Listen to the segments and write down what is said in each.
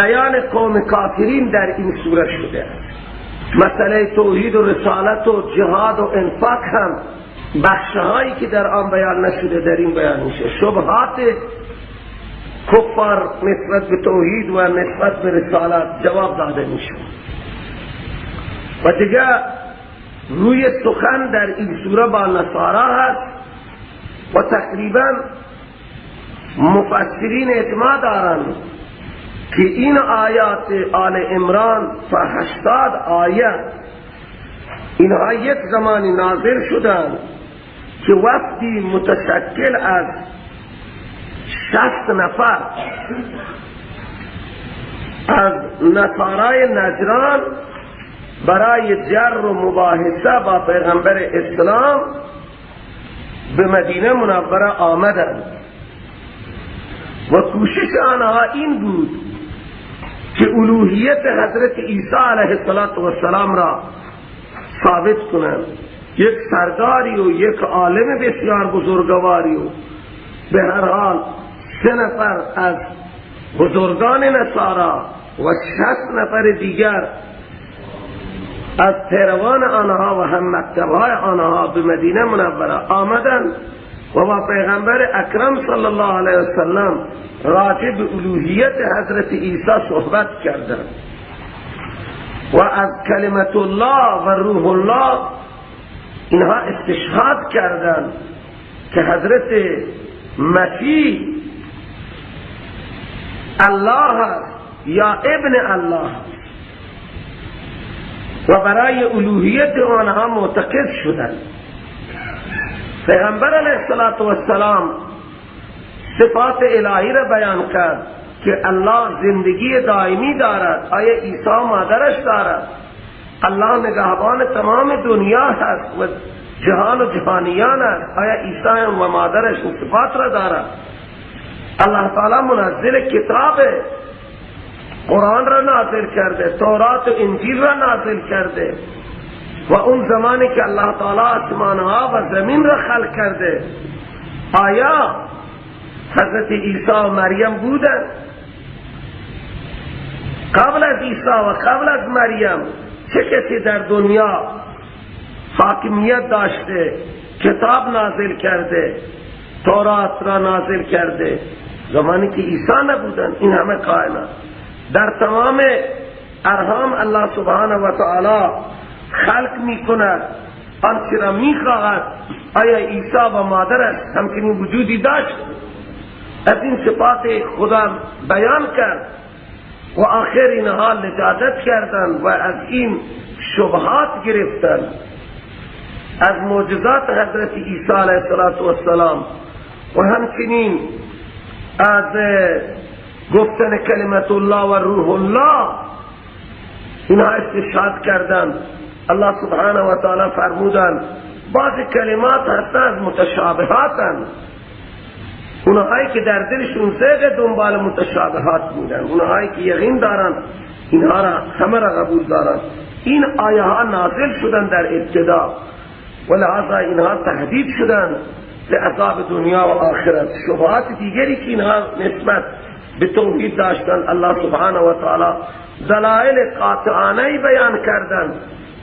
بیان قوم کافرین در این سوره شده است. مسئله توحید و رسالت و جهاد و انفاق هم بخشهایی که در آن بیان نشده در این بیان میشه. شبهات کفار نسبت به توحید و نسبت به رسالت جواب داده میشه. و دیگه روی سخن در این سوره با نصارا هست و تقریبا مفسرین اجماع دارند که این آیات آل عمران تا 80 آیه اینها یک زمانی نازل شدند که وفدی متشکل از 60 نفر از نصارای نجران برای جر و مباحثه با پیغمبر اسلام به مدینه منوره آمدند و کوشش آنها این بود که الوهیت حضرت عیسی علیه السلام را ثابت کنند. یک سرداری و یک عالم بسیار بزرگواری و به هر حال 3 نفر از بزرگان نصارا و 60 نفر دیگر از پیروان آنها و هم مکتبهای آنها به مدینه منوره آمدند و با پیغمبر اکرم صلی الله علیه وسلم راجع به الوهیت حضرت عیسی صحبت کردند و از کلمت الله و روح الله اینها استشهاد کردند که حضرت مسیح الله یا ابن الله و برای الوهیت آنها معتقد شدند. پیغمبر علیه السلام صفات الهی را بیان کرد که الله زندگی دائمی دارد، آیا عیسی مادرش دارد، الله نگهبان تمام دنیا هست و جهان و جهانیان است، آیا عیسی و مادرش صفات را دارد. الله تعالی منزل کتاب قرآن را نازل کرده، تورات و انجیل را نازل کرده و اون زمانی که الله تعالی آسمانها و زمین را خلق کرده آیا حضرت عیسی و مریم بودند؟ قبل از عیسی و قبل از مریم چه کسی در دنیا حاکمیت داشته، کتاب نازل کرده، تورات را نازل کرده؟ زمانی که عیسی نبودند. این همه کائنات در تمام ارحام الله سبحانه و تعالی خلق می کند آنچه را می خواهد. آیا عیسی و مادرش همچنین وجودی داشت؟ از این صفات خدا بیان کرد و آخر اینها لجاجت کردند و از این شبهات گرفتند از معجزات حضرت عیسی علیه السلام و همچنین از گفتن کلمت الله و روح الله اینها استشهاد کردند. الله سبحانه و تعالی فرمودند بعض کلمات هستند از متشابهاتند، اونهایی که در دلشون زیغ دنبال متشابهات بودن، اونهایی که یقین دارند اینها را همه را قبول دارند. این آیه ها نازل شدن در ابتدا و لحاظا اینها تهدید شدن به عذاب دنیا و آخرت. شبهات دیگری که اینها نسبت به توحید داشتن الله سبحانه و تعالی دلائل قاطعانه بیان کردند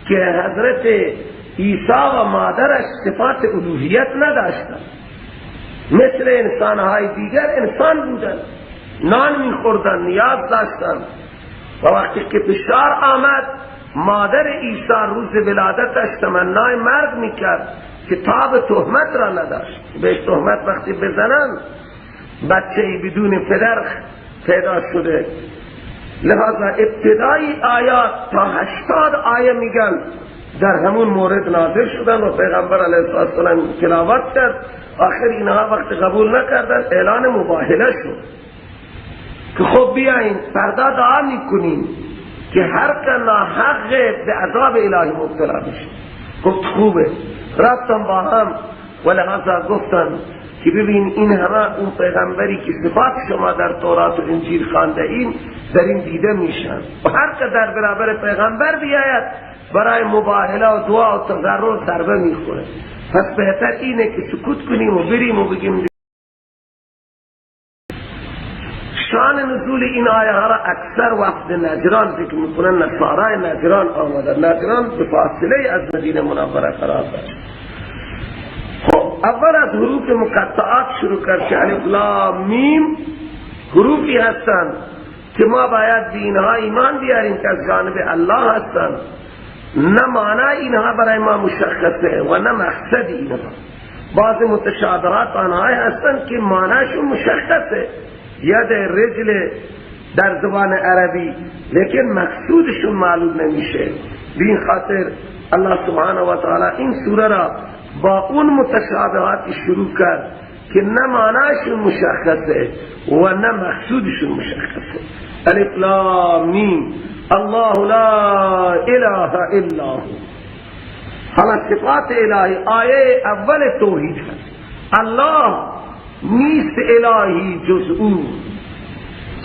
که حضرت عیسی و مادرش صفات الوهیت نداشتند، مثل انسانهای دیگر انسان بودند، نان میخوردند، نیاز داشتند و وقتی که فشار آمد مادر عیسی روز ولادتش تمنای مرگ میکرد که تاب تهمت را نداشت. بهش تهمت وقتی بزنن بچه بدون پدر پیدا شده. لذا ابتدای آیات تا 80 آیه میگن در همون مورد نازل شدن و پیغمبر علیه السلام تلاوت کرد. آخر اینها وقت قبول نکردن اعلان مباهله شد که خب بیاین فردا دعا میکنیم که هر که ناحق به عذاب الهی مبتلا بشه. گفت خوبه. رفتن با هم و لحاظا گفتن که ببین این همه اون پیغمبری که صفات شما در تورات و انجیل خوانده این در این دیده میشن و هر که در برابر پیغمبر بیاید برای مباهله و دعا و تضرع ضربه میخوره. پس بهتر اینه که سکوت کنیم و بریم و بگیم شان زمان نزول این آیه ها را اکثر وفد نجران ذکر میکنن، نصارای نجران آمده. نجران به فاصله از مدینه منوره قرار داشت. خب اول از حروف مقطعات شروع کرد که الف لام میم حروفی هستند که ما باید به اینها ایمان بیاریم که از جانب الله هستند. نه معنی اینها برای ما مشخصه و نه مقصد اینها. بعض متشابهات آنها هستند که معنیشون مشخصه، ید رجل در زبان عربی، لیکن مقصودشون معلوم نمیشه. به این خاطر الله سبحانه و تعالی این سوره را با اون متشابهات شروع کرد که نه معنیشون مشخصه و نه مقصودشون مشخصه. الف لام میم الله لا اله الا هو. حالا صفات الهی آیه اول توحید هست. الله نیست الهی جز او.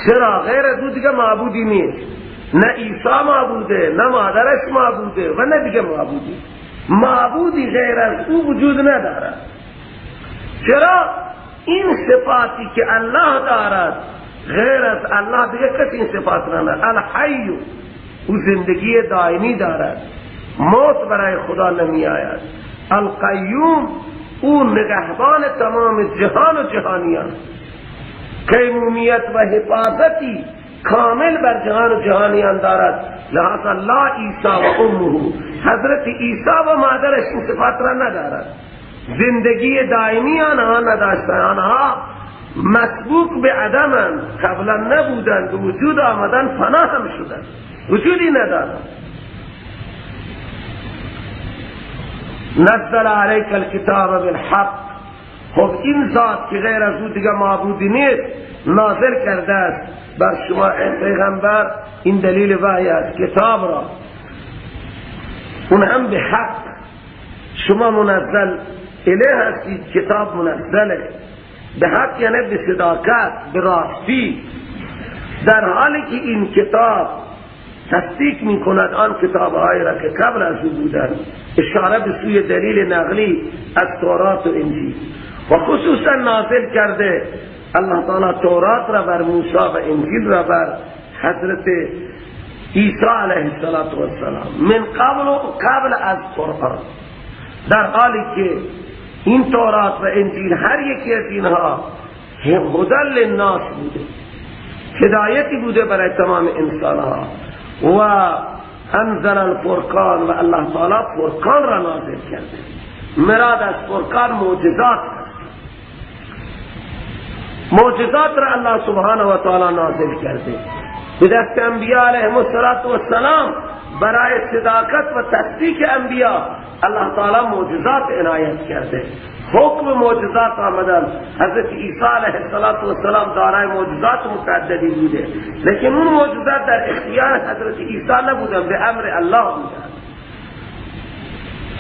چرا؟ غیر از او دیگه معبودی نیست. نه عیسی معبوده، نه مادرش معبوده و نه دیگه معبودی. معبودی غیر از او وجود ندارد. چرا؟ این صفاتی که الله دارد غیر از الله دیگه کسی این صفات ندارد. الحی، او زندگی دائمی دارد، موت برای خدا نمی آید. القیوم، او نگهبان تمام جهان و جهانیان، قیمومیت و حفاظتی کامل بر جهان و جهانیان دارد. لہذا لا عیسی و امه، حضرت عیسی و مادرش این صفات را ندارد. زندگی دائمی آنها نداشتند، آنها مسبوق به عدمند، قبلا نبودند، به وجود آمدن فنا هم شدند، وجودی ندارند. نزل علیک الکتاب بالحق. خب این ذات که غیر از او دیگه معبودی نیست نازل کرده است بر شما ای پیغمبر، این دلیل وحی است، کتاب را، اون هم به حق. شما منزل الیه هستید، کتاب منزله به حق، یعنی به صداقت، به راستی، در حالی که این کتاب تصدیق می کند آن کتابهای را که قبل از او بودند، اشاره به سوی دلیل نقلی از تورات و انجیل، و خصوصا نازل کرده الله تعالی تورات را بر موسی و انجیل را بر حضرت عیسی علیه السلام من قبل و قبل از قرآن، در حالی که این تورات و انجیل هر یکی از اینها هدی للناس بوده، هدایتی بوده برای تمام انسانها. و انزل الفرقان، و الله تعالی فرقان را نازل کرده. مراد از فرقان معجزات است. معجزات را الله سبحانه و تعالی نازل کرده به دست انبیاء علیهم السلام برای صداقت و تصدیق انبیاء الله تعالی معجزات عنایت کرده. حکم معجزات آمدن، حضرت عیسی علیه السلام دارای معجزات متعددی بوده، لیکن اون معجزات در اختیار حضرت عیسی نبودن، به امر الله بودن.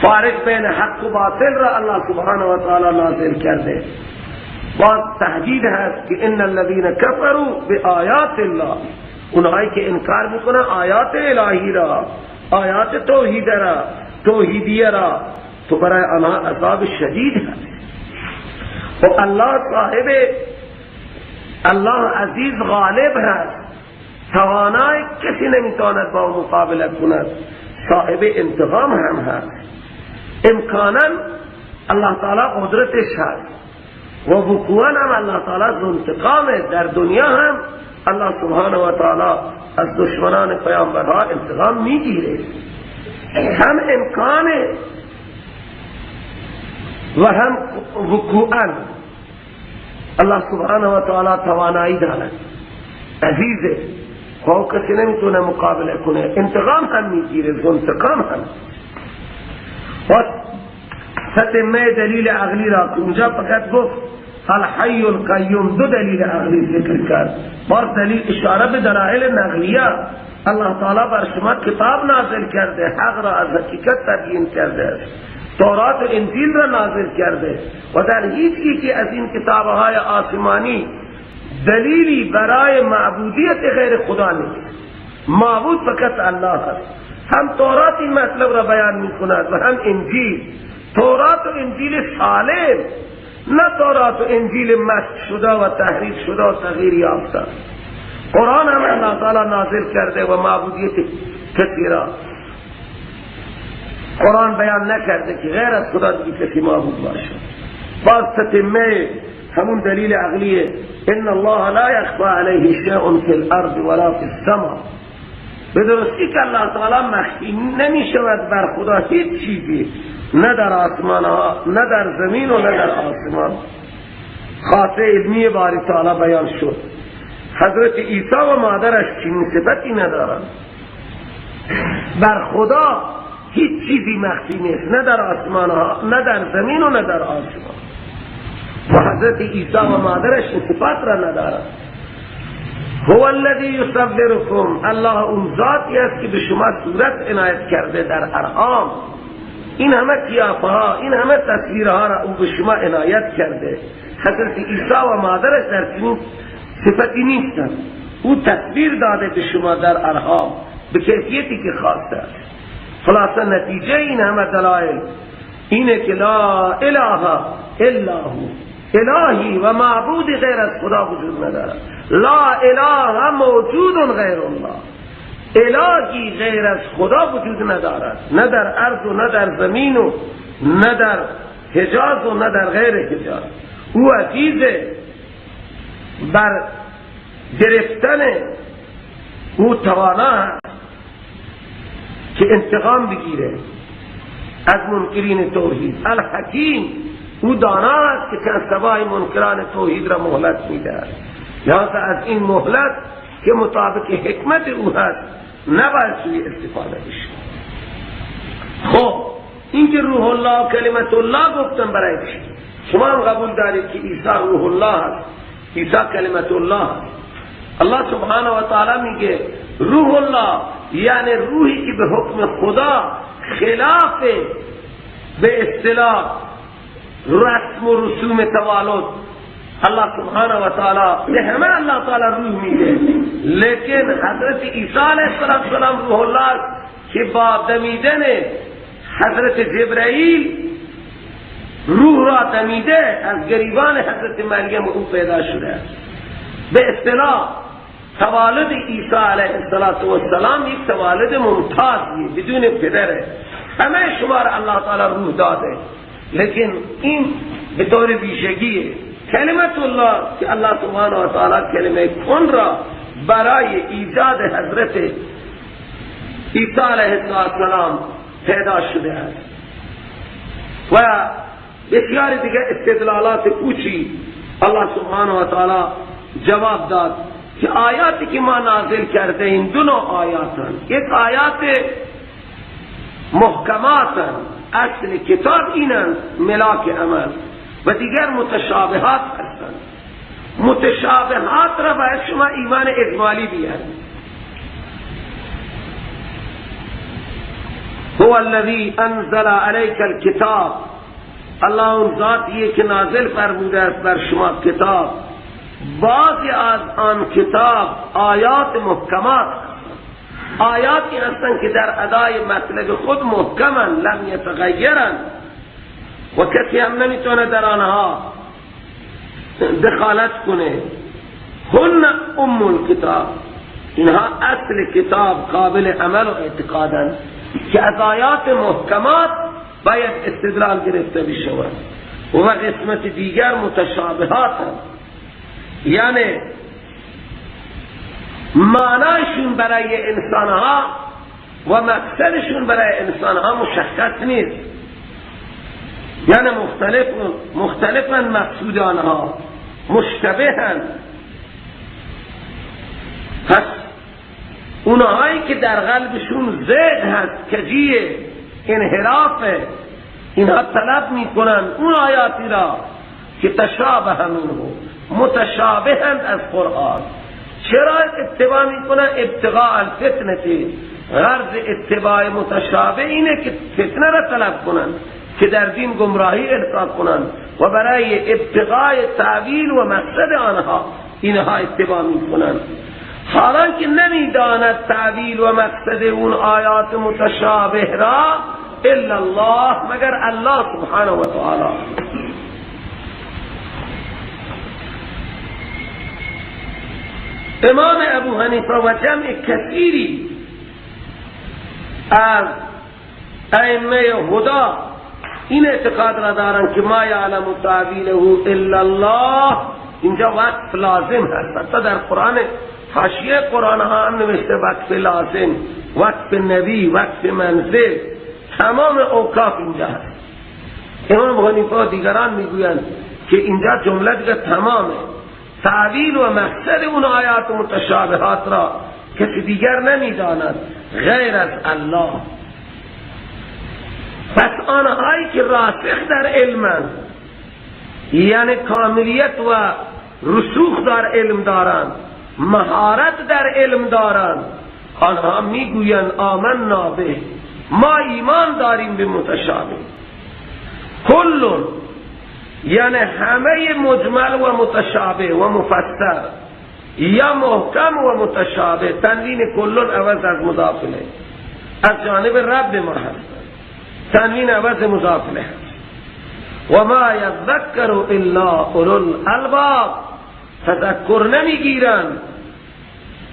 فارق بین حق و باطل را الله سبحانه و تعالی نازل کرده. باز تهدید هست که ان الذین کفروا بآیات الله، اونهایی که انکار میکنن آیات الهی را، آیات توحید را، توحیدیه را، تو برای آنها عذاب شدید هست. و الله صاحب، الله عزیز غالب هست، توانای کسی نمیتواند با او مقابله کند، صاحب انتقام هم هست. امکانا الله تعالی قدرتش هست و وقوعا هم الله تعالی انتقام، در دنیا هم الله سبحانه و تعالی از دشمنان پیامبرها انتقام میگیره. هم امکانه و هم وقوعا الله سبحانه و تعالی توانایی دارد، عزیزه، خب کسی نمیتونه مقابله کنه، انتقام هم میگیره، انتقام هم. و ختمه دلیل عقلی را که اونجا فقط گفت الحی القیوم، دو دلیل عقلی ذکر کرد، باز دلیل اشاره به دلائل نقلیه. الله تعالی بر شما کتاب نازل کرده، حق را از حقیقت تبیین کرده، تورات و انجیل را نازل کرده و در هیچ یکی از این کتابهای آسمانی دلیلی برای معبودیت غیر خدا نیست. معبود فقط الله است. هم تورات این مطلب را بیان می کند و هم انجیل. تورات و انجیل سالم، نه تورات و انجیل مسخ شده و تحریف شده و تغییر یافته. قرآن هم الله تعالی نازل کرده و معبودیت کسی را قرآن بیان نکرده که غیر از خدا دیگه کسی معبود باشه. باز تتمه همون دلیل عقلیه، ان الله لا یخفى علیه شیء فی الارض ولا فی السماء. به درستی که الله تعالی مخفی نمی شود بر خدا هیچ چیزی، نه در آسمان ها، نه در زمین و نه در آسمان. خاصه علمی باری تعالی بیان شد. حضرت عیسی و مادرش چنین صفتی ندارند. بر خدا هیچ چیزی مخفی نیست، نه در آسمان ها، نه در زمین و نه در آسمان. و حضرت عیسی و مادرش این صفات را ندارند. هو الذی یصورکم، الله اون ذاتی است که به شما صورت عنایت کرده در ارحام. این همه قیافه ها، این همه تصویرها را او به شما عنایت کرده. حضرت عیسی و مادرش در چنین صفتی نیستند. او تصویر داده به شما در ارحام به کیفیتی که خواسته است. خلاصه نتیجه این همه دلایل اینه که لا اله الا هو، الهی و معبود غیر از خدا وجود ندارد. لا اله موجود غیر الله، الهی غیر از خدا وجود ندارد، نه در ارض و نه در زمین و نه در حجاز و نه در غیر حجاز. او عزیز بر گرفتن او توانا که انتقام بگیره از منکرین توحید. الحکیم، او دانا است که چند سبای منکران توحید را مهلت میدهد. لذا از این مهلت که مطابق حکمت او هست نباید سوی استفاده بشه. خب این که روح الله و کلمت الله گفتم برای چی؟ شما هم قبول دارید که عیسی روح الله هست، عیسی کلمت الله هست. الله سبحانه و تعالی میگه روح الله یعنی روحی که به حکم خدا خلاف به اصطلاح رسم و رسوم توالد الله سبحانه و تعالی به همه الله تعالی روح میده، لیکن حضرت عیسی علیه السلام روح الله که با دمیدن حضرت جبرائیل روح را دمیده از گریبان حضرت مریم او پیدا شده است. به اصطلاح توالد عیسی علیه السلام یک توالد ممتازیه، بدون پدره، همه شما را الله تعالی روح داده، لیکن این به طور ویژگیه. کلمت الله که الله سبحانه و تعالی کلمه کن را برای ایجاد حضرت عیسی علیه السلام پیدا شده است. و بسیار دیگه استدلالات پوچی الله سبحانه و تعالی جواب داد که آیاتی که ما نازل کرده این دو نوع آیاتن. یک آیات محکماتن، اصل کتاب اینن، ملاک عمل، و دیگر متشابهات هستند. متشابهات را باید شما ایمان اجمالی بیارید. هو الذی انزل علیک الکتاب، الله اون ذاتیه که نازل فرموده است بر شما کتاب. بعضی از آن کتاب آیات محکمات، آیاتی هستند که در ادای مطلب خود محکمن، لم یتغیرن و کسی هم نمیتونه در آنها دخالت کنه. هن ام الکتاب، اینها اصل کتاب قابل عمل و اعتقادن که از آیات محکمات باید استدلال گرفته بشود. و قسمت دیگر متشابهات هست، یعنی معنایشون برای انسانها و مقصدشون برای انسانها مشخص نیست، یعنی مختلفن مقصود آنها، مشتبهن. پس اونهایی که در قلبشون زیغ هست، کجیه، انحرافه، اینها طلب میکنن اون آیاتی را که تشابه منه، متشابهند از قرآن. چرا اتباع میکنن؟ ابتغاء الفتنه. غرض اتباع متشابه اینه که فتنه را طلب کنن، که در دین گمراهی القا کنن، و برای ابتغاء تعویل و مقصد آنها اینها اتباع میکنن، حالا که نمیداند تعویل و مقصد اون آیات متشابه را الا الله، مگر الله سبحانه و تعالی. امام ابو حنیفه و جمع کثیری از ائمه هدا این اعتقاد را دارند که ما یعلم تأویله الا الله. اینجا وقف لازم هست، حتی در قرآن حاشیه قرآن ها هم نوشته وقف لازم، وقف نبی، وقف منزل، تمام اوقاف اینجا هست. امام حنیفه دیگران میگویند که اینجا جمله دیگه تمامه، تأویل و مقصد اون آیات متشابهات را کسی دیگر نمیداند غیر از الله. پس آنهایی که راسخ در علمند، یعنی کاملیت و رسوخ در علم دارند، مهارت در علم دارند، آنها میگویند آمنا به، ما ایمان داریم به متشابه. کل یعنی همه مجمل و متشابه و مفسر یا محکم و متشابه، تنوین کلون عوض از مضاف الیه از جانب رب ما هست، تنوین عوض مضاف الیه هست. و ما یذکر الا اولو الالباب، تذکر نمیگیرند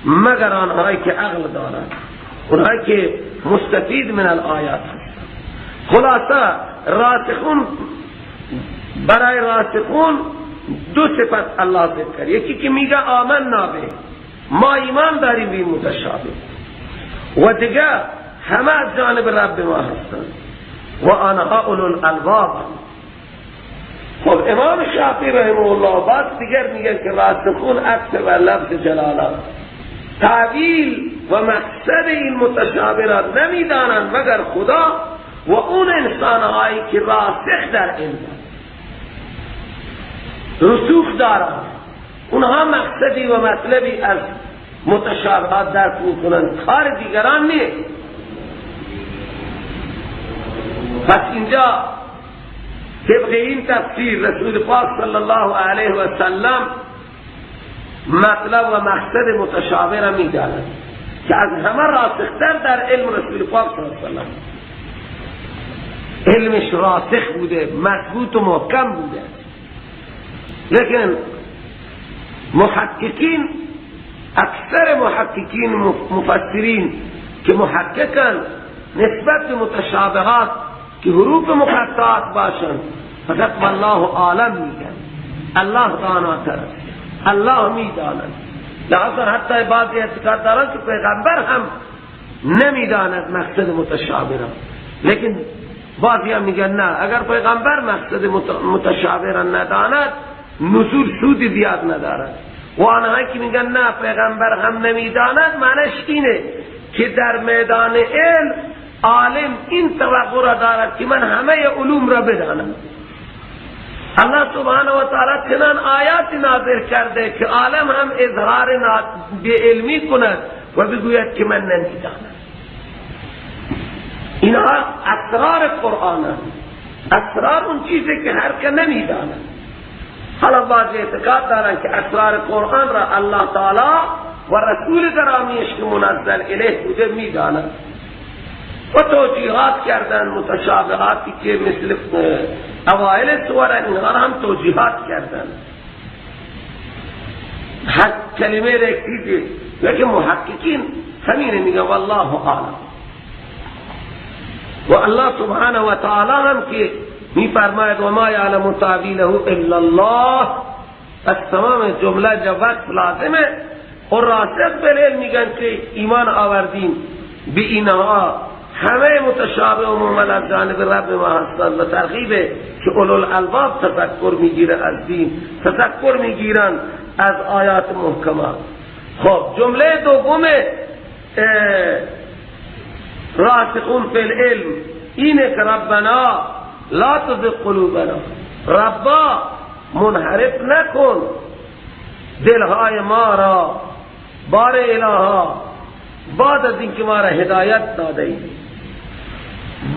مگر آنهایی که عقل دارند، اونهایی که مستفید من الآیات هستند. خلاصه راسخون، برای راسخون دو صفت الله ذکر کرد، یکی که میگه آمنا به، ما ایمان داریم به متشابه، و دیگه همه از جانب رب ما هستند و آنها اولو الالباب. خب امام شافعی رحمه الله باز دیگر میگه که راسخون عکس و لفظ جلاله، تأویل و مقصد این متشابه را نمیدانند مگر خدا و اون انسانهایی که راسخ در علم رسوخ دارند، اونها مقصدی و مطلبی از متشابهات درک میکنند، کار دیگران نیست. پس اینجا طبق این تفسیر رسول پاک صلی الله علیه و سلم مطلب و مقصد متشابه را میداند که از همه راسختر در علم رسول پاک صلی الله علیه و سلم، علمش راسخ بوده، مضبوط و محکم بوده. لیکن محققین، اکثر محققین مفسرین که محققن نسبت به متشابهات که حروف مقطعات باشند فقط والله عالم میگن، الله داناتر است، الله میداند. لحاظا حتی بعضی اعتقاد دارند که پیغمبر هم نمیداند مقصد متشابه را، لیکن بعضی هم میگن نه، اگر پیغمبر مقصد متشابه را نداند نزول سودی زیاد ندارد. و آنهایی که میگن نه پیغمبر هم نمیداند، معنیش اینه که در میدان علم عالم این توقع را دارد که من همه علوم را بدانم. الله سبحانه و تعالی چنان آیات نازل کرده که عالم هم اظهار بی علمی کند و بگوید که من نمیدانم. اینها اسرار قرآن است، اسرار اون چیزی که هر که نمیداند. حالا بعضی اعتقاد دارند که اسرار قرآن را الله تعالی و رسول گرامیش که منزل الیه بوده میداند و توجیهات کردن، متشابهاتی که مثل اوائل سور اینها را هم توجیهات کردن، هر کلمه را یک چیزی، لیکن محققین همین میگه والله اعلم. و الله سبحانه و تعالی هم که میفرماید و ما یعلم تأویله الا الله، پس تمام جمله جواب لازمه. و راسخ بالعلم میگن که ایمان آوردیم به اینها، همه متشابه و مهمل از جانب رب ما هستند و ترغیبه که اولو الالباب تذکر میگیره از دین، تذکر میگیرن از آیات محکمات. خب جمله دوم راسخون فی العلم اینه که ربنا لا تزغ قلوبنا، ربا منحرف نکن دلهای ما را، بار الها بعد از اینکه ما را هدایت داده ایم،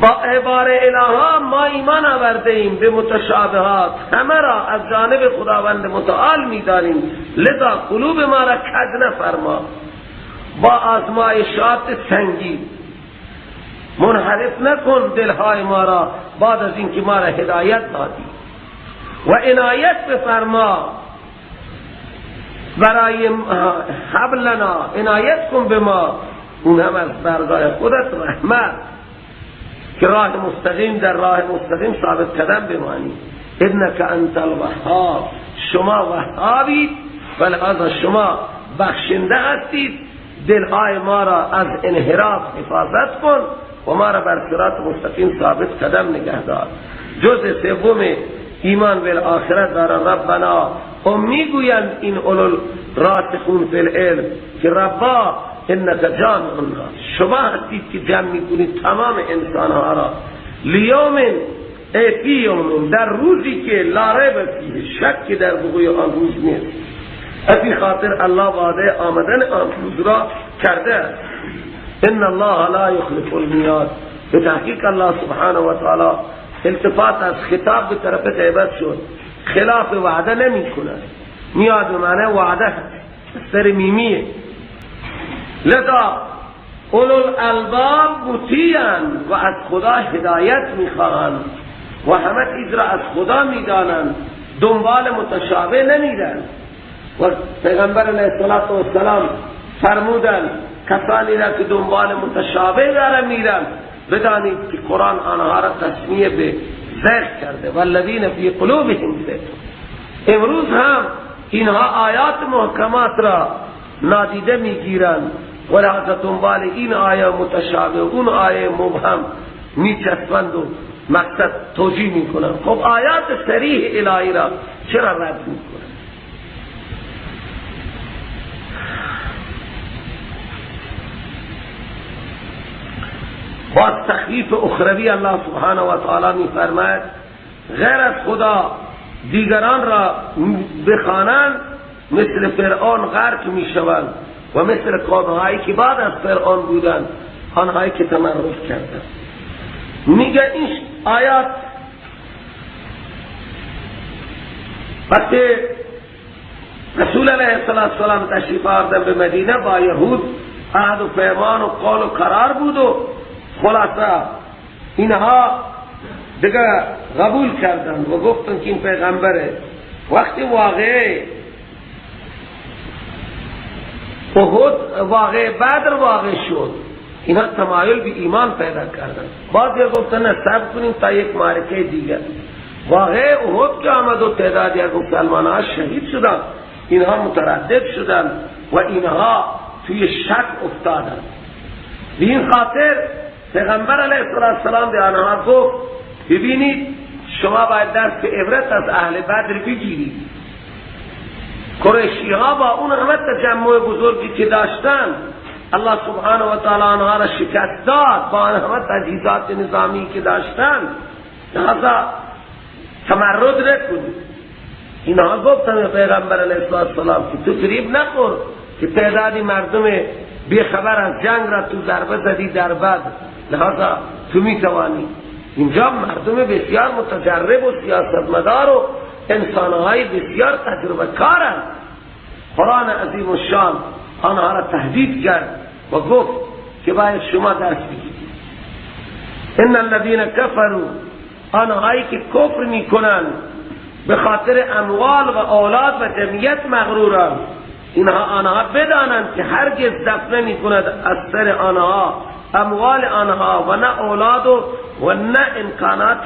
با بار الها ما ایمان آورده ایم به متشابهات، همه را از جانب خداوند متعال میدانیم، لذا قلوب ما را کج نفرما، با آزمایشات سنگین منحرف نکن دلهای ما را بعد از اینکه ما را هدایت دادی، و عنایت بفرما برای هب لنا، عنایت کن به ما، اون هم از درگاه خودت رحمت، که راه مستقیم، در راه مستقیم ثابت قدم بمانی. انک انت الوهاب، شما وهابید و لذا شما بخشنده هستید، دلهای ما را از انحراف حفاظت کن و ما را بر صراط مستقیم ثابت قدم نگه دار. جزء سوم ایمان بالآخرت دارن. ربنا، و میگویند این اولو راسخون فی العلم که ربا انک جامع الناس، شما هستید که جمع میکنید تمام انسانها را، لیوم ای فی یوم، در روزی که لا ریب فیه، شکی در وقوع آن روز نیست. از این خاطر الله وعده آمدن آن روز را کرده است. ان الله لا یخلف المیعاد، به تحقیق الله سبحانه و تعالی التفات از خطاب به طرف غیبت شد، خلاف وعده نمی کند. میعاد به معنی وعده سر میمیه. لذا اولو الالباب مطیعن و از خدا هدایت میخواهند و همه چیز را از خدا میدانند، دنبال متشابه نمیرند. و پیغمبر علیه السلام فرمودند کسانی را که دنبال متشابه دارن میرن، بدانید که قرآن آنها را تسمیه به زیغ کرده، والذین فی قلوبهم زیغ. امروز هم اینها آیات محکمات را نادیده میگیرند و لحظه دنبال این آیه متشابه اون آیه مبهم میچسبند و مقصد توجیه میکنند. خب آیات صریح الهی را چرا رد میکنند؟ باز تخویف اخروی الله سبحانه و تعالی میفرماید غیر از خدا دیگران را بخوانند مثل فرعون غرق میشوند و مثل قومهایی که بعد از فرعون بودند، آنهایی که تمرد کردند. میگه این آیات وقتی رسول علیه السلام تشریف آوردن به مدینه، با یهود عهد و پیمان و قول و قرار بود و خلاصه اینها دیگه قبول کردند و گفتن که این پیغمبره. وقتی واقعه احد، واقعه بدر واقع شد، اینها تمایل به ایمان پیدا کردند. بعضی گفتن نه صبر کنیم تا یک معرکه دیگر. واقعه احد که آمد و تعدادی از مسلمان‌ها شهید شدند، اینها متردد شدند و اینها توی شک افتادند. به این خاطر پیغمبر علیه السلام به آنها گفت ببینید شما باید درس عبرت از اهل بدر بگیرید. قریشی ها با اون همه تجمع بزرگی که داشتن، الله سبحانه و تعالی آنها را شکست داد، با آن همه تجهیزات نظامی که داشتن. لذا تمرد نکنید. اینها گفتن به پیغمبر علیه السلام که تو فریب نخور که تعدادی مردم بیخبر از جنگ را تو ضربه زدی در بدر، لذا تو میتوانی. اینجا مردم بسیار متجرب و سیاستمدار و انسانهای بسیار تجربه کارند. قرآن عظیم الشان آنها را تهدید کرد و گفت که باید شما درس بگیرید. ان الذین کفروا، آنهایی که کفر میکنند به خاطر اموال و اولاد و جمعیت مغرورند، اینها آنها بدانند که هرگز دفع نمی کند از سر آنها اموال آنها و نه اولاد و نه امکانات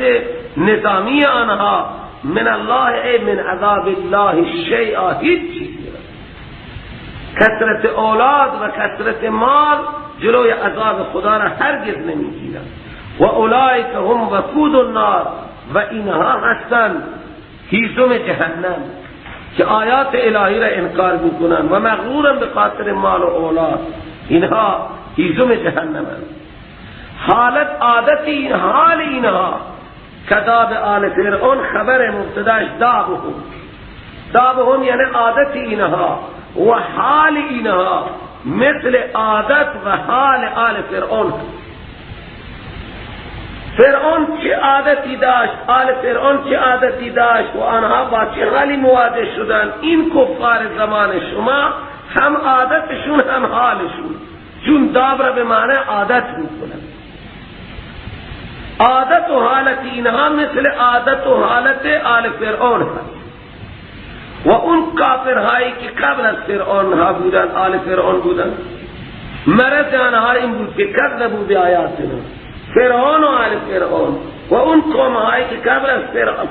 نظامی آنها، من الله ای من عذاب الله شیئا، هیچ چیزی. کثرت اولاد و کثرت مال جلوی عذاب خدا را هرگز نمیگیرند. و اولئک هم وقود النار، و اینها هستند هیزم جهنم که آیات الهی را انکار میکنند و مغرورن به خاطر مال و اولاد. اینها هیزم جهنم هستند. حالت عادت این حال اینها کذاب آل فرعون، خبر مبتداش دابهم، دابهم یعنی عادت اینها و حال اینها مثل عادت و حال آل فرعون. فرعون چه عادتی داشت، آل فرعون چه عادتی داشت و آنها با چه حالی مواجه شدن. این کفار زمان شما هم عادتشون هم حالشون، چون داب را به معنی عادت میکنن. عادت و حالت اینها مثل عادت و حالت آل فرعون هست. و اون کافرهایی که قبل از فرعون ها بودن، آل فرعون بودن، مرض آنها این بود که کذبوا بآیاتنا، فرعون و آل فرعون و اون قوم هایی که قبل از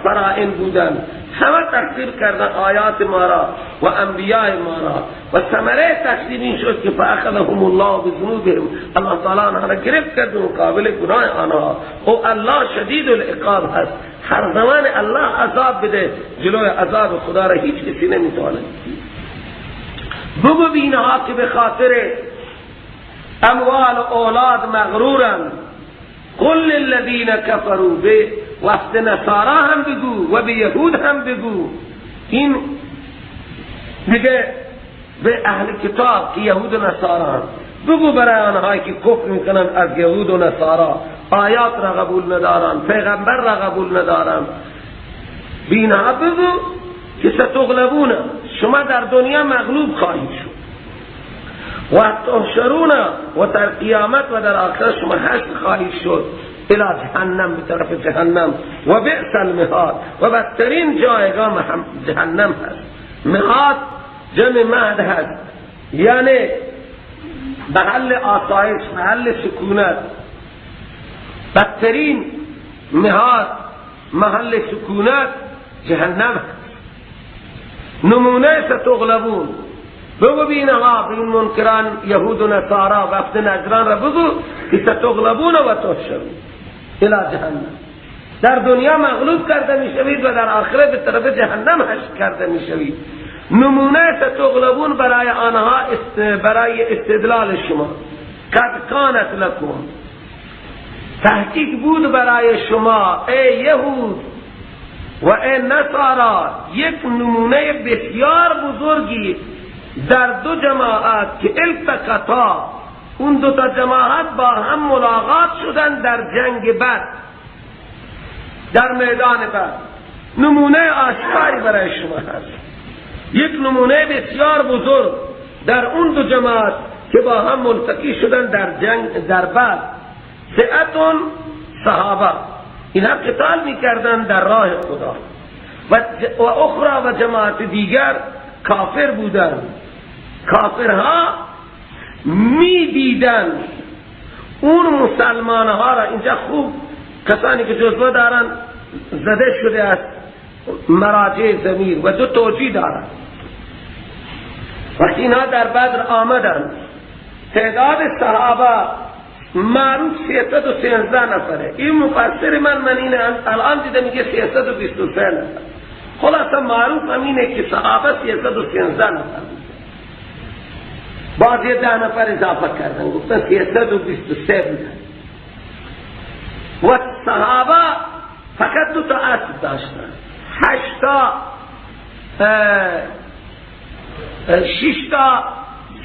فراعن بودن همه تکذیب کردن آیات ما را و انبیاء ما را، و ثمره تکذیب این شد که فاخذهم الله بذنوبهم، الله تعالی آنها را گرفت کرد مقابل گناه آنها. و الله شدید العقاب هست، هر زمان الله عذاب بده جلوی عذاب خدا را هیچ کسی نمیتواند. بگو اینها که به خاطر اموال و اولاد مغرورن، قل للذین کفروا، به وفد نصارا هم بگو و به یهود هم بگو، این دیگه به اهل کتاب که یهود و نصارا هم بگو، برای آنهایی که کفر میکنن از یهود و نصارا، آیات را قبول ندارن، پیغمبر را قبول ندارن، به اینها بگو که ستغلبون، شما در دنیا مغلوب خواهید شد، و تحشرون، و در قیامت و در آخرت شما حشر خواهید شد الى جهنم، به طرف جهنم، و بئس المهاد، و بدترین جایگاه جهنم هست. مهاد جمع مهد هست، یعنی محل آسایش، محل سکونت. بدترین مهاد، محل سکونت جهنم هست. نمونه ستغلبون، بگو بینها، به این منکران یهود و نصارا وفد نجران را بگو که ستغلبون و تحشرون الی جهنم، در دنیا مغلوب کرده میشوید و در آخرت به طرف جهنم حشر کرده میشوید. نمونه ستغلبون برای آنها، برای استدلال شما، قد کانت لکم، تحقیق بود برای شما ای یهود و ای نصارا یک نمونه بسیار بزرگی در دو جماعت که التقطا، اون دو تا جماعت با هم ملاقات شدن در جنگ بدر، در میدان بدر. نمونه آشکاری برای شما هست، یک نمونه بسیار بزرگ در اون دو جماعت که با هم ملتقی شدن در جنگ در بدر. فئتون صحابه، اینها قتال میکردن در راه خدا، و اخرى و جماعت دیگر کافر بودن. کافرها می دیدن اون مسلمان ها را. اینجا خوب کسانی که جزوه دارن زده شده است مراجع ضمیر و دو توجیه دارن. وقتی اینها در بدر آمدن، تعداد صحابه معروف 313 نفره. این مفسر من اینه الان دیده میگه 323 نفر. خلاصه معروف هم اینه که صحابه 313 نفر بود. بعضی 10 نفر اضافه کردن گفتن 323 بودن. و صحابه فقط 2 تا اسب داشتن، 8 تا 6 تا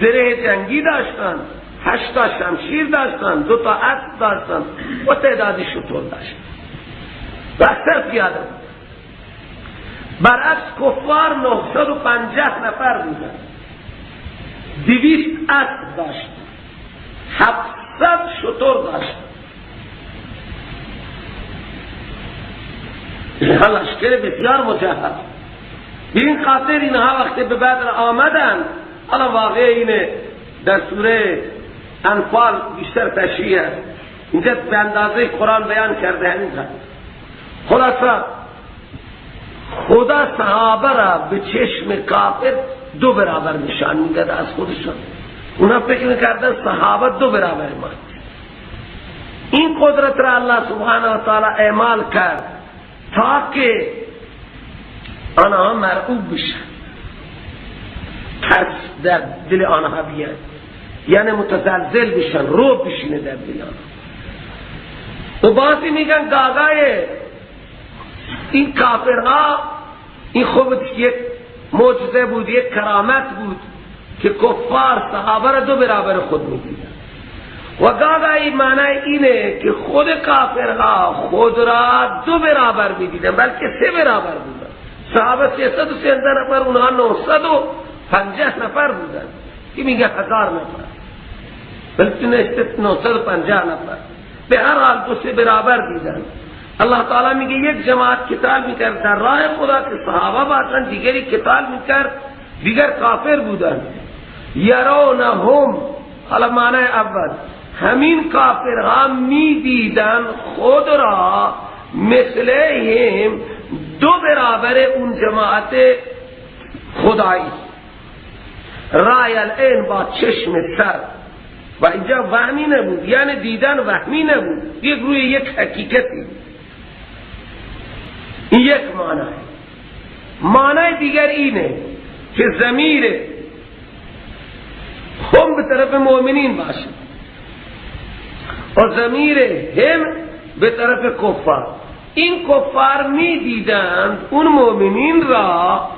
زره جنگی داشتن، 8 تا شمشیر داشتن، 2 تا اسب داشتن و تعدادی شتر داشتن و اکثر پیاده. برعکس کفار 950 نفر بودن، 200 اسب داشتن، 700 شتر داشتن. اینها لشکر بسیار مجهز. به این خاطر اینها وقتی به بدر آمدن، حالا واقعه اینه در سوره انفال بیشتر تشریح است، اینجا به اندازه قرآن بیان کرده همین. خلاصه خدا صحابه را به چشم کافر 2 برابر نشان میداد از خودشان. اونا فکر میکردن صحابه 2 برابر ما. این قدرت را الله سبحانه و تعالی اعمال کرد تا که آنها مرعوب بشن، ترس در دل آنها بیاد، یعنی متزلزل بشن، رعب بشینه در دل آنها. و بعضی میگن گاگای این کافرها، این خوب یک معجزه بود، یک کرامت بود که کفار صحابه را 2 برابر خود میدیدن. و گاگای معنی اینه که خود کافرها خود را 2 برابر میدیدن، بلکه 3 برابر بودن. صحابه 313 نفر، اونها 950 نفر بودن که میگه 1000 نفر، بلکه 950 نفر. به هر حال 2-3 برابر دیدن. الله تعالی میگه یک جماعت قتال میکرد در راه خدا که صحابه باشند، دیگری قتال میکرد دیگر کافر بودند. یرونهم، حالا معنی اول همین کافرها میدیدن خود را مثلهم، دو برابر اون جماعت خدایی، رای العین با چشم سر. و اینجا وهمی نبود، یعنی دیدن وهمی نبود، یک روی یک حقیقتی. این یک معنی. معنی دیگر اینه که ضمیر هم به طرف مؤمنین باشه و ضمیر هم به طرف کفار. این کفار می دیدند اون مؤمنین را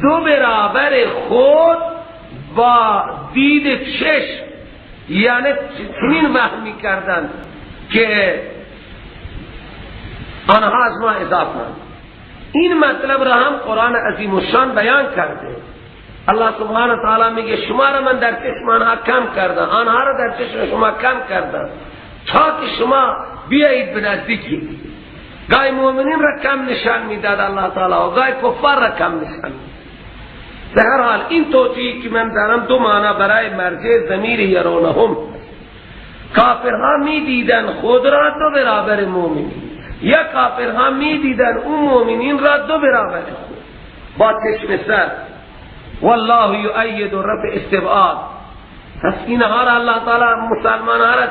دو برابر خود با دید چشم، یعنی چنین وهمی کردند که آنها از ما اضافه. این مطلب را هم قرآن عظیم الشان بیان کرده. الله سبحانه تعالی میگه شما را من در چشم آنها کم کردم، آنها را در چشم شما کم کردم تا که شما بیایید به نزدیکی. گاهی مؤمنین را کم نشان میداد الله تعالی و گاهی کفار را کم نشان میداد. به هر حال این توجیهی که من دارم دو معنا برای مرجع ضمیر یرونهم. کافرها میدیدن خود را دو برابر مؤمنین، یا کافرها میدیدن اون مؤمنین را دو برابر خود با چشم سر. والله یؤید رفع استبعاد. پس اینها را الله تعالی مسلمانها را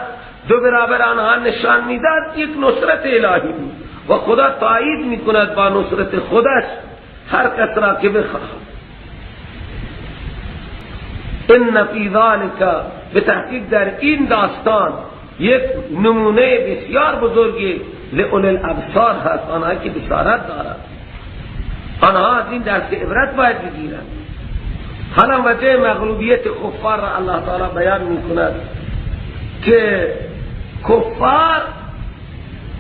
دو برابر آنها نشان میداد، یک نصرت الهی بود و خدا تایید میکند با نصرت خودش هر کس را که بخواهد. ان فی ذلک، به تحقیق در این داستان یک نمونه بسیار بزرگی لأولی الابصار هست، آنها که بشارت دارند، آنها از این درس عبرت باید بگیرند. حالا وجه مغلوبیت کفار را الله تعالی بیان میکند که کفار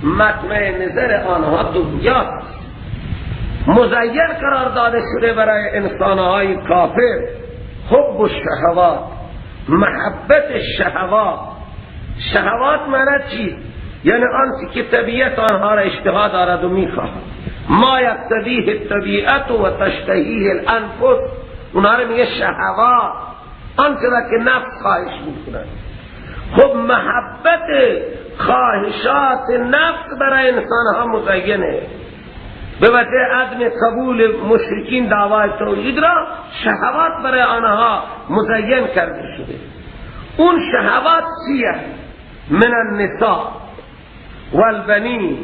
مطمع نظر آنها دنیا مزین قرار داده شده برای انسانهای کافر. حب الشهوات، محبت شهوات. شهوات معنی چی؟ یعنی آنچه که طبیعت آنها را اشتها دارد و میخواهد. ما یقتضیه الطبیعت و تشتهیه الانفس، اونها را میگه شهوات، آنچه را که نفس خواهش میکند. خب محبت خواهشات نفس برای انسان ها مزینه. به وجه عدم قبول مشرکین دعوای توحید را شهوات برای آنها مزین کرده شده. اون شهوات چیه؟ من النساء والبنین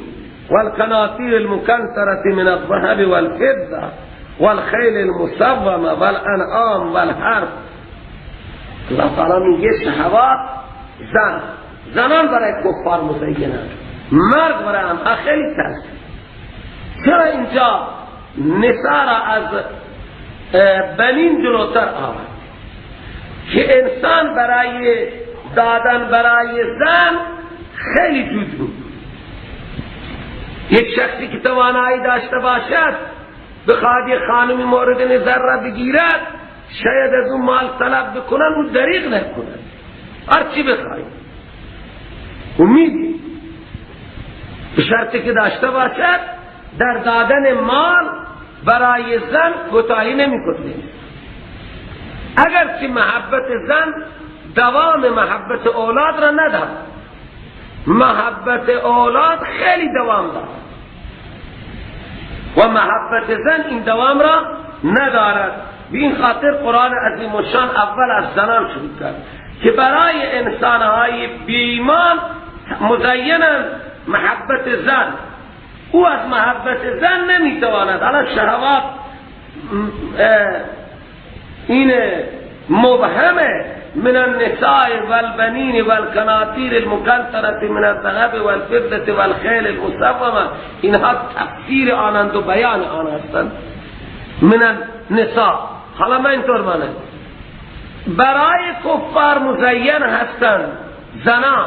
والقناطیر المقنطرة من الذهب والفضة والخیل المسومة والانعام والحرث. الله تعالی میگه شهوات زن، زنان برای کفار مزینند، مرد برای آنها خیلی ترس. چرا اینجا نساء را از بنین جلوتر آورد؟ که انسان برای دادن برای زن خیلی جود بود. یک شخصی که توانایی داشته باشد بخواد یک خانمی مورد نظر را بگیرد، شاید از اون مال طلب بکنن، اون دریغ نکنن، هرچی بخواهی امید به شرطی که داشته باشد در دادن مال برای زن کوتاهی نمی‌کنه. اگرچه محبت زن دوام محبت اولاد را ندارد، محبت اولاد خیلی دوام دارد و محبت زن این دوام را ندارد. به این خاطر قرآن عظیم الشان اول از زنان شروع کرد که برای انسانهای بی‌ایمان مزینن محبت زن، او از محبت زن نمیتواند. حالا شهوات این مبهمه، من النساء والبنین والقناطیر المقنطرة من الذهب والفضة والخیل المسومة، اینها تفسیر آنند و بیان آن هستند. من النساء، حالا من اینطور مانه برای کفار مزین هستند زنان،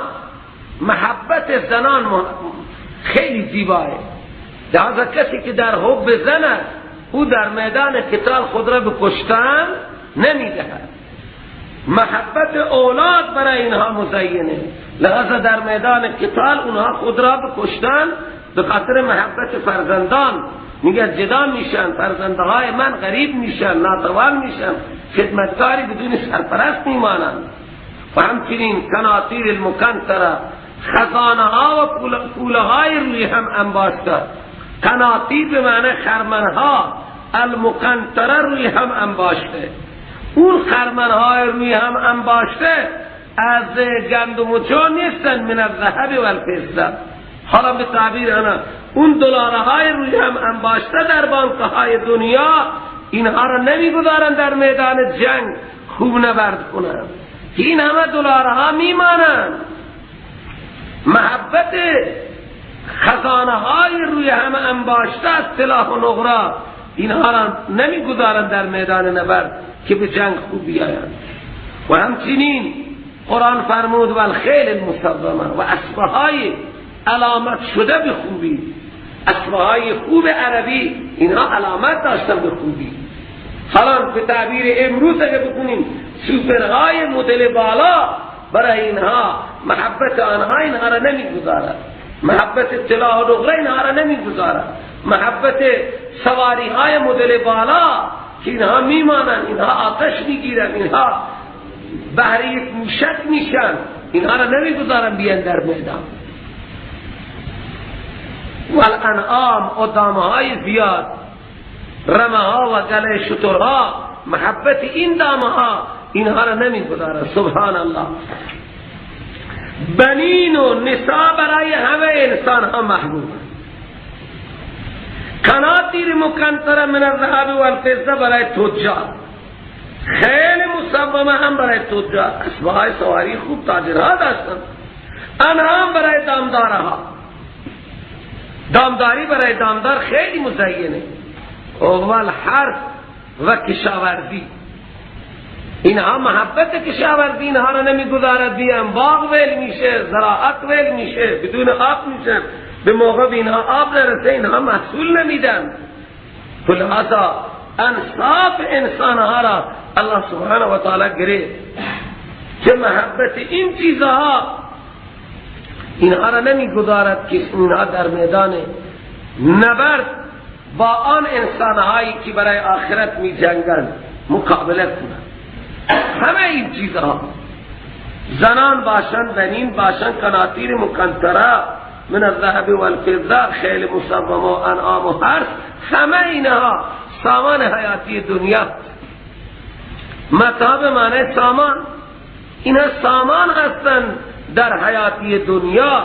محبت زنان خیلی زیباه. لذا کسی که در حب زن است او در میدان قتال خود را به کشتن نمیدهد. محبت اولاد برای اینها مزینه، لذا در میدان قتال اونها خود را به کشتن به خاطر محبت فرزندان میگه جدا میشن، فرزندهای من غریب میشن، ناتوان میشن، خدمتکاری بدون سرپرست میمانند. و همچنین قناطیر المقنطره، خزانه ها و پوله های روی هم انباشته. قناطیر به معنی خرمنها، المقنطره روی هم انباشته. اون خرمنهای روی هم انباشته از گندم و جو نیستن، من الذهب والفضه. حالا به تعبیر انا اون دلارهای روی هم انباشته در بانکهای دنیا، اینها را نمیگذارن در میدان جنگ خوب نبرد کنن، این همه دلارها میمانند. محبت خزانه های روی هم انباشته از سلاح و نقره، اینها را نمیگذارن در میدان نبرد که به جنگ خوب بیایند. و همچنین قرآن فرمود والخیل المسومه، و اسبهای علامت شده به خوبی، اسبهای خوب عربی اینها علامت داشتن به خوبی. حالا به تعبیر امروز اگه بکنیم سوپرهای مدل بالا، برای اینها محبت آنها اینها را نمیگذارد، محبت طلا و نقره اینها را نمیگذارد، محبت سواری های مدل بالا که اینها میمانند، اینها آتش میگیرند، اینها بهر یک موشک میشن، اینها را نمیگذارن بیان در میدان. والانعام و دامهای زیاد، رمه ها و گله شترها، محبت این دامه ها اینها را نمیگذارن. سبحان الله. بنین و نساء برای همه انسان ها محبوب. قناطیر مقنطره من الذهب والفضه برای تجار، خیل مصومه هم برای تجار، اسبهای سواری خوب تاجرها داشتن. انعام برای دامدارها، دامداری برای دامدار خیلی مزینه. اول حرث و کشاورزی، اینها محبت کشاورزی اینها را نمیگذارد بیان، باغ ویل میشه، زراعت ویل میشه، بدون آب میشه، به موقع اینها آب نرسه اینها محصول نمیدن. لذا انصاف انسانها را الله سبحانه و تعالی گرفت که محبت این چیزها اینها را نمیگذارد که اینها در میدان نبرد با آن انسانهایی که برای آخرت می جنگند مقابله کنند. همه این چیزها، زنان باشند، بنین باشند، قناطیر مقنطره من الذهب والفضه، خیل مصومه و انعام و حرث، همه اینها سامان حیاتی دنیا. متاع به معنی سامان، اینها سامان هستند در حیاتی دنیا،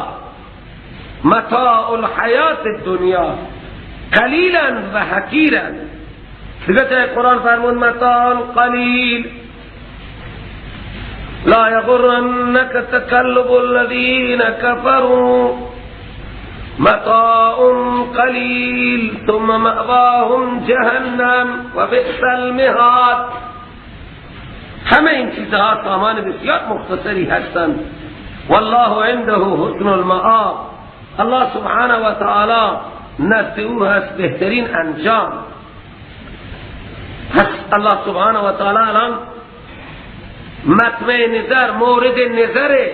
متاع الحیات دنیا قلیلا و حقیرا. دیگه قرآن فرمود متاع قلیل لا یغرنک تقلب الذین کفروا متاع قلیل ثم مأواهم جهنم و بئس المهاد. همه این چیزها سامان بسیار مختصری هستند. والله عنده حسن المآب، الله سبحانه و تعالی نزد او هست بهترین انجام. پس الله سبحانه و تعالی الان مطمع نظر، مورد نظر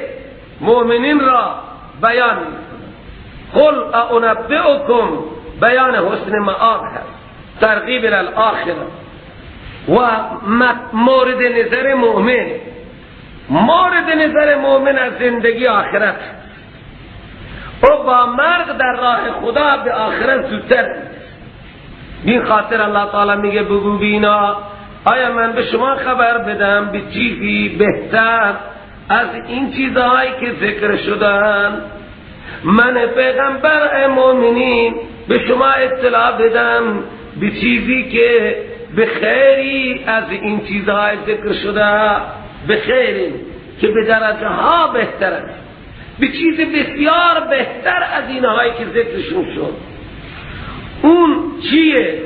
مؤمنین را بیان می‌کند. قل انبئکم، بیان حسن مآب هست، ترغیب الی الاخره. و مورد نظر مؤمن، مورد نظر مؤمن از زندگی آخرت، او با مرگ در راه خدا به آخرت زودتر. بین خاطر الله تعالی میگه بگو بینا، آیا من به شما خبر بدم به چیزی بهتر از این چیزهایی که ذکر شدن؟ من پیغمبر مؤمنین به شما اطلاع بدم به چیزی که به خیری از این چیزهای ذکر شده، به خیری که به درجه ها بهتر است، به چیز بسیار بهتر از اینهایی که ذکرشون شد. اون چیه؟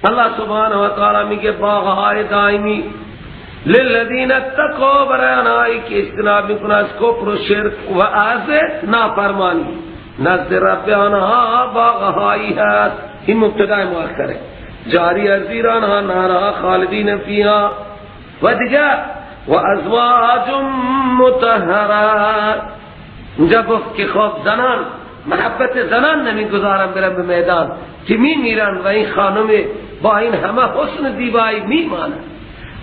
الله سبحانه و تعالی میگه باغهای دائمی للذین اتقوا، برای آنهایی که اجتناب میکنه از کفر و شرک و از نافرمانی، نزد رب آنها باغهایی هست. این مبتدای مؤخره، جاری از زیر آنها نهرها خالدین فیها و دیگه و ازواج مطهرات. اینجا گفت که خب زنان محبت زنان نمیگذارن برن به میدان که میمیرن و این خانم با این همه حسن زیبایی میمانه.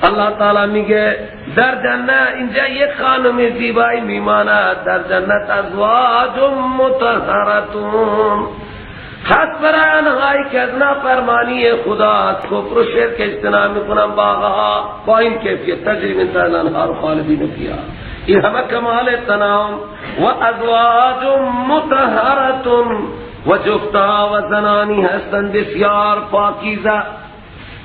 الله تعالی میگه در جنت اینجا یک خانم زیبایی میماند، در جنت ازواج مطهرتون هست برای آنهایی که از نافرمانی خدا، از کفر و شرک اجتناب میکنن باغها با این کیفیت، تجری من تحتها الانهار خالدین فیها. این همه کمال تنام و ازواج مطهرتون و جفتها و زنانی هستند بسیار پاکیزه،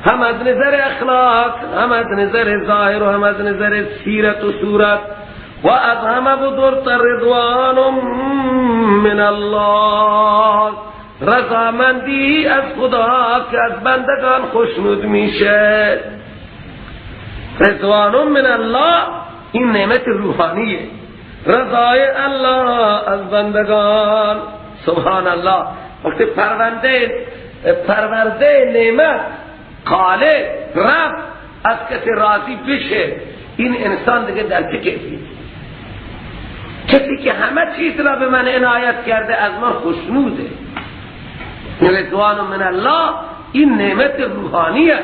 هم از نظر اخلاق، هم از نظر ظاهر و هم از نظر سیرت و صورت. و از همه بزرگتر رضوان من الله، رضامندی از خدا که از بندگان خوشنود میشه. رضوان من الله این نعمت روحانیه، رضای الله از بندگان. سبحان الله. وقتی پرورده نعمت خالق رب از کسی راضی بشه، این انسان دیگه در چه کیفیت؟ کسی که همه چیز را به من عنایت کرده از من خوشنوده. رضوان من الله این نعمت روحانیه.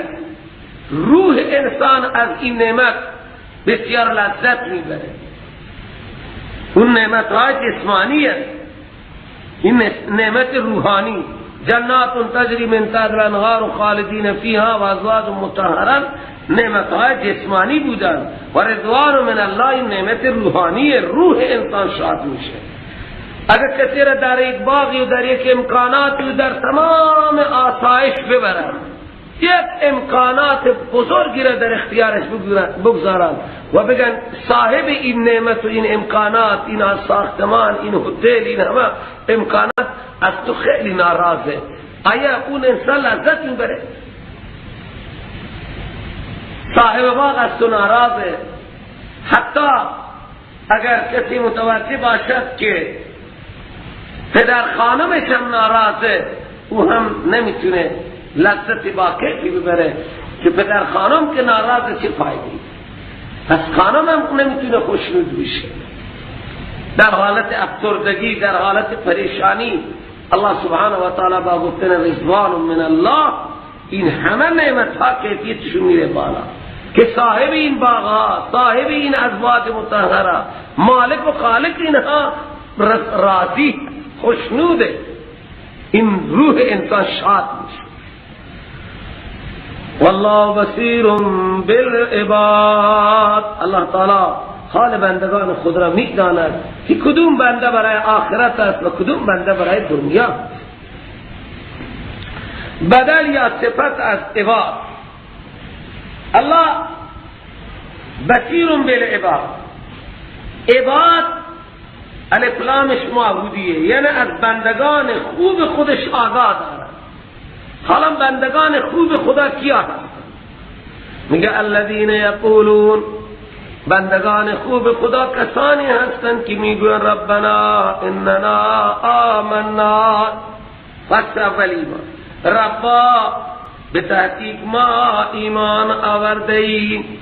روح انسان از این نعمت بسیار لذت میبره. اون نعمت های جسمانیه، این نعمت روحانی. جنات تجری من تحتها الانهار خالدین فیها و ازواج مطهره، نعمت های جسمانی بودن. و رضوان من الله این نعمت روحانی، روح انسان شاد میشه. اگر کسی را در یک باغی و در یک امکاناتی و در تمام آسایش ببرن، یک امکانات بزرگی را در اختیارش بگذارن و بگن صاحب این نعمت و این امکانات، این ساختمان، این هتل، این همه امکانات از تو خیلی ناراضه، آیا اون انسان لذت میبره؟ صاحب باغ از تو ناراضه. حتی اگر کسی متوجه باشد که پدر خانمش هم ناراضه، او هم نمیتونه لذت با کیفی ببره که پدر خانم که ناراضه چه فایده؟ پس خانم هم نمیتونه خوشنود بشه. در حالت افسردگی، در حالت پریشانی، الله سبحانه و تعالی با گفتن رضوان من الله این همه نعمت ها کیفیتشون میره بالا که صاحب این باغها، صاحب این ازواج مطهره، مالک و خالق اینها راضی خوشنوده. این روح انسان شاد میشه. والله بصیر بالعباد. الله تعالی حال بندگان خود را میداند که کدوم بنده برای آخرت است و کدوم بنده برای دنیا. بدل یا صفت از عباد. الله بصیر بالعباد. عباد الف لامش معبودیه، یعنی از بندگان خوب خودش آگاه دارد. حالا بندگان خوب خدا کیا هستند؟ میگه الذین یقولون، بندگان خوب خدا کسانی هستند که میگوین ربنا اننا آمنا. فصل اول ایمان، ربا به تحقیق ما ایمان آورده ایم.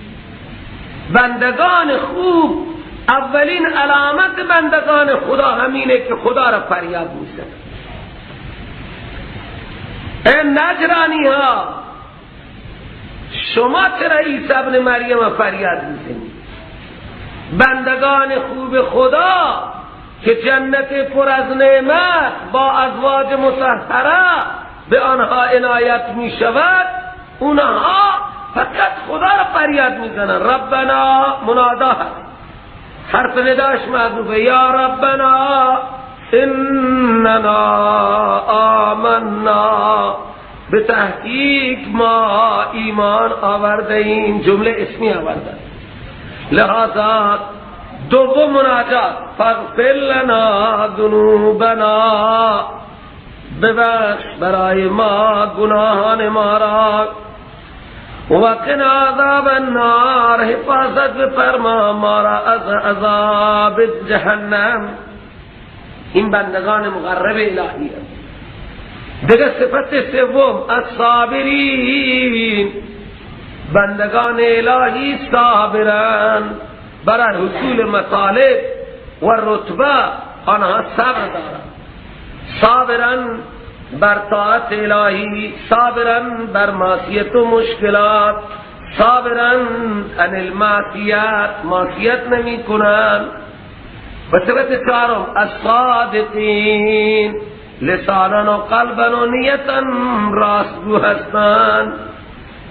بندگان خوب، اولین علامت بندگان خدا همینه که خدا را فریاد میزنن. ای نجرانی ها، شما چرا عیسی ابن مریم فریاد میزنید؟ بندگان خوب خدا که جنت پر از نعمت با ازواج مطهره به آنها عنایت میشود، اونها فقط خدا را فریاد میزنن. ربنا منادا، حرف نداش محذوفه، یا ربنا اننا آمنا، به تحقیق ما ایمان آورده ایم. جمله اسمی آورده. لہذا دوم مناجات، فاغفر لنا ذنوبنا، ببخش برای ما گناهان ما را، وقنا عذاب النار، حفاظت بفرما ما را از عذاب جهنم. این بندگان مقرب الهی. دیگه صفت سوم الصابرین، بندگان الهی صابرن برای حصول مطالب و رتبه آنها صبر دارند. صابرن بر طاعت الهی، صابرن بر معصیت و مشکلات، صابرن عن المعصیت، معصیت نمی کنن. و صفت چهارم الصادقین، لسانا و قلبا و نیتا راستگو هستند.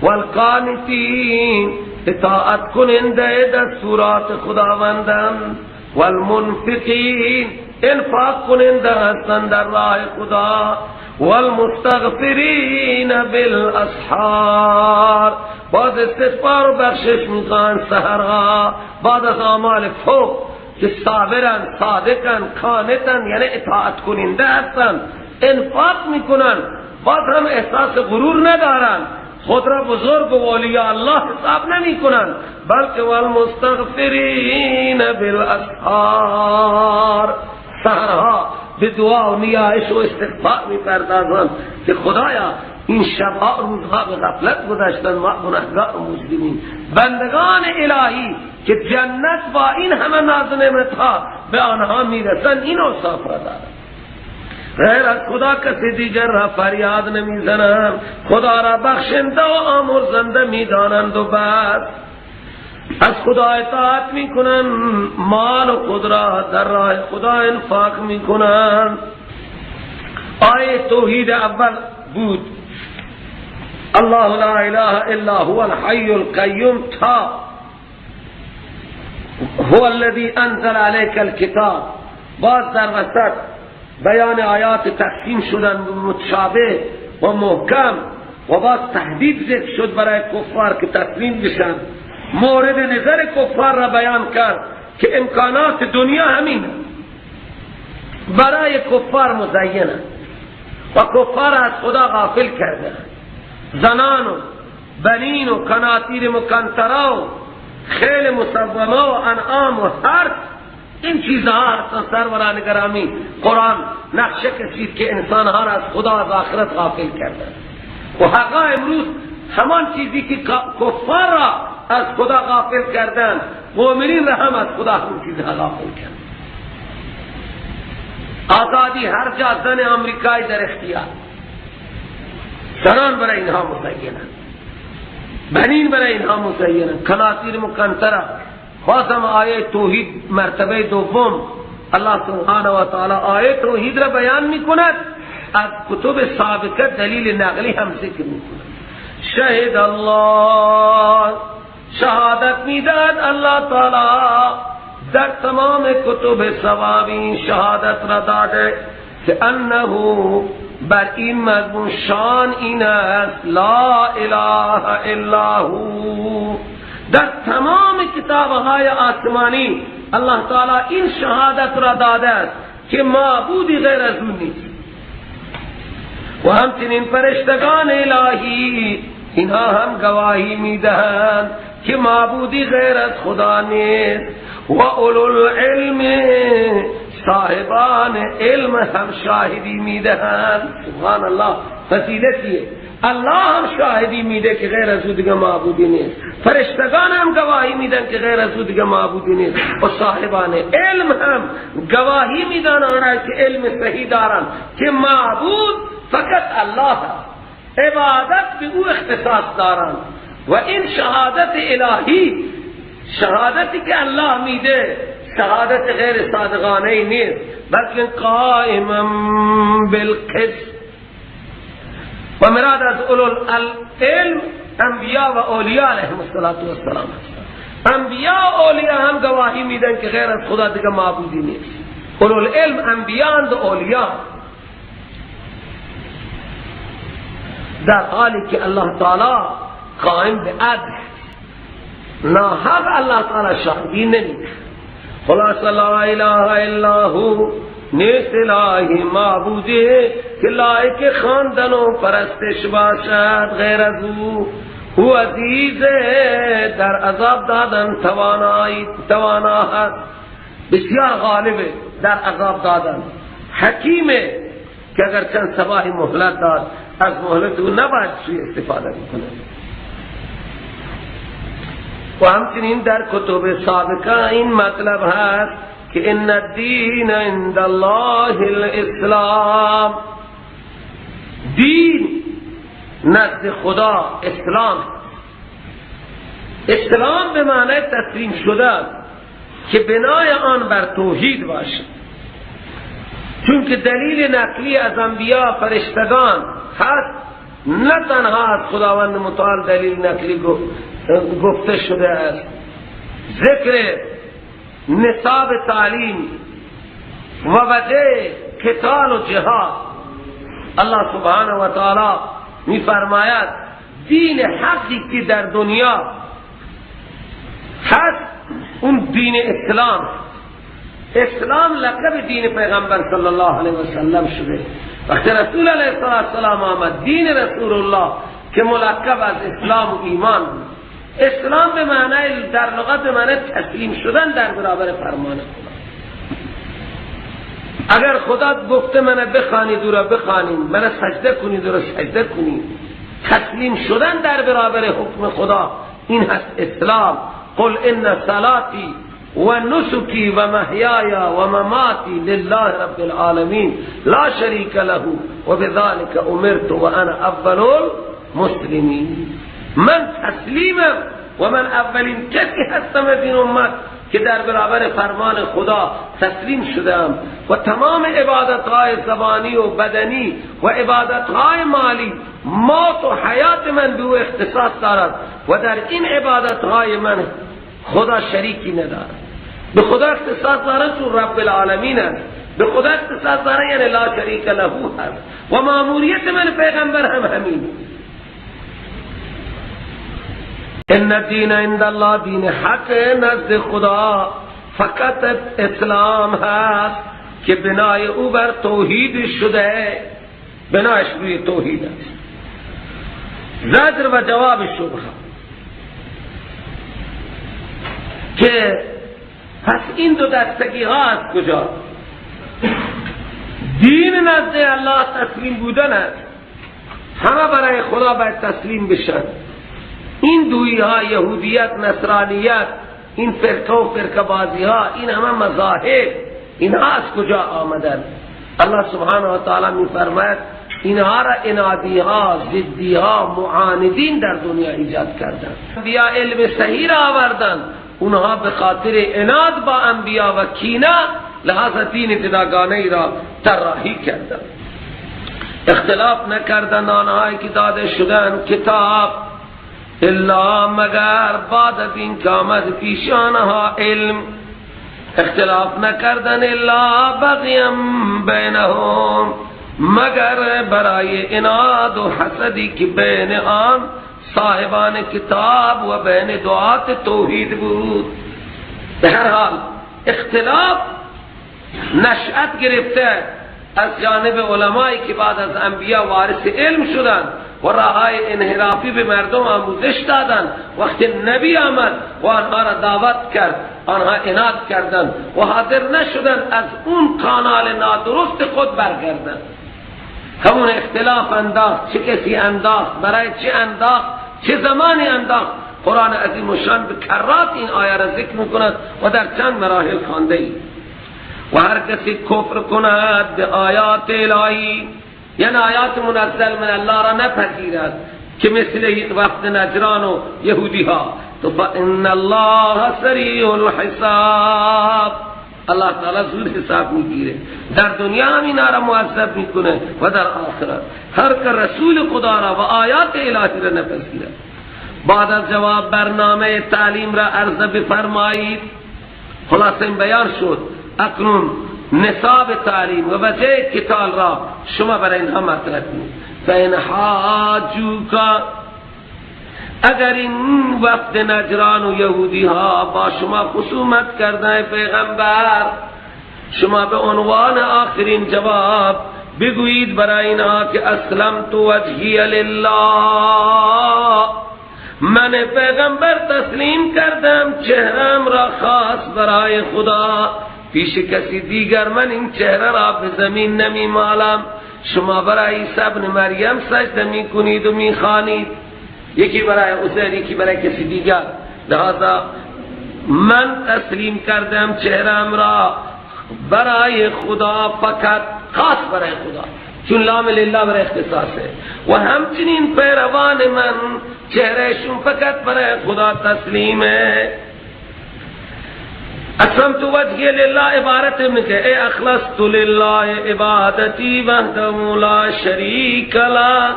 والقانتین، اطاعت کننده دستورات خداوندند. والمنفقین، انفاق کننده هستند در راه خدا. والمستغفرین بالاسحار، بعد استغفار و بخشش میخوان سحرها، بعد از اعمال فوق که صابرن، صادقن، قانتن، یعنی اطاعت کننده هستن، انفاق میکنن، باز هم احساس غرور ندارن، خود را بزرگ و اولیاء الله حساب نمی کنن، بلکه والمستغفرین بالاسحار، سحرها به دعا و نیایش و استغفار میپردازند که خدایا این شبها روزها به غفلت گذشتن، ما گناهگار و مجرمین. بندگان الهی که جنت با این همه ناز و نعمتها به آنها میرسن، این اوصاف را دارند. غیر از خدا کسی دیگر را فریاد نمیزنند، خدا را بخشنده و آمرزنده میدانند و بس. از خدا اطاعت میکنند، مال خود را در راه خدا انفاق میکنند. آیه توحید اول بود، الله لا اله الا هو الحی القیوم، تا هو الذی انزل علیک الکتاب. باز در وسط بیان آیات تقسیم شدن متشابه و محکم، و باز تهدید ذکر شد برای کفار که تسلیم بشن. مورد نظر کفار را بیان کرد که امکانات دنیا همین برای کفار مزینه و کفار از خدا غافل کرده. زنان و بنین و قناطیر مقنطره و خیل مسومه و انعام و هر این چیزها هستن. سروران گرامی، قرآن نقشه کشید که انسانها را از خدا از آخرت غافل کرده و حقا امروز همان چیزی که کفار را از خدا غافل کردن، مؤمنین را هم از خدا هم چیزها غافل کردن. آزادی هر جا زن امریکایی در اختیار، زنان برای اینها مزینن، بنین برای اینها مزینن، قناطیر مقنطره. خواستم آیه توحید مرتبه دوم، الله سبحانه و تعالی آیه توحید را بیان میکند، از کتب سابقه دلیل نقلی هم ذکر میکند. شهد الله، شهادت میداد الله تعالی در تمام کتب ثوابی شهادت را داده که انه بر این مضمون شان این است، لا اله الا هو. در تمام کتابهای آسمانی الله تعالی این شهادت را داده است که معبودی غیر از او نیست. و همچنین فرشتگان الهی اینها هم گواهی میدهند که معبودی غیر از خدا نیست. و اولو العلم، صاحبان علم هم شاهدی میدهند. سبحان الله، فضیلتیه. الله هم شاهدی میده که غیر از او دیگه معبودی نیست، فرشتگان هم گواهی میدن که غیر از او دیگه معبودی نیست، و صاحبان علم هم گواهی میدن آنها که علم صحیح دارن که معبود فقط الله است، عبادت به او اختصاص دارن. و این شهادت الهی، شهادتی که الله میده، شهادت غیر صادقانه نیست، بلکه قائم بالقسط. و مراد از اولو العلم انبیاء و اولیاء علیهم الصلاة والسلام. انبیاء و اولیاء هم گواهی میدن که غیر از خدا دیگه معبودی نیست. اولو العلم انبیاء و اولیاء، در حالی که الله تعالی قائم به عدل، ناحق الله تعالی شاهدی نمیده. خلاص لا اله الا هو، نیست الهی معبودی که لایق خواندن و پرستش باشد غیر از او. او عزیز در عذاب دادن توانا هست، بسیار غالبه در عذاب دادن، حکیمه که اگر چند صباحی مهلت داد از مهلت او نباید سوی استفاده بکنه. و همچنین در کتب سابقه این مطلب هست که ان الدین عند الله الاسلام، دین نزد خدا اسلام. اسلام به معنی تسلیم شده که بنای آن بر توحید باشه، چون که دلیل نقلی از انبیا فرشتگان هست، نه تنها از خداوند متعال دلیل نقلی گفته شده است. ذکر نصاب تعلیم و وجه قتال و جهاد، الله سبحانه و تعالی می فرماید دین حقی که در دنیا هست اون دین اسلام. اسلام لقب دین پیغمبر صلی الله علیه و سلم شده. وقتی رسول علیه السلام آمد، دین رسول الله که ملقب از اسلام و ایمان بود. اسلام به معنی در لغت به معنی تسلیم شدن در برابر فرمان خدا. اگر خدا گفته من بخوانید او را بخوانیم، من سجده کنید او را سجده کنیم، تسلیم شدن در برابر حکم خدا، این هست اسلام. قل ان صلاتی و نسکی و محیای و مماتی لله رب العالمین لا شریک له و بذلك امرت و انا اول المسلمین. من تسلیمم و من اولین کسی هستم از این امت که در برابر فرمان خدا تسلیم شدم و تمام عبادتهای زبانی و بدنی و عبادتهای مالی، موت و حیات من به او اختصاص دارد و در این عبادتهای من خدا شریکی ندارد. به خدا اختصاص دارد چون رب العالمین است. به خدا اختصاص دارد یعنی لا شریک له هست و ماموریت من پیغمبر هم همین. ان الدین عند الله، دین حق نزد خدا فقط اسلام هست که بنای او بر توحید شده، بنایش روی توحید است. زجر و جواب شبهه که پس این دو دستگی ها از کجا؟ دین نزد الله تسلیم بودن است، همه برای خدا باید تسلیم بشن. این دویی ها، یهودیت، نصرانیت، این فرقه و فرقه بازی ها، این همه مذاهب، اینها از کجا آمدن؟ الله سبحانه و تعالی می فرماید اینها را انادی ها، ضدی ها، معاندین در دنیا ایجاد کردن. انبیا علم صحیح را آوردن، اونها به خاطر اناد با انبیا و کینه لحاظ دین جداگانه را طراحی کردن. اختلاف نکردن آنهایی که داده شدن کتاب الا مگر بعد از این که آمد پیش آنها علم. اختلاف نکردن الا بغیم بینهم، مگر برای عناد و حسدی که بین آن صاحبان کتاب و بین دعات توحید بود. به هر حال اختلاف نشأت گرفته از جانب علمایی که بعد از انبیا وارث علم شدند و راههای انحرافی به مردم آموزش دادند. وقتی نبی آمد و آنها را دعوت کرد، آنها عناد کردند و حاضر نشدند از اون کانال نادرست خود برگردند. همون اختلاف انداخت، چه کسی انداخت، برای چه انداخت، چه زمانی انداخت. قرآن عظیم الشان به کرات این آیه را ذکر میکند و در چند مراحل خوانده ایم. و هر کسی کفر کند به آیات الهی، یعنی آیات منزل من الله را نپذیرد که مثل وفد نجران و یهودی ها، تو فإن الله سریع الحساب، الله تعالی زود حساب میگیره. در دنیا هم اینا را معذب میکنه و در آخرت. هر که رسول خدا را و آیات الهی را نپذیرد. بعد از جواب برنامه تعلیم را عرض بفرمایید. خلاصه این بیان شد. اکنون نصاب تعلیم و وجه قتال را شما برای اینها مطرح کنید. فإن حاجوک، اگر این وفد نجران و یهودی ها با شما خصومت کردن پیغمبر، شما به عنوان آخرین جواب بگویید برای اینها که اسلمت وجهی لله، من پیغمبر تسلیم کردم چهرم را خاص برای خدا، پیش کسی دیگر من این چهره را به زمین نمی مالم. شما برای عیسی ابن مریم سجده می کنید و می خوانید، یکی برای عزیر، یکی برای کسی دیگر. لہذا من تسلیم کردم چهرم را برای خدا، فقط خاص برای خدا، چون لام لله برای اختصاصه، و همچنین پیروان من چهرهشون فقط برای خدا تسلیمه. اسلمت وجهی لله عبارت میگه ای اخلصت لله عبادتی وحده لا شریک له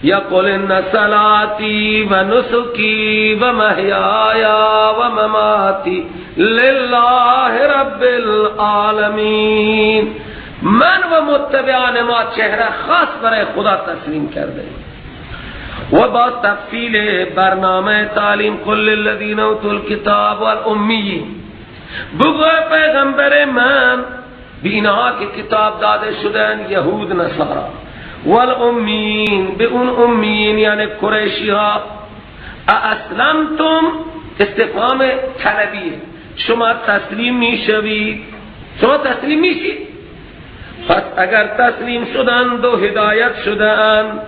یقول ان صلاتی و نسکی و محیای و مماتی لله رب العالمین. من و متبعان ما چهره خاص برای خدا تسلیم کرده. و با تفصیل برنامه تعلیم قل للذین اوتوا الکتاب والامیین، بگو پیغمبر من به اینها که کتاب داده شدن، یهود نصارا، والامیین به اون امیین یعنی قریشی ها، اسلمتم استفهام طلبیه، شما تسلیم میشوید، شما تسلیم میشید. پس اگر تسلیم شدند و هدایت شدند،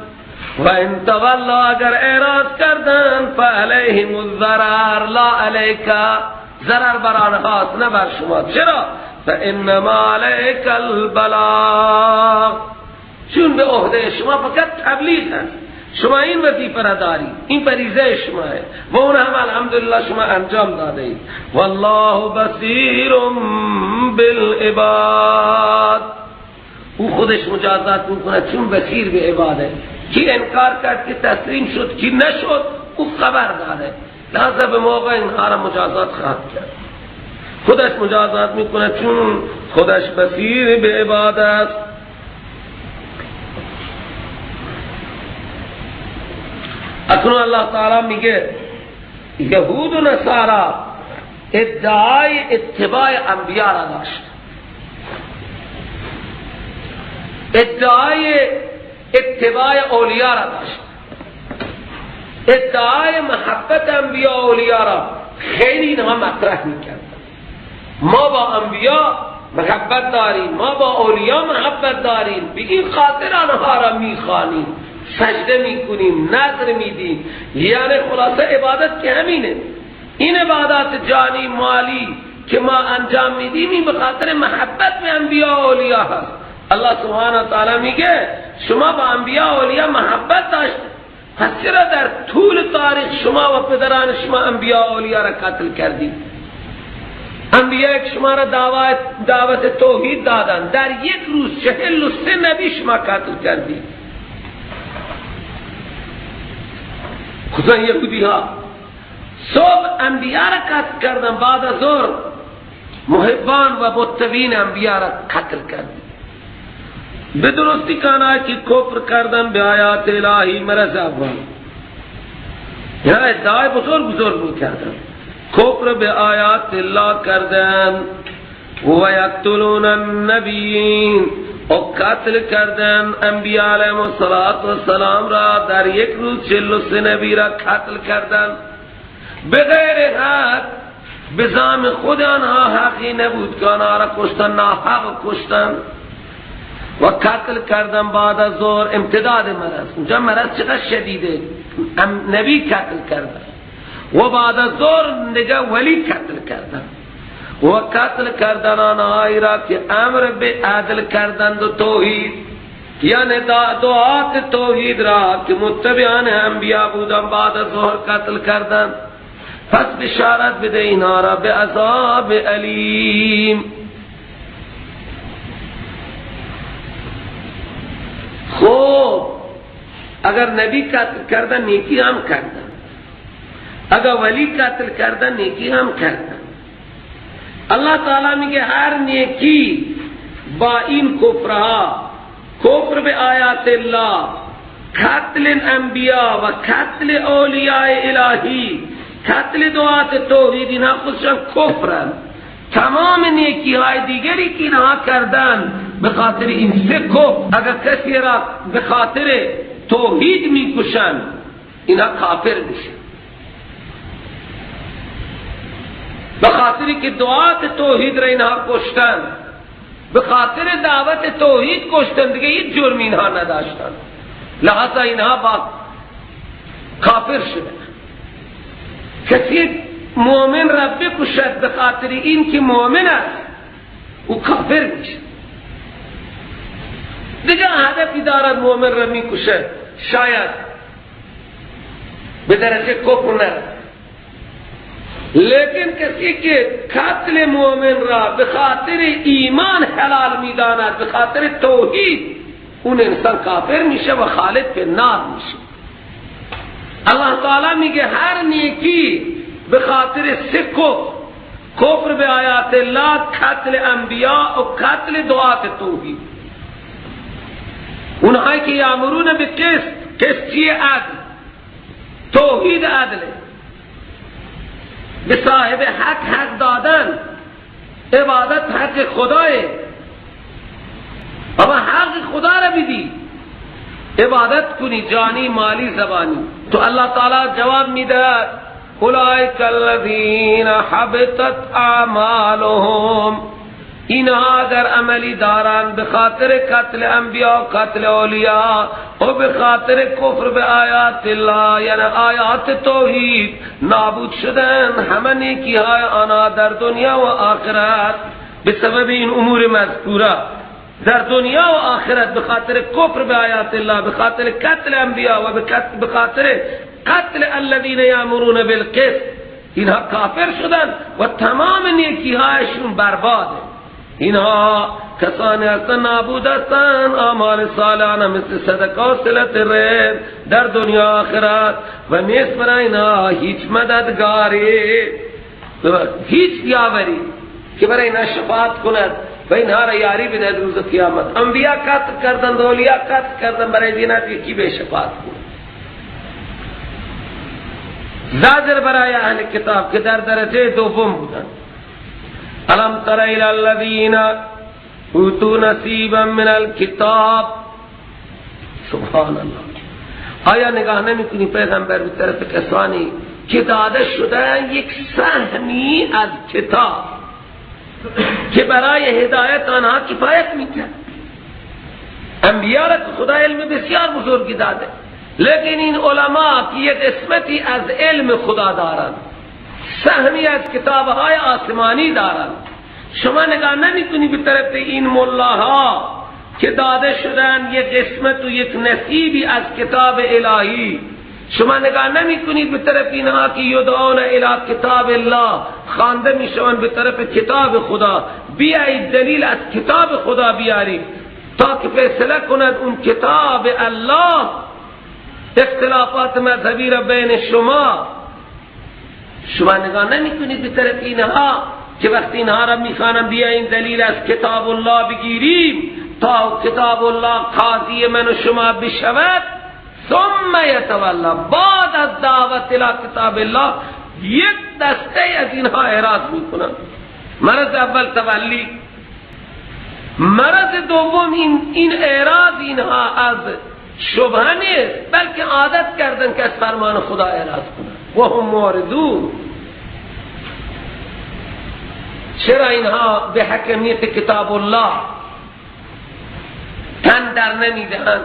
و ان تولوا اگر اعراض کردند، فعلیهم الضرر لا علیک، ضرر بر آنهاست نه بر شما. چرا؟ فانما علیک البلاغ، چون به عهده شما فقط تبلیغ هست، شما این وظیفه را دارید، این فریضه شما ہے و اون هم الحمدلله شما انجام داده اید. والله بصیر بالعباد، او خودش مجازات میکنه چون بصیر به عباده. کی انکار کرد که تسلیم شد، کی نشد، او خبر داره، لحظه به موقع اینها را مجازات خواهد کرد. خودش مجازات میکنه چون خودش بصیر به عباد است. اکنون الله تعالی میگه یهود و نصارا ادعای اتباع انبیاء را داشت، ادعای اتباع اولیاء را داشت، ادعای محبت انبیاء و اولیاء را خیلی اینها مطرح میکردن. ما با انبیاء محبت داریم، ما با اولیاء محبت داریم، به این خاطر آنها را میخوانیم، سجده میکنیم، نذر میدیم. یعنی خلاصه عبادت که همینه، این عبادات جانی مالی که ما انجام میدیم این به خاطر محبت به انبیاء و اولیاء هست. الله سبحانه و تعالی میگه شما با انبیاء و اولیاء محبت داشت، پس چرا در طول تاریخ شما و پدران شما انبیاء و اولیاء را قتل کردید؟ انبیاء که شما را دعوت توحید دادن، در یک روز 43 نبی شما قتل کردید. خصوصا یهودی ها صبح انبیاء را قتل کردن، بعد از ظهر محبان و متبعین انبیاء را قتل کردن. به درستی کانا که کفر کردن به آیات الهی مرض اول، یعنی ادعای بزرگ بزرگ بود کردن، کفر به آیات الله کردن، و یقتلون النبیین و قتل کردن انبیاء علیهم السلام را، در یک روز 43 نبی را قتل کردن بغیر حق. به زعم خود آنها حقی نبود که آنها را کشتن، ناحق کشتن و قتل کردن بعد از ظهر. امتداد مرض، اونجا مرض چقدر شدیده، نبی قتل کردن و بعد از ظهر نگه ولی قتل کردن و قتل کردن آنهایی را که امر به عدل کردند و توحید، یعنی دعات توحید را که متبعان انبیاء بودن بعد از ظهر قتل کردن. پس بشارت بده اینها را به عذاب الیم. خب اگر نبی قتل کردن نیکی هم کردن، اگر ولی قتل کردن نیکی هم کردن. الله تعالی میگه هر نیکی با این کفرها، کفر به آیات الله، قتل انبیاء و قتل اولیاء الهی، قتل دعات توحید، اینها خودشان کفرن. تمام نیکی های دیگری که اینها کردن به خاطر این سه کفر، اگر کسی را به خاطر توحید میکشن اینها کافر میشن، به خاطر که دعات توحید را اینها کشتن، به خاطر دعوت توحید کشتن، دیگه هیچ جرم اینها نداشتن، لہذا اینها با کافر شدن. کسی مؤمن را بکشد به خاطر این که مؤمن است، او کافر میشه. دیگه هدفی دارد، مؤمن را میکشد، شاید به درجه کفر نرسد، لیکن کسی که قتل مؤمن را به خاطر ایمان حلال میداند، به خاطر توحید، اون انسان کافر میشه و خالد به نار میشه. الله تعالی میگه هر نیکی به خاطر سه کفر، کفر به آیات الله، قتل انبیاء و قتل دعات توحید، اونهایی که یامرون به قسط، قسط چیه؟ عدل، توحید عدله، به صاحب حق حق دادن، عبادت حق خداه، اما حق خدا را بدی، عبادت کنی جانی مالی زبانی. تو الله تعالی جواب میدهد اولئک الذین حبطت اعمالهم، اینها اگر عملی دارند به خاطر قتل انبیاء، قتل اولیاء و به خاطر کفر به آیات الله، یعنی آیات توحید، نابود شدن همه نیکی های آنها در دنیا و آخرت به سبب این امور مذکوره، در دنیا و آخرت به خاطر کفر به آیات الله، به خاطر قتل انبیاء و به خاطر قتل الذین یامرون بالقسط، اینها کافر شدن و تمام نیکی هایشون برباده. اینها کسانی هستند نابود هستند، اعمال صالحانه مثل صدقه و صلت رحم در دنیا آخرت، و نیست برای اینها هیچ مددگاری، هیچ یاوری که برای اینها شفاعت کند و اینها را یاری بدهد روز قیامت. انبیاء قتل کردند، اولیاء قتل کردند، برای اینها کی به شفاعت کند؟ زاجر برای اهل کتاب که در درجه دوم بودند. الم تر الی الذین اوتوا نصیبا من الکتاب، سبحان الله، آیا نگاه نمی کنی پیغمبر به طرف کسانی که داده شدن یک سهمی از کتاب که برای هدایت آنها کفایت میکرد؟ انبیاء را خدا علم بسیار بزرگی داده، لیکن این علما که یک قسمتی از علم خدا دارند، سهمی از کتابهای آسمانی دارند، شما نگاه نمی کنی به طرف این ملاها که داده شدن یک قسمت و یک نصیبی از کتاب الهی، شما نگاه نمی کنید به طرف اینها که یدعون الی کتاب الله، خوانده می شوند به طرف کتاب خدا، بیایید دلیل از کتاب خدا بیارید تا که فیصله کند اون کتاب الله اختلافات مذهبی را بین شما. شما نگاه نمی کنید به طرف اینها که وقتی اینها را میخوانم بیاییم دلیل از کتاب الله بگیریم تا کتاب الله قاضی من و شما بشود. ثم یتولی، بعد از دعوت الی کتاب الله یک دسته از اینها اعراض میکنن. مرض اول تولی، مرض دوم این اعراض اینها از شبهه نیست، بلکه عادت کردن که از فرمان خدا اعراض کنن. و هم معرضون. چرا اینها به حکمیت کتاب الله تن در نمیدهند؟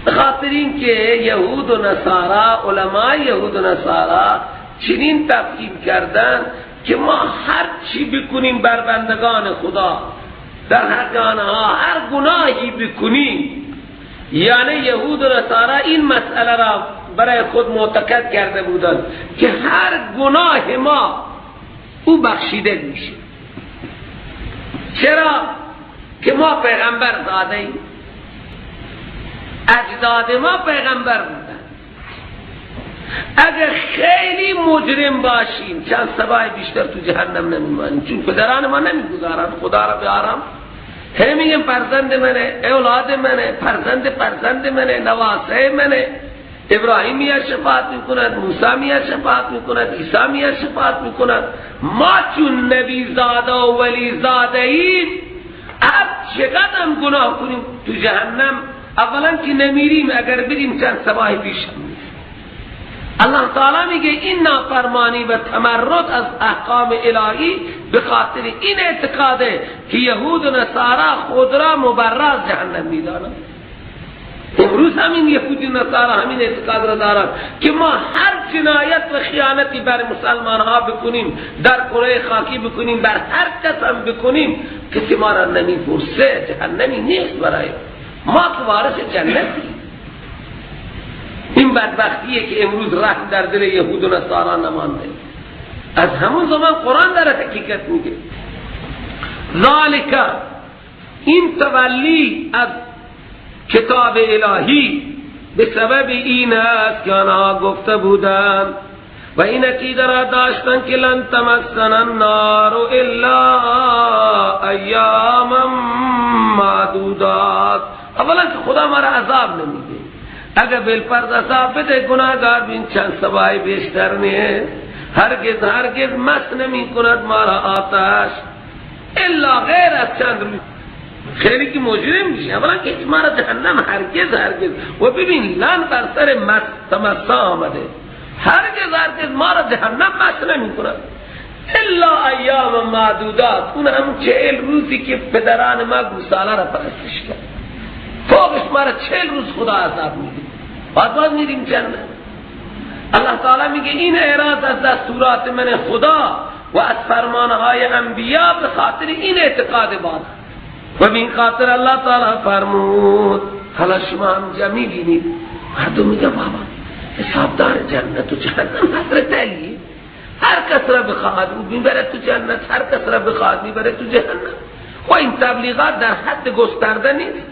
بخاطر این که یهود و نصارا، علمای یهود و نصارا چنین تفهیم کردن که ما هر چی بکنیم بر بندگان خدا، در حق آنها هر گناهی بکنیم، یعنی یهود و نصارا این مسئله را برای خود معتقد کرده بودند که هر گناه ما او بخشیده میشه. چرا که ما پیغمبر زاده ایم، اجداد ما پیغمبر بودن. اگر خیلی مجرم باشیم چند سبای بیشتر تو جهنم نمیمانیم، چون پدران ما نمیگذارند خدا را بیارم. هم میگم فرزند منه، اولاد منه، فرزند فرزند منه، نواسه منه. ابراهیم یا شفاعت میکند، موسی یا شفاعت میکند، عیسی یا شفاعت میکند. ما چون نبی زاده و ولی زاده ایم، هر چقدر هم گناه کنیم تو جهنم اولا که نمیریم، اگر بریم چند سباه پیش هم. الله تعالی میگه این نافرمانی و تمرد از احکام الهی به خاطر این اعتقاده که یهود و نصارا خود را مبرا از جهنم میدانند. امروز همین یهودی نصارا همین اعتقاد را دارند که ما هر جنایت و خیانتی بر مسلمان ها بکنیم، در کره خاکی بکنیم، بر هر کس هم بکنیم، کسی ما را نمیپرسه، جهنمی نیست برای ما که وارث جنتی. این بدبختیه که امروز رحم در دل یهود و نصارا نمانده. از همون زمان قرآن داره حقیقت میگه. ذالک، این تولی از کتاب الهی به سبب این است که آنها گفته بودند و این عقیده را داشتند که لن تمسنا النار الا ایاما معدودات. اولا که خدا ما را عذاب نمیده، اگر بالفرض عذاب بده گناهگار بین چند سبایی بیشتر نیست، هرگز هرگز مس نمی کند ما را آتش الا غیر از چند روز. خیلی که مجرم میشه، اولا که ما را جهنم هرگز هرگز، و ببین لن بر سر مس تمسا آمده، هرگز هرگز ما را جهنم مس نمی کند الا ایام معدودات. اون هم 40 روزی که پدران ما گوساله را پرستش کرد، فوقش ما را 40 روز خدا عذاب میده، بعد باز میریم جنت. الله تعالی میگه این اعراض از دستورات من خدا و از فرمانهای انبیا به خاطر این اعتقاد باد و به این خاطر الله تعالی فرمود. حالا شما هم جمعی بینید مردم میگه بابا حسابدار جنت و جهنم حضرت علی، هر کس را بخواهد او میبره تو جنت، هر کس را بخواهد میبره تو جهنم. و این تبلیغات در حد گسترده نیست.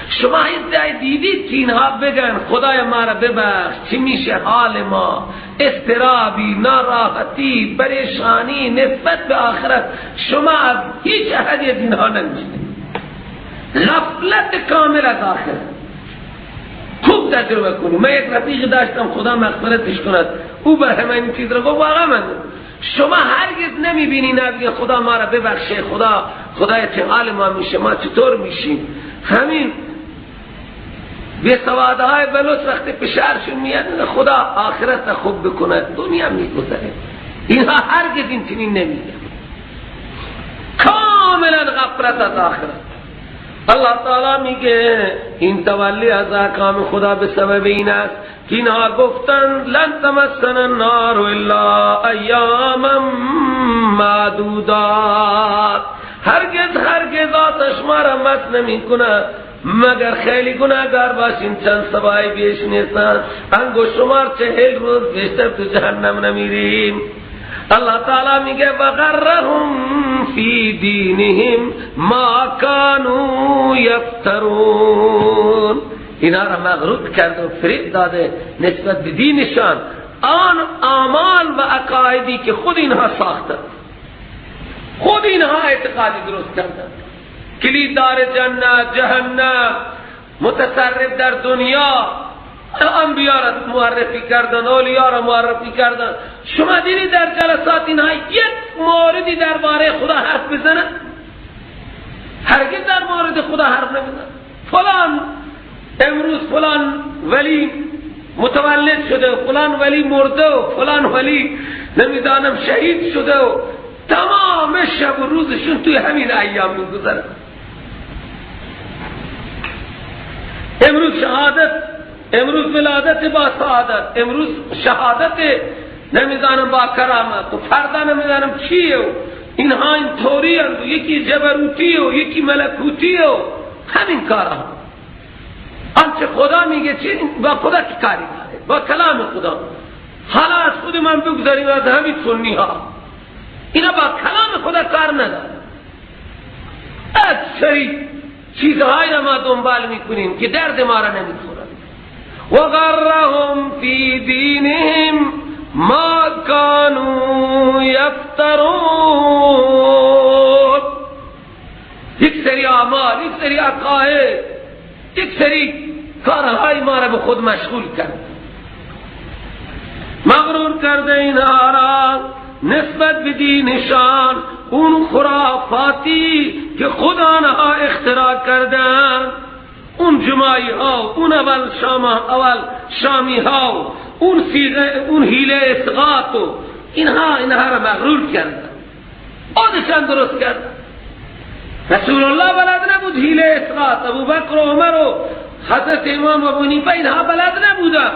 شما این دیدید که اینها بگن خدای ما را ببخش، چی میشه حال ما، اضطرابی، ناراحتی، پریشانی نسبت به آخرت، شما از هیچ احدی از اینها نمیشنید. غفلت کامل از آخرت. خوب تجربه کنیم. من یک رفیق داشتم، خدا مغفرتش کند، او بر همه این چیز را گفت. واقعا من شما هرگز نمیبینی نبیگه خدا ما را ببخشه، خدا خدای چه حال ما میشه، ما چطور میشیم. همین بی سواده های بلوچ وقتی پشارشون میاد خدا آخرت خوب بکند، دنیا میگذره. اینها هرگز این چنین نمیگه، کاملا غفلت از آخرت. الله تعالی میگه این تولی از احکام خدا به سبب این است که اینها گفتند لن تمسنا النار الا ایاما معدودات. هرگز هرگز آتش ما را مس نمی کند مگر خیلی گناهگار باشیم، چند سبایی بیش نیستن، انگشت شمار 40 روز بیشتر تو جهنم نمیریم. الله تعالی میگه وغرهم فی دینهم ما کانوا یفترون. اینا را مغرور کرد و فریب داده نسبت به دینشان، آن اعمال و عقایدی که خود اینها ساختند، خود اینها اعتقادی درست کردند. کلیددار جنت، جهنم، متصرف در دنیا، انبیا را معرفی کردن، اولیاء را معرفی کردن. شما دیدی در جلسات اینها یک موردی درباره خدا حرف بزنن؟ هرگز در مورد خدا حرف نمیزنن. فلان امروز فلان ولی متولد شده، فلان ولی مرده و فلان ولی نمیدانم شهید شده و تمام شب و روزشون توی همین ایام میگذره. امروز شهادت، امروز ولادت با سعادت، امروز شهادت نمیدانم با کرامت و فردا نمیدانم چیه و اینها این طوری هست و یکی جبروتی و یکی ملکوتی و همین کارها. آنچه خدا میگه چی با خدا چه کاری داره؟ با کلام خدا. حالا از خود من بگذاریم، از همین سنی ها، اینا با کلام خدا کار نداره. اکثری چیزهایی را ما دنبال میکنیم که درد ما را نمیخورد. وغرهم فی دینهم ما کانوا یفترون. یک سری اعمال، یک سری عقاید، یک سری کارهای ما را به خود مشغول کرد، مغرور کرده اینها را نسبت به دینشان، اون خرافاتی که خود آنها اختراع کردن، اون جماعی ها، اون اول شامی ها، اون سیغه، اون حیله اسقاط و اینها را مغرور کردن، خودشان درست کردن. رسول الله بلد نبود حیله اسقاط، ابوبکر و عمر و حضرت امام ابو حنیفه اینها بلد نبودن.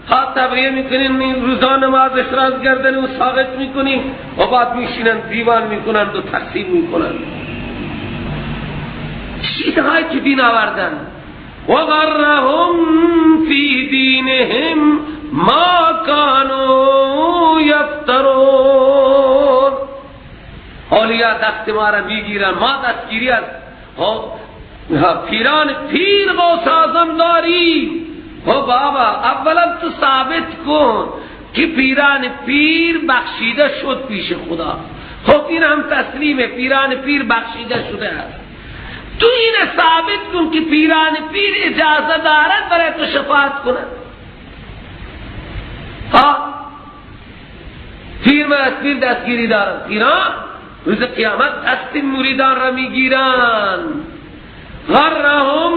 ها تبریه میکنین، این روزا نمازش را از گردن او ساقط میکنین و بعد میشینن دیوان میکنن و تقسیم میکنن. چیزهایی که دین آوردن. و غرهم فی دینهم ما کانوا یفترون. اولیا دست ما را میگیرن، ما دستگیری از پیران پیر غوث اعظم داریم. او بابا اولا تو ثابت کن که پیران پیر بخشیده شد پیش خدا. خب این هم تسلیمه، پیران پیر بخشیده شده است. تو این ثابت کن که پیران پیر اجازه دارد برای تو شفاعت کند. ها پیر من از پیر دستگیری دارم. پیران روز قیامت دست مریدان را میگیرن. غرهم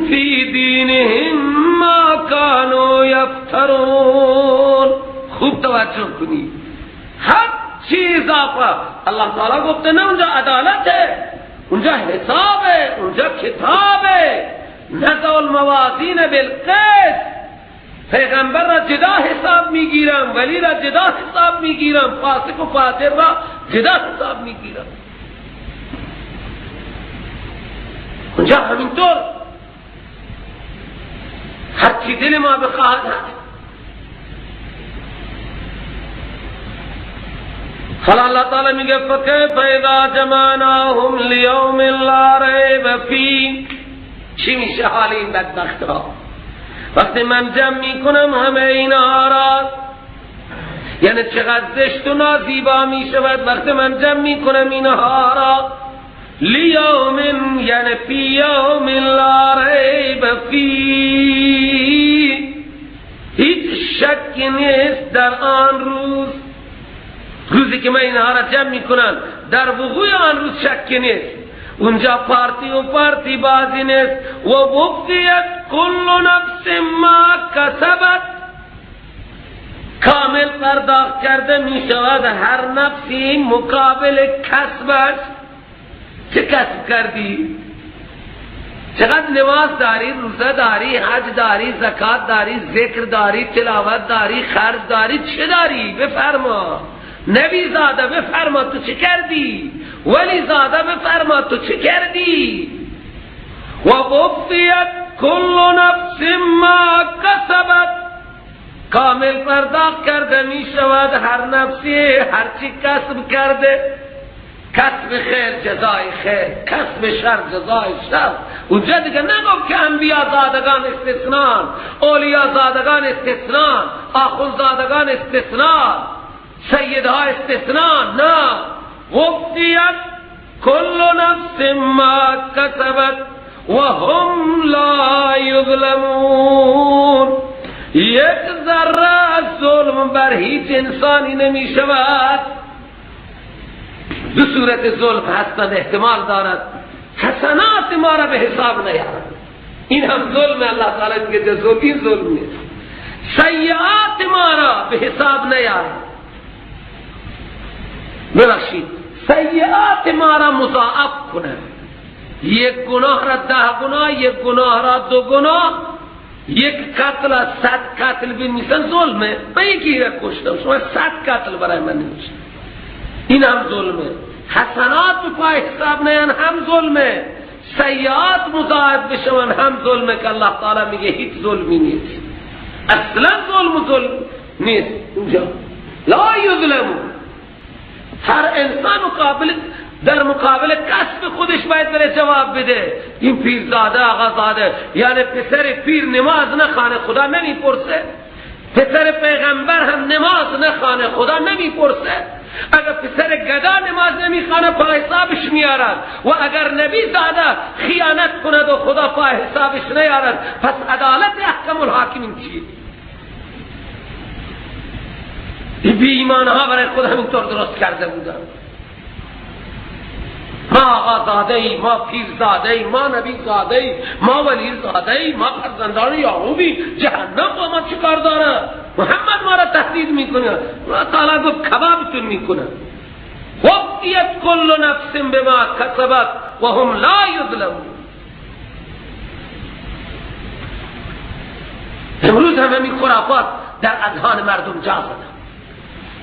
فی دینهم ما کانوا یفترون. خوب توجه کنی، هر چیز آفا الله تعالی گفته نه اونجا عدالته، اونجا حسابه، اونجا کتابه. نضع الموازین بالقسط. پیغمبر را جدا حساب میگیرم، ولی را جدا حساب میگیرم، فاسق و فاجر را جدا حساب میگیرم. اونجا همینطور هرچی دل ما بخواهد. حالا اللہ تعالی میگه فکیف اذا جمعناهم لیوم لا ریب فیه. چی میشه حال این بدبخت ها وقتی من جمع میکنم همه اینها را؟ یعنی چقدر زشت و نازیبا میشود وقتی من جمع میکنم اینها را. لیوم یعنی فی یوم لا ریب فیه، هیچ شکی نیست در آن روز. روزی که من اینها را جمع میکنم در وقوع آن روز شکی نیست. اونجا پارتی و پارتی بازی نیست. و وفیت کل نفس ما کسبت، کامل پرداخت کرده میشود هر نفسی مقابل کسبش. چه کسب کردی؟ چقدر نماز داری، روزه داری، حج داری، زکات داری، ذکر داری، تلاوت داری، خرج داری، چه داری؟ بفرما. نبی زاده بفرما تو چه کردی؟ ولی زاده بفرما تو چه کردی؟ و وفیت کل نفس ما کسبت، کامل پرداخت کرده می شود هر نفسی هرچی کسب کرده. کسب خیر جزای خیر، کسب شر جزای شر. اونجا دیگه نگفت که انبیا زادگان استثنان، اولیا زادگان استثنان، آخوند زادگان استثنان، سیدها استثنان. نه، وفیت کل نفس ما کسبت و هم لا یظلمون. یک ذره ظلم بر هیچ انسانی نمی شود. دو صورت ظلم هستند، احتمال دارد حسنات ما را به حساب نیارد، این هم ظلم. الله تعالی میگه ظلم این ظلم نیست. سیئات ما را به حساب نیارد، ببخشید سیئات ما را مضاعف کنه. یک گناه را 10 گناه، یک گناه را 2 گناه، یک قتل را 100 قتل بنویسن ظلمه. من یکی را کشتم، شما 100 قتل برای من نوشتم، این هم ظلمه. حسنات به پای حساب نیان هم ظلمه، سیئات مضاعف بشون هم ظلمه. که الله تعالی میگه هیچ ظلمی نیست، اصلا ظلم ظلم نیست اونجا. لا یظلمون. هر انسان مقابل در مقابل کسب خودش باید بره جواب بده. این پیرزاده آقازاده، یعنی پسر پیر نماز نخوانه خدا نمیپرسه، پسر پیغمبر هم نماز نخوانه خدا نمیپرسه. اگر پسر گدا نماز نمیخوانه پا حسابش میارد، و اگر نبی زاده خیانت کند و خدا پا حسابش نیارد، پس عدالت احکم الحاکمین چیه؟ بی ایمان ها برای خود همینطور درست کرده بودن. ما آقا زاده ای، ما پیر زاده ای، ما نبی زاده ای، ما ولی زاده ای، ما فرزندان یعقوبی، جهنم با ما چیکار داره؟ محمد ما را تهدید میکنه، الله تعالی گفت کبابتون میکنه. وفیت کل نفس بما کسبت و هم لا یظلمون. امروز هم همین خرافات در اذهان مردم جا زدن.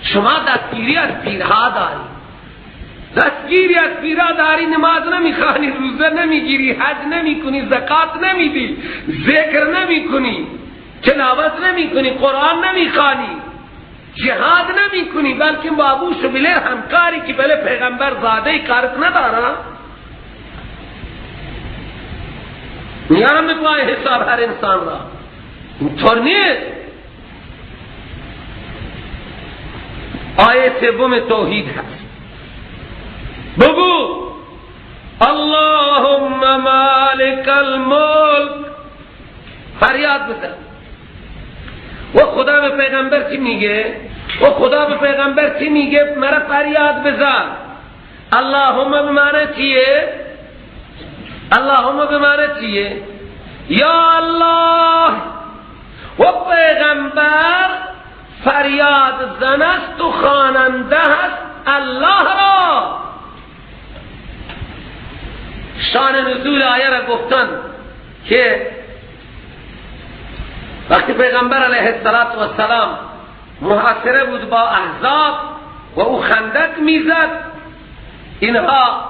شما دستگیری از پیرها داری، دستگیری از پیرها داری، نماز نمیخوانی، روزه نمیگیری، حج نمیکنی، زکات نمیدی، ذکر نمیکنی، تلاوت نمیکنی، قرآن نمیخوانی، جهاد نمیکنی، بلکه با بوش و بله همکاری که بله پیغمبر زاده کارت نداره. میارم به پای حساب هر انسان را. اینطور نیست. آیه سوم توحید هست. بگو اللهم مالک الملک، فریاد بزن. و خدا به پیغمبر چی میگه؟ و خدا به پیغمبر چی میگه؟ مرا فریاد بزن. اللهم به معنی چیه؟ اللهم به معنی چیه؟ یا الله. و پیغمبر فریاد زن است و خواننده است الله را. شان نزول آیه را گفتن که وقتی پیغمبر علیه السلام محاصره بود با احزاب و او خندق میزد، اینها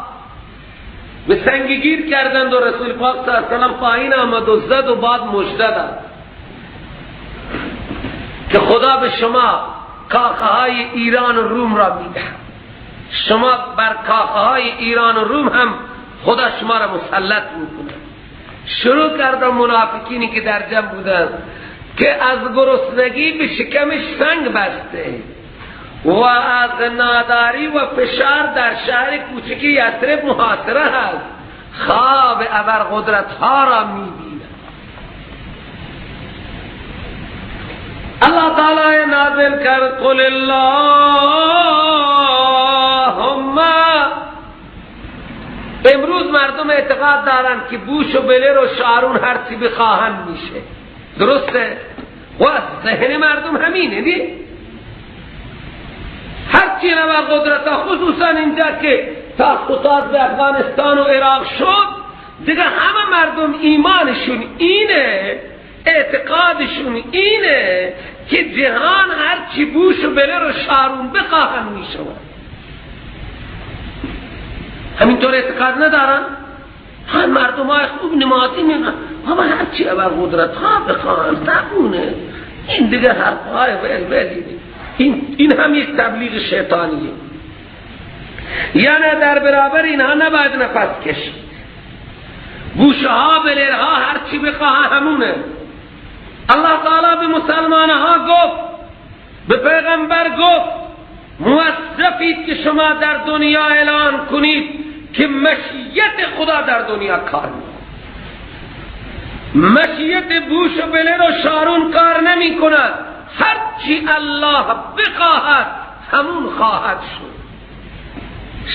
به سنگگیر کردند و رسول پاک صلی الله علیه و سلم پایین آمد و زد و بعد مژده داد که خدا به شما کاخهای ایران و روم را میدهد، شما بر کاخهای ایران و روم هم خدا شما را مسلط میکنه. شروع کردن منافقینی که در جمع بودند که از گرسنگی به شکمش سنگ بسته و از ناداری و فشار در شهر کوچکی یثرب محاصره هست، خواب ابر قدرت ها را میبیند. الله تعالی نازل کرد قل اللهم. امروز مردم اعتقاد دارن که بوش و بلر و شارون هرچی بخواهن میشه. درسته؟ و ذهن مردم همینه دی، هرچی نبر قدرت ها، خصوصا اینجا که تاخت و تاز به افغانستان و عراق شد، دیگه همه مردم ایمانشون اینه، اعتقادشون اینه که جهان هرچی بوش و بلر و شارون بخواهن میشه. همینطور اعتقاد ندارن؟ هم مردم های خوب نمازی میگن اما هرچی ابر قدرت ها بخواهن تبونه. این دیگه حرف های ول ولی این هم یک تبلیغ شیطانیه. یعنی در برابر اینها نباید نفس کشید. بوشه ها بلرها هرچی بخواهن همونه. الله تعالی به مسلمان ها گفت، به پیغمبر گفت موظفید که شما در دنیا اعلان کنید که مشیت خدا در دنیا کار میکنه. مشیت بوش و بلر و شارون کار نمی کند. هرچی الله بخواهد همون خواهد شد.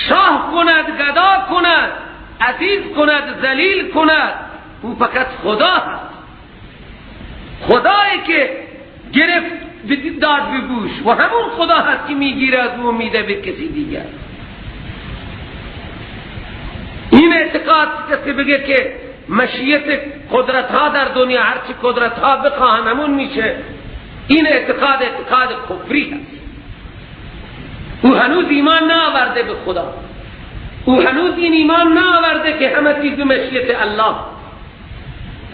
شاه کند، گدا کند، عزیز کند، ذلیل کند، او فقط خدا هست. خدایی که گرفت داد به بوش و همون خدا هست که میگیره از او میده به کسی دیگر. این اعتقاد کسی بگه که مشیت قدرت ها در دنیا هرچی قدرت ها بخواهن همون میشه، این اعتقاد اعتقاد کفری هست. او هنوز ایمان نه آورده به خدا، او هنوز این ایمان نه آورده که همه چیز به مشیت الله.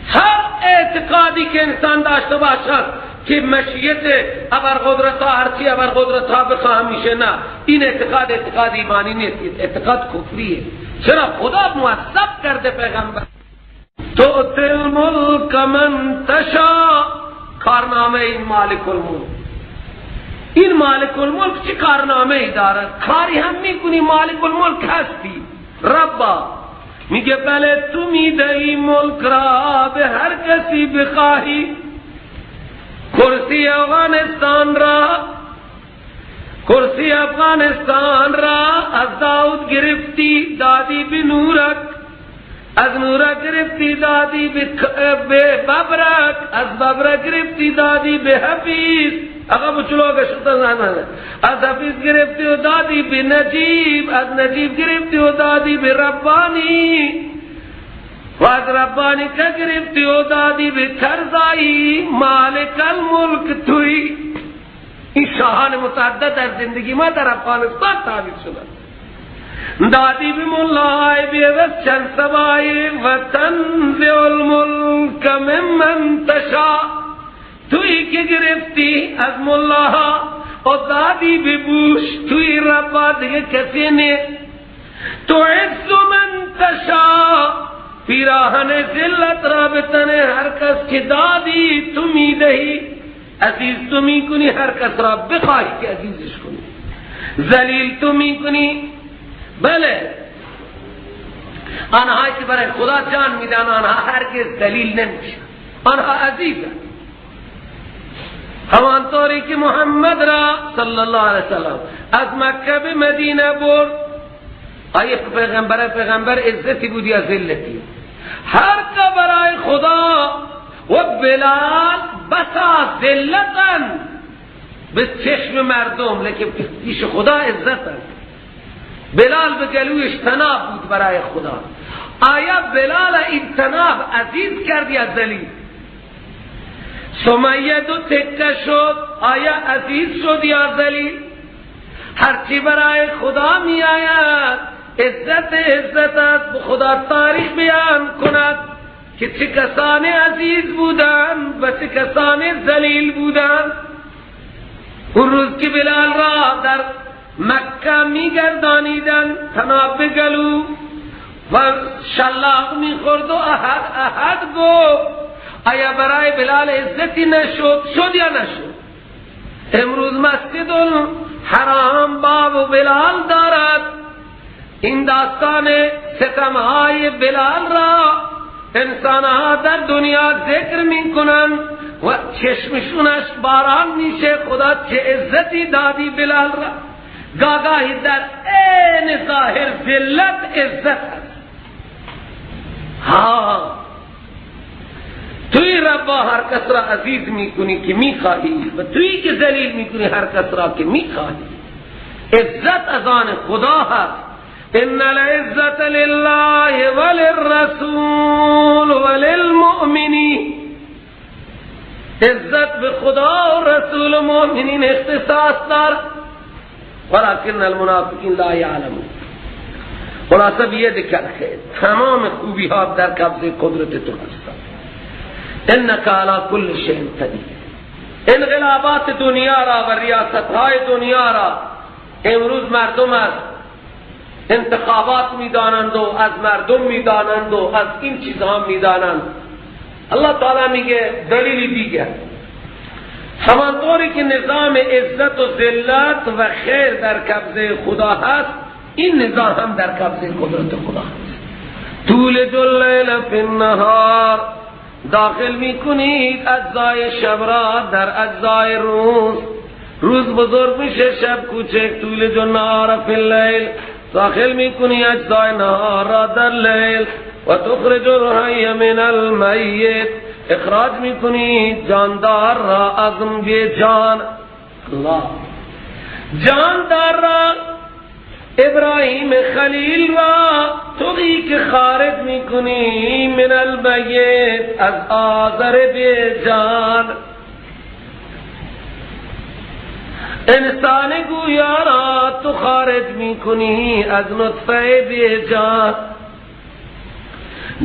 هر اعتقادی که انسان داشته باشد که مشیت ابر قدرت ها هرچی ابر قدرت ها بخواهم میشه، نه، این اعتقاد اعتقاد ایمانی نیست، اعتقاد کفریه. چرا؟ خدا موثق کرده پیغمبر. تؤتی الملک من تشاء، کارنامه این مالک الملک. این مالک الملک چه کارنامه ای دارد؟ کاری هم میکنی مالک الملک هستی. ربا میگه بله تو میدهی ملک را به هر کسی بخواهی. کرسی افغانستان را، کرسی افغانستان را از داود گرفتی دادی به نورک، از نورک گرفتی دادی به ببرک، از ببرک گرفتی دادی به حفیظ، آقا بچلو از حفیظ گرفتی و دادی به نجیب، از نجیب گرفتی و دادی به ربانی. و از ربانی که گرفتی و دادی به کرزایی، مالک الملک توی. این شاهان متعدد در زندگی ما در افغانستان تعبیر شدند. دادی به مولای بیوس چند سبایی، و تنزع الملک ممن تشا. توی که گرفتی از ملاها و دادی به بوش، توی ربا دیگه کسی نیست. تو عز من تشا، پیراهن ذلت را به تن هر کس که دادی تو میدهی. عزیز تو میکنی هر کس را بخواهی که عزیزش کنی، ذلیل تو میکنی. بله، آنها که برای خدا جان میدن آنها هرگز ذلیل نمیشن، آنها عزیزن. همانطوری که محمد را صلی الله علیه وسلم از مکه به مدینه برد، آیا پیغمبر عزتی بود یا ذلتی؟ هر که برای خدا و بلال بسا ذلتن به چشم مردم، لیکن پیش خدا عزتن. بلال به گلویش تناب بود برای خدا. آیا بلال این تناب عزیز کرد یا ذلیل؟ سمیه دو تکه شد، آیا عزیز شد یا ذلیل؟ هرچی برای خدا می آید عزت عزت است. به خدا تاریخ بیان کند که چه کسان عزیز بودند و چه کسان ذلیل بودند. اون روز که بلال را در مکه میگردانیدند، تناب به گلو و شلاق میخورد و احد احد گفت، آیا برای بلال عزتی نشد؟ شد یا نشد؟ امروز مسجد الحرام باب و بلال دارد. این داستان ستمهای بلال را انسانها در دنیا ذکر میکنند و چشمشونش باران میشه. خدا چه عزتی دادی بلال را. گاگاهی در عین ظاهر ذلت عزت است. ها، توی ربا هر کس را عزیز میکنی که میخواهی و توی که ذلیل میکنی هر کس را که میخواهی. عزت از آن خدا هست. ان العزت لله وللرسول وللمؤمنین. عزت به خدا و رسول و مؤمنین اختصاص دارد، ولكن المنافقین لا یعلمون. خلاصه بید خیر، تمام خوبی ها در قبضه قدرت تو هستند. انک علی کل شیء قدیر. انقلابات دنیا را و ریاست های دنیا را امروز مردم از انتخابات میدانند و از مردم میدانند و از این چیزها میدانند. الله تعالی میگه دلیل دیگر، همانطوری که نظام عزت و ذلت و خیر در قبضه خدا هست، این نظام هم در قبضه قدرت خدا هست. طول اللیل فی النهار، داخل میکنید اجزای شب را در اجزای روز. روز بزرگ میشه، شب کوچک. طول النهار فی اللیل، داخل میکنی اجزای نهار را در لیل. و تخرج الحی من المیت، اخراج میکنی جاندار را از بی جان. الله، جاندار را ابراهیم خلیل را تویی که خارج میکنی من المیت، از آذر بی جان. انسان گویا را تو خارج میکنی از نطفه بی جان.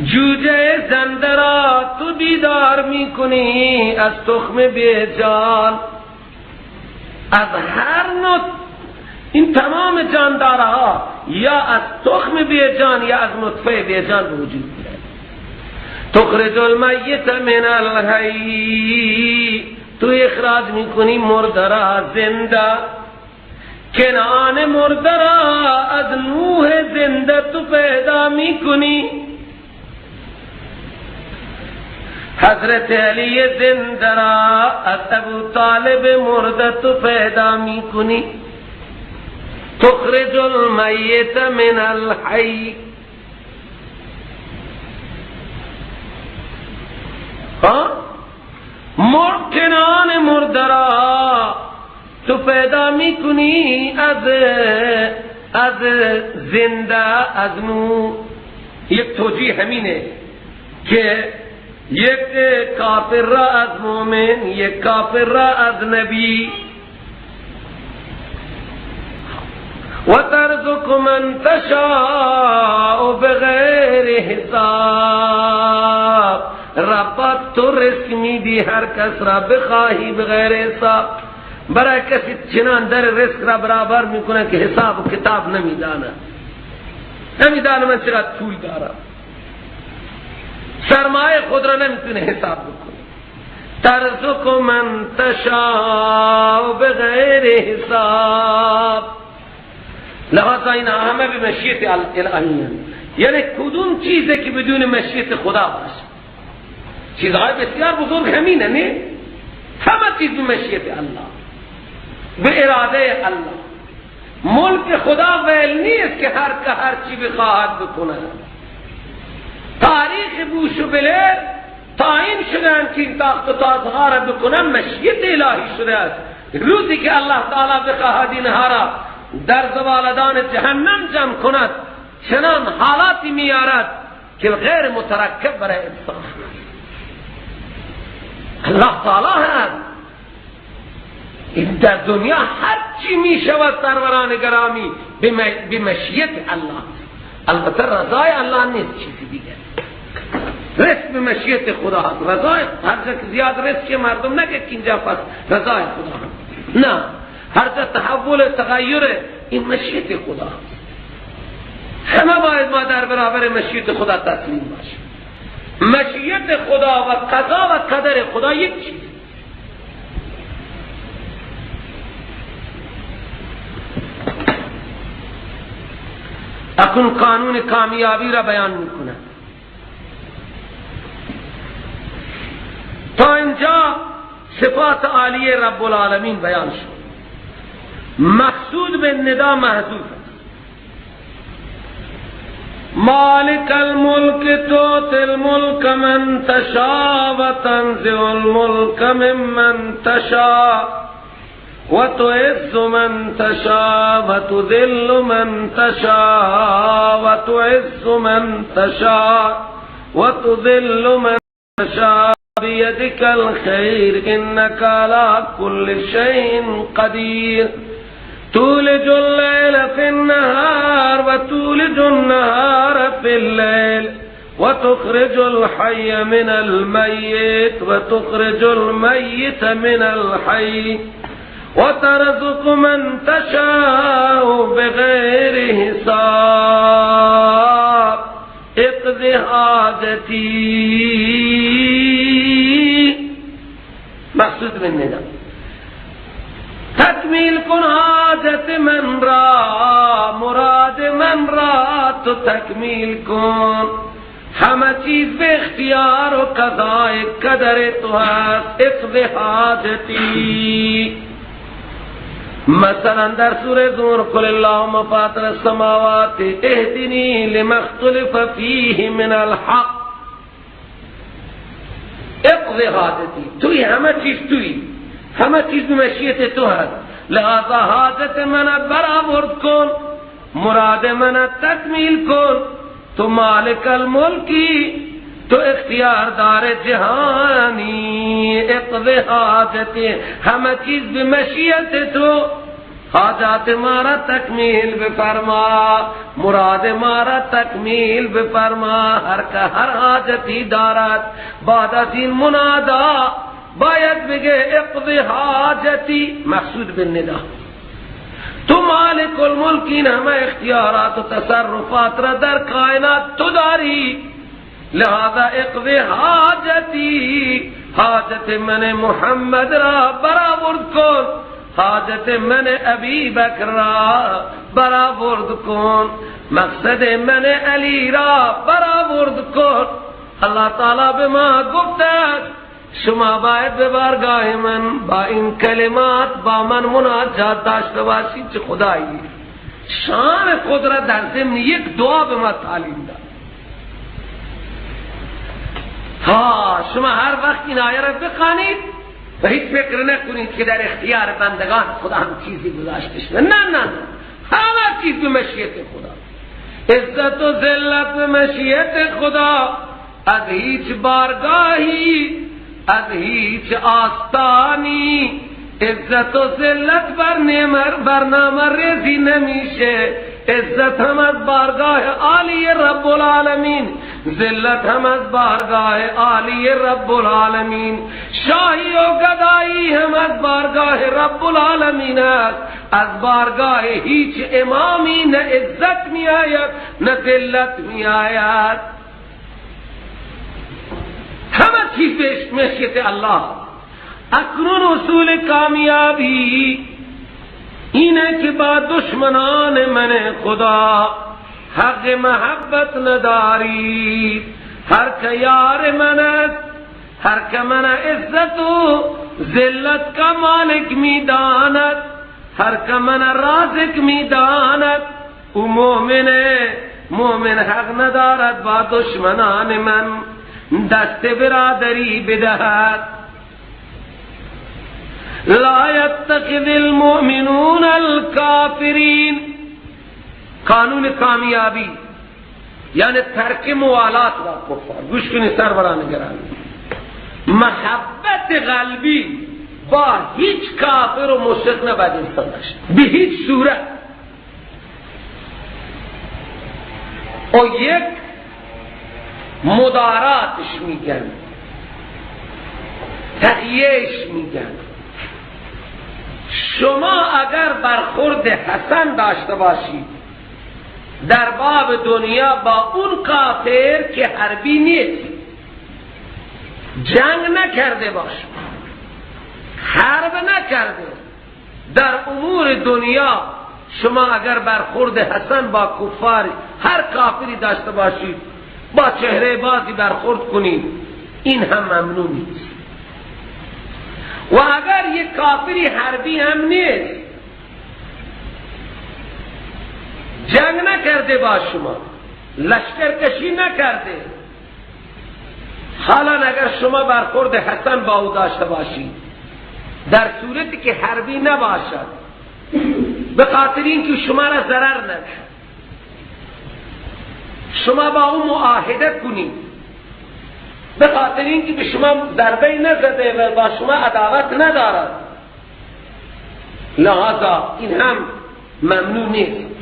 جوجه زنده را تو بیدار میکنی از تخم بی جان. از هر نطفه، این تمام جاندارها یا از تخم بی جان یا از نطفه بی جان به وجود میاد. تخرج المیت من الحی، تو اخراج میکنی مرده را زنده. کنعان مرده را از نوح زنده تو پیدا میکنی. حضرت علی زنده را از ابو طالب مرده تو پیدا میکنی. تخرج المیت من الحی. ها، کنعان مرده را تو پیدا میکنی از زنده، از نو. یک توجیه همینه که یک کافر را از مؤمن، یک کافر را از نبی. و ترزق من تشاء بغیر حساب. رب تو رزق میدی هر کس را بخواهی بغیر حساب. برای کسی چنان در رزق را برابر میکنه که حساب و کتاب نمیدانه، نمیدانه من چقدر پول دارم، سرمایه خود را نمیتونه حساب بکنه. ترزق من تشاء بغیر حساب. لحاظا این همه به مشیت الهی، یعنی کدوم چیزه که بدون مشیت خدا باشه؟ چیزهای بسیار بزرگ همینه، نه؟ همه چیز به مشیت الله، به اراده الله. ملک خدا ول نیست که هر که هر چی بخواهد بکنه. تاریخ بوش و بلر تعیین شدن که این تاخت و تازها را بکنم، مشیت الهی شده است. روزی که الله تعالی بخواهد اینها را در زوالدان جهنم جمع کند، چنان حالاتی میارد که غیر مترکب برای انسان. الله تعالی هست. این در دنیا هر چی می شود سروران گرامی به مشیت الله. البته رضای الله نیست چیزی دیگر، رزق به مشیت خدا هست. رضای هر جا که زیاد رزق مردم نگه که اینجا پس رضای خدا هست، نه، هر جا تحول تغییر این مشیت خدا هست. همه باید ما در برابر مشیت خدا تسلیم باشیم. مشیت خدا و قضا و قدر خدا یک چیز. اکنون قانون کامیابی را بیان میکنه. تا اینجا صفات عالی رب العالمین بیان شد. مقصود به ندا محذوف است. مالک الملک تؤتی الملک من تشاء و تنزع الملک ممن تشاء و تعز من تشاء و تذل من تشاء و تعز من تشاء و تذل من تشاء بيدك الخير إنك على كل شيء قدير. تولج الليل في النهار وتولج النهار في الليل وتخرج الحي من الميت وتخرج الميت من الحي وترزق من تشاء بغير حساب. اقض حاجتي. مقصود من ندا تکمیل کن حاجت من را، مراد من را تو تکمیل کن. همه چیز به اختیار و قضای قدر تو هست. اقض حاجتی. مثلا در سوره زمر قل اللهم فاطر السماوات اهدنی لما اختلف فیه من الحق. اقض حاجتی، توی همه چیز توی، همه چیز به مشیت تو هست. لہذا حاجت من برآورد کن، مراد من تکمیل کن. تو مالک الملکی، تو اختیار دار جهانی. اقض حاجتی، همه چیز به مشیت تو. حاجات مارا تکمیل بفرما، مراد مارا تکمیل بفرما. هر که هر حاجتی دارد بعد از این منادا باید بگه اقض حاجتی. مقصود بالندا تو مالک الملک، این همه اختیارات و تصرفات را در کائنات تو داری. لہذا اقض حاجتی، حاجت من محمد را برآورد کن، حاجت من ابی بکر را برآورد کن، مقصد من علی را برآورد کن. اللہ تعالی به ما گفته شما باید به بارگاه من با این کلمات با من مناجات داشته باشید. چه خدایی شان خود را در ضمن یک دعا به ما تعلیم داد. ها شما هر وقت این آیه را بخوانید و هیچ فکر نکنید که در اختیار بندگان خدا هم چیزی گذاشته شده. نه نه، همه چیز به مشیت خدا، عزت و ذلت به مشیت خدا، از هیچ بارگاهی، از هیچ آستانی عزت و ذلت برنامه ریزی نمیشه. عزت هم از بارگاه عالی رب العالمین، ذلت هم از بارگاه عالی رب العالمین، شاهی و گدایی هم از بارگاه رب العالمین است. از بارگاه هیچ امامی نه عزت می آید نه ذلت می آید. همه چیز به مشیت الله. اکنون اصول کامیابی اینه که با دشمنان من خدا حق محبت نداری. هر که یار من است، هر که من عزت و ذلت کا مالک می داند، هر که من رازق می داند، او مومنه. مومن حق ندارد با دشمنان من دست برادری بدهد. لا يتخذ المؤمنون الكافرین. قانون کامیابی یعنی ترک موالات با کفار. گوش کنی سروران گرامی، محبت قلبی با هیچ کافر و مشرک نباید انسان داشت، به هیچ صورت. و یک مداراتش میگن، تقیهش میگن. شما اگر برخورد حسن داشته باشید در باب دنیا با اون کافر که حربی نیست، جنگ نکرده باش، حرب نکرده، در امور دنیا شما اگر برخورد حسن با کفار هر کافری داشته باشید، با چهره بازی برخورد کنید، این هم ممنوع نیست. و اگر یک کافری حربی هم نیست، جنگ نکرده با شما، لشکر کشی نکرده، حالا اگر شما برخورد حسن با او داشته باشید در صورتی که حربی نباشد، به خاطر اینکه شما را ضرر نده، شما با او معاهده کنید، به خاطر اینکه به شما ضربه نزده و با شما عداوت ندارد، لہذا این هم ممنوع نیست.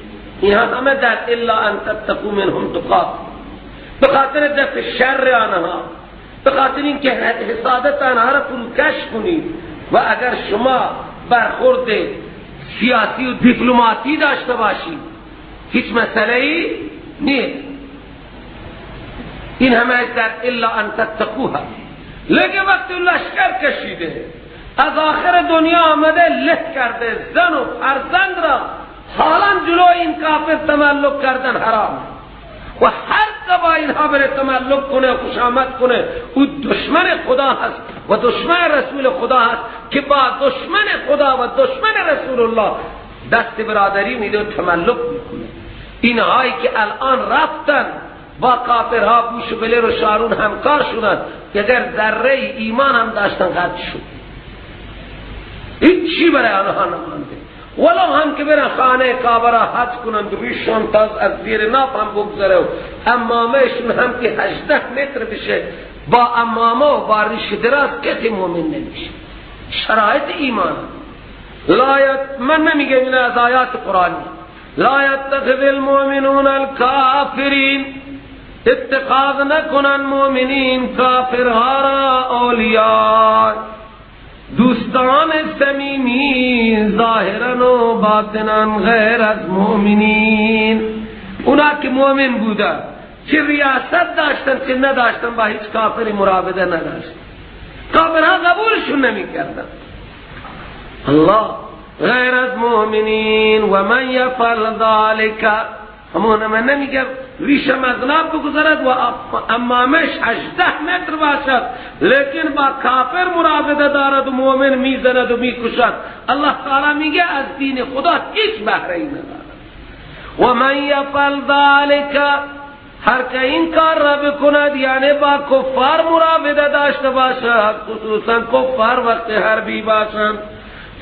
این هم همه در الا ان تتقوا منهم تقات، به خاطر دفع شر آنها، به خاطر اینکه حسادت آنها را فروکش کنید. و اگر شما برخورد سیاسی و دیپلماتی داشته باشید، هیچ مسئله ای نیست. این همه در الا ان تتقوها. لیکن وقتی لشکر کشیده از آخر دنیا آمده، له کرده زن و فرزند را، حالا جلو این کافر تملک کردن حرام، و هر که با اینها بره تملک کنه و خوشامد کنه، او دشمن خدا هست و دشمن رسول خدا هست که با دشمن خدا و دشمن رسول الله دست برادری میده و تملک میکنه. اینهایی که الان رفتن با کافرها بوش و بلر و شارون همکار شدن، که اگر ذره ایمان هم داشتن قطع شد، هیچ چی برای آنها نمانده. ولو هم که برن خانه کعبه را حج کنند، ریشان تاز از زیر ناف هم بگذره و امامهشون هم که 18 متر بشه، با امامه و با ریش دراز کسی مومن نمیشه. شرایط ایمان من نمیگم، این از آیات قرآنی. لا یتخذ المؤمنون الکافرین، اتخاذ نکنن مؤمنین کافرها را اولیاء، دوستان صمیمی ظاهرا و باطنا غیر از مؤمنین. اونا که مؤمن بودن، چه ریاست داشتن چه نداشتن، با هیچ کافری مراوده نداشتن، کافرها قبولشون نمی کردن. الله غیر از مؤمنین و من یفعل ذلک، همون من نمیگم ریشم از ناب بگذارد و امامش 18 متر باشد، لیکن با کافر مراوده دارد و مؤمن میزند و میکشد، الله تعالی میگه از دین خدا هیچ بهره ای ندارد. و من یفعل ذلک، هر که این کار را بکند، یعنی با کفار مراوده داشته باشد، خصوصا کفار وقت حربی باشند،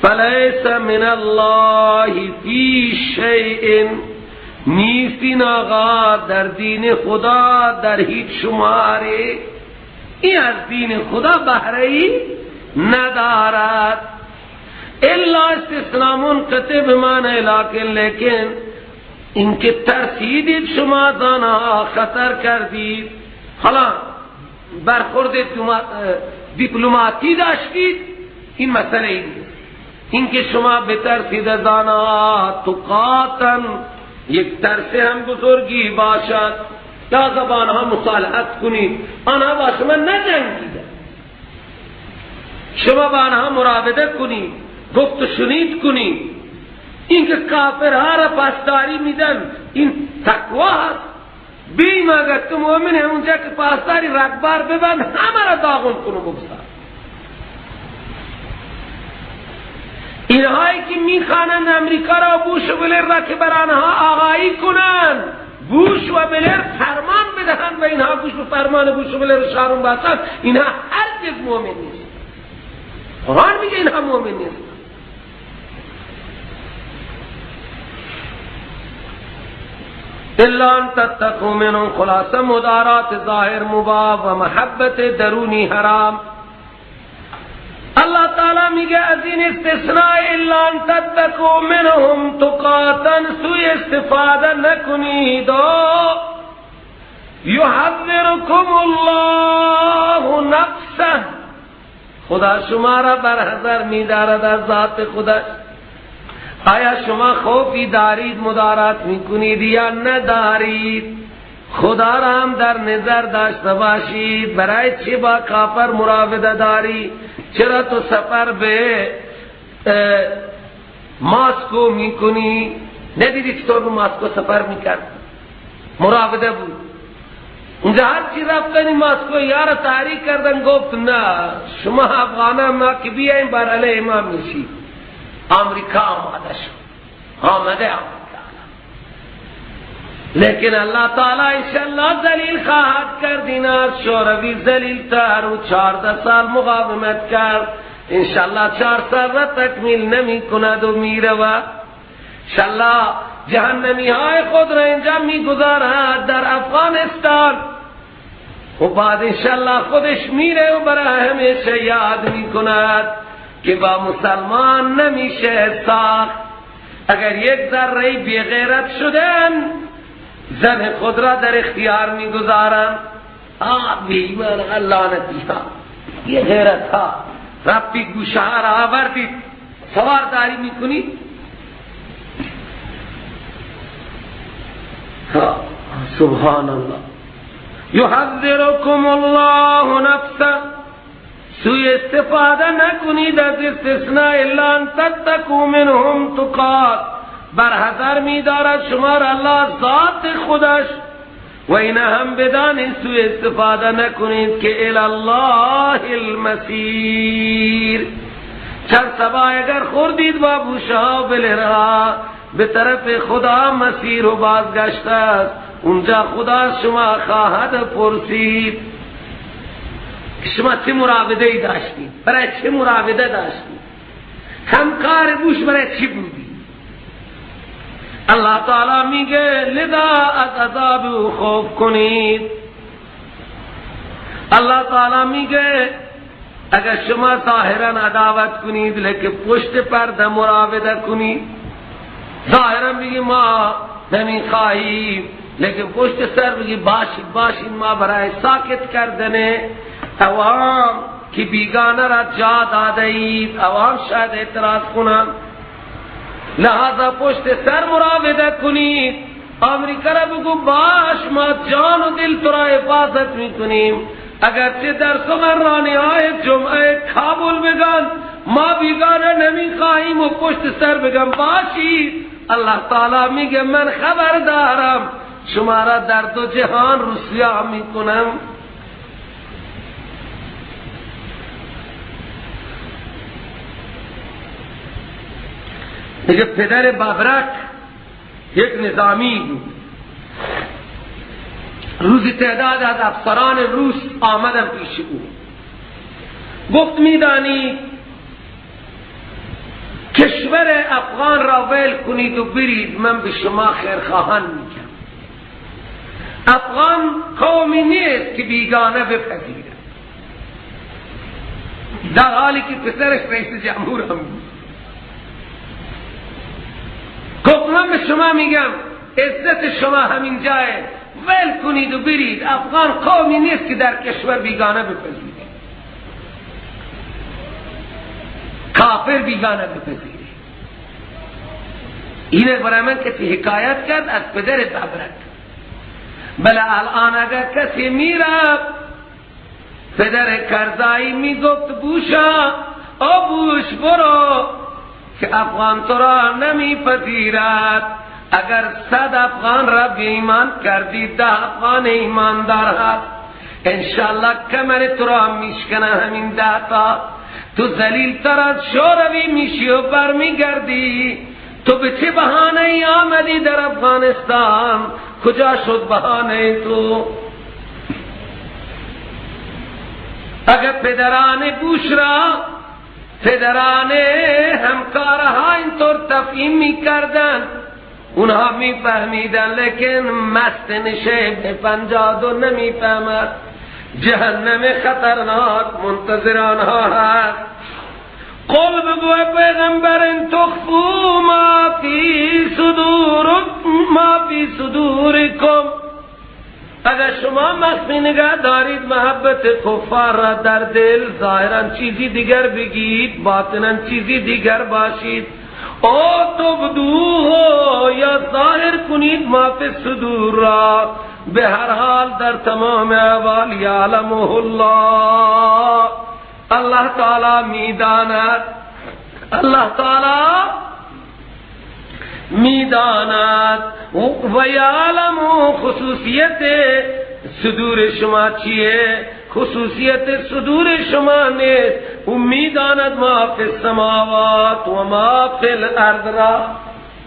فلیس من الله فی شیء، نیست این آقا در دین خدا در هیچ شماره، این از دین خدا بهره‌ای ندارد. الا استثناء منقطع بمعنی لکن، لیکن اینکه ترسیدید شما از آنها، خطر کردید، حالا برخورد دیپلماتی داشتید، این مسئله ای نیست. اینکه شما بترسید از آنها تقاتن، یک ترس هم بزرگی باشد، لازم با آنها مصالحت کنید، آنها با شما نجنگیدند، شما با آنها مراوده کنید، گفت و شنید کنید. اینکه کافرها را پاسداری میدن این تقوا هست. بیم اگر تو مؤمن ہے اونجا که پاسداری رگبار ببند همه را داغون کنو بگذار. اینهایی که میخوانند امریکا را بوش و بلر را که بر آنها آقایی کنند، بوش و بلر فرمان بدهند و اینها گوش به فرمان بوش و بلر شارون باشند، اینها هرگز مؤمن نیست. قرآن میگه اینها مؤمن نیست. الا ان تتقوا منهم، خلاصه مدارات ظاهر مباح و محبت درونی حرام. اللہ تعالی میگه از این استثناء الا ان تتقوا منهم تقاتا سوء استفاده نکنید. یحذرکم الله نفسه، خدا شما را برحذر می‌دارد از ذات خودش. آیا شما خوفی دارید مدارات میکنید یا ندارید؟ خدا را هم در نظر داشته باشید. برای چی با کافر مراوده داری؟ چرا تو سفر به ماسکو میکنی؟ ندیدی چطور به ماسکو سفر میکرد؟ مراوده بود اونجا، هر چی رفتنی ماسکو یار تحریک کردن، گفت نه شما افغانا ما که بیاییم بر علیه ما میشی. امریکا آماده شد، آمده امریکا، لیکن اللہ تعالی انشاءاللہ ذلیل خواهد کرد. اینا شوروی ذلیل تر و 14 سال مقاومت کرد، انشاءاللہ 4 سال را تکمیل نمی کند و میرود. انشاءاللہ جهنمی های خود را اینجا میگذارد در افغانستان و بعد انشاءاللہ خودش میره و برای همیشه یاد میکند که با مسلمان نمیشه ساخت. اگر یک ذره بی غیرت شدن زن خود را در اختیار میگذارن. بی ایمان لعنتی ها، یہ غیرت ها، ربی گوشه ها را آوردید سوار داری میکنید. سبحان الله. یحذرکم الله نفسه، سوء استفاده نکنید از استثناء الا ان تتقوا منهم تقات، برحذر می‌دارد شما را الله ذات خودش. و این هم بدانید سوء استفاده نکنید که الی الله المسیر. چند سبا اگر خوردید با بوشها و بلرها به طرف خدا مسیر و بازگشت است، اونجا خدا شما خواهد پرسید شما چه مراوده ای داشتید، برای چه مراوده داشتید، همکار بوش برای چی بودی؟ اللہ تعالی میگه لذا از عذاب او خوف کنید. اللہ تعالی میگه اگر شما ظاهرا عداوت کنید لیکن پشت پرده مراوده کنید، ظاهرا میگه ما نمیخواهیم لیکن پشت سر میگه باشید باشید، ما برای ساکت کردن عوام که بیگانه را جا داده اید، عوام شاید اعتراض کنند، لہذا پشت سر مراوده کنید. امریکا را بگو باش ما جان و دل تو را حفاظت میکنیم، اگرچه در سخنرانی های جمعه کابل بگن ما بیگانه نمیخواهیم و پشت سر بگن باشید، اللہ تعالی میگه من خبر دارم شما را در دو جهان رسوا میکنم. دیگه پدر بابرک یک نظامی بود. روزی تعداد از افسران روس آمدن پیش او، گفت میدانی که کشور افغان را ول کنید و برید، من به شما خیرخواهان میگم. افغان قومی نیست که بیگانه بپذیرد، در حالی که پسرش رئیس جمهور هم بود. گفت من به شما میگم عزت شما همین جایه، ول کنید و برید. افغان قومی نیست که در کشور بیگانه بپذیره، کافر بیگانه بپذیره. اینه برای من کسی حکایت کرد از پدر ببرک. بله الان اگر کسی میرفت پدر کرزایی میگفت بوشا او بوش برو که افغان تو را نمیپذیرد. اگر 100 افغان را بی ایمان کردی 10 افغان ایماندار هست، انشالله کمر تو را میشکنه همین 10 تا. تو ذلیل تر از شوروی میشی و برمیگردی. تو به چه بهانه ای آمدی در افغانستان؟ کجا شد بهانه تو؟ اگر پدران بوش را، پدران همکارها اینطور تفهیم میکردن، اونها میفهمیدن، لیکن مست نشه به 52 نمیفهمد. جهنم خطرناک منتظر آنها هست. قل بگو پیغمبر ان تخفوا ما فی صدورکم، اگر شما مخفی نگاه دارید محبت کفار را در دل، ظاهرا چیزی دیگر بگید، باطنا چیزی دیگر باشید، او تبدوه یا ظاهر کنید ما فی الصدور را، به هر حال در تمام احوال یعلمه الله، الله تعالی میداند، الله تعالی میداند. و یعلم خصوصیت صدور شما چیه؟ خصوصیت صدور شما نیست. او میداند ما فی السماوات و ما فی الارض را،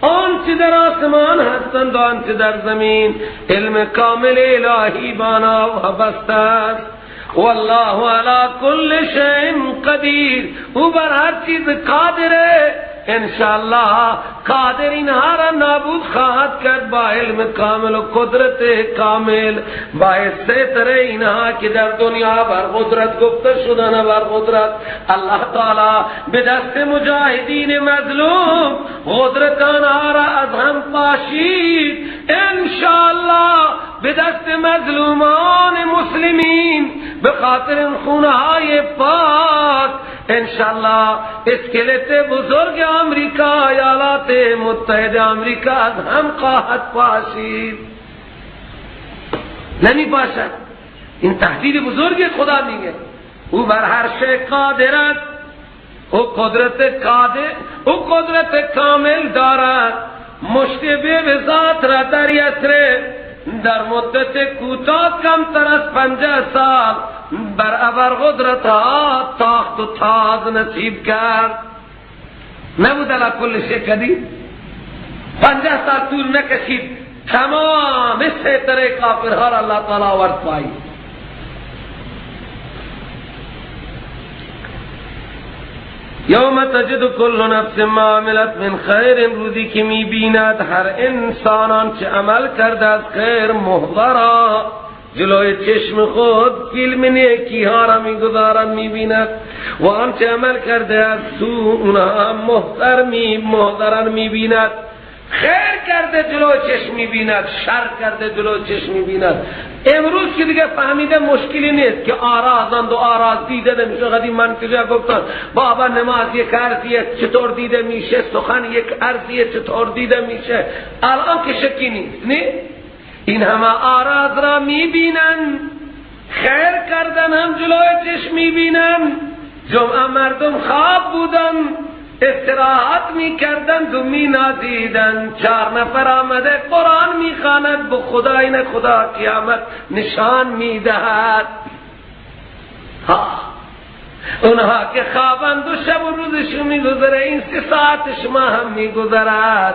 آنچه در آسمان هستند آنچه در زمین، علم کامل الهی بانا وابسته است. والله علی کل شیء قدیر، او بر هر چیز قادره. انشاءالله قادر اینها را نابود خواهد کرد با علم کامل و قدرت کامل، با ستر اینها که در دنیا بر قدرت گفته شدن بر قدرت. الله تعالی به دست مجاهدین مظلوم قدرت آنها را از هم پاشید. انشاءالله به دست مظلومان مسلمین به خاطر خونهای پاک انشاءالله اسکلت بزرگ امریکا، ایالات متحده امریکا از هم خواهد پاشید. نمی پاشد. این تهدید بزرگ خدا میگه. او بر هر شی قادر است، او قدرت قادر، او قدرت کامل دارد. مشت به ذات را در یسره در مدت کوتاه کمتر از 50 سال بر ابر قدرت ها تاخت و تاز نصیب کرد. نبود علی کل شیء قدیر. 50 سال طول نکشید تمام سیطره کافرها را اللہ تعالی آورد پایی. یوم تجد کل نفس ما عملت من خیر، روزی که می بیند هر انسان آنچه عمل کرده از خیر محضرا، جلوی چشم خود فیلم نیکی ها را میگذارد میبیند، و آنچه عمل کرده از سو اونها محضر محضرا میبیند. خیر کرده جلو چشم میبیند، شر کرده جلو چشم میبیند. امروز که دیگه فهمیده مشکلی نیست که آرازند و آراز دیده نمیشه. قدیم من کجا گفتن بابا نماز یک عرضیه چطور دیده میشه، سخن یک عرضیه چطور دیده میشه. الان که شکی نیست، نه؟ این همه آراز را میبینن، خیر کردن هم جلوی چشم میبینن. جمعه مردم خواب بودن، استراحت میکردن و مینازیدن. 4 نفر آمده قرآن میخواند، به خدای نه خدا قیامت نشان میدهد. ها اونها که خوابند و شب و روزشون میگذره، این 3 ساعت شما هم میگذرد.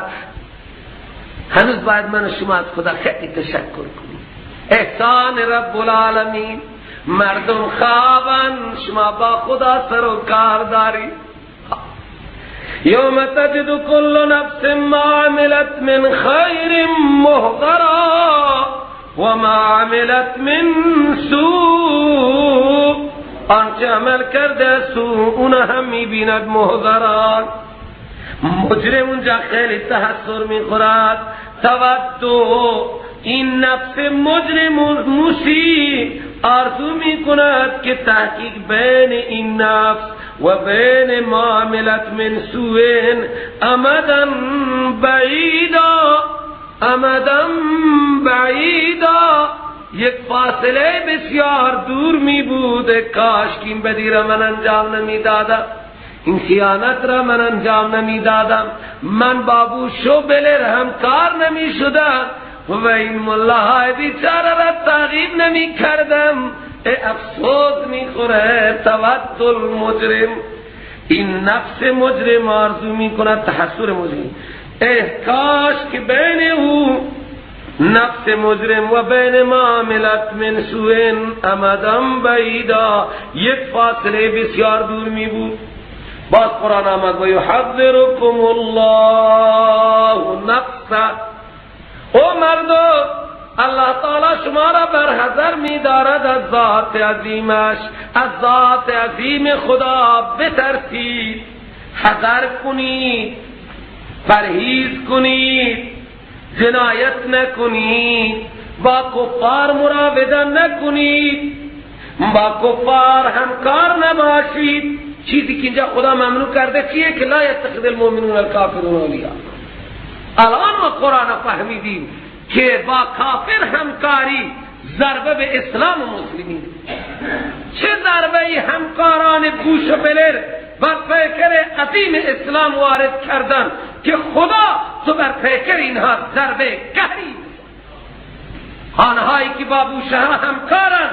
هنوز باید من و شما از خدا خیلی تشکر کنیم. احسان رب العالمین. مردم خوابند، شما با خدا سر و کار دارید. یوم تجد کل نفس ما عملت من خیر محضرا و ما عملت من سوء. آنچه عمل کرده سوء اون هم میبیند محضرا. مجرم اونجا خیلی تحسر میخورد. تودو این نفس مجرم موسی آرزو میکند که تحقیق بین این نفس و بین ما عملت من سوء امدا بعیدا، امدا بعیدا، یک فاصله بسیار دور می بود. کاش که این بدی را من انجام نمی دادم، این خیانت را من انجام نمی دادم، من با بوش و بلر همکار نمی شدم و این ملاهای بیچاره را تعقیب نمی کردم. افسوس می خوره تود المجرم. این نفس مجرم آرزو می کند تحسر مجرم، اه کاش که بین او نفس مجرم و بین ما عملت من سوء امدا بعیدا یک فاصله بسیار دور می بود. باز قرآن آمد و یحذرکم الله نفسه. او مردم، الله تعالی شما را بر حذر می دارد از ذات عظیمش، از ذات عظیم خدا بترسید، حذر کنید، پرهیز کنید، جنایت نکنید، با کفار مراوده نکنید، با کفار همکار نباشید. چیزی که اینجا خدا ممنوع کرده چیه؟ که لا یتخذ المؤمنون الکافرون اولیاء. الان ما قرآن فهمیدیم که با کافر همکاری ضربه به اسلام و مسلمین. چه ضربه ای همکاران بوش و بلر بر پیکر عظیم اسلام وارد کردن که خدا تو بر پیکر اینها ضربه قهری. آنهایی که با بوشه ها همکارن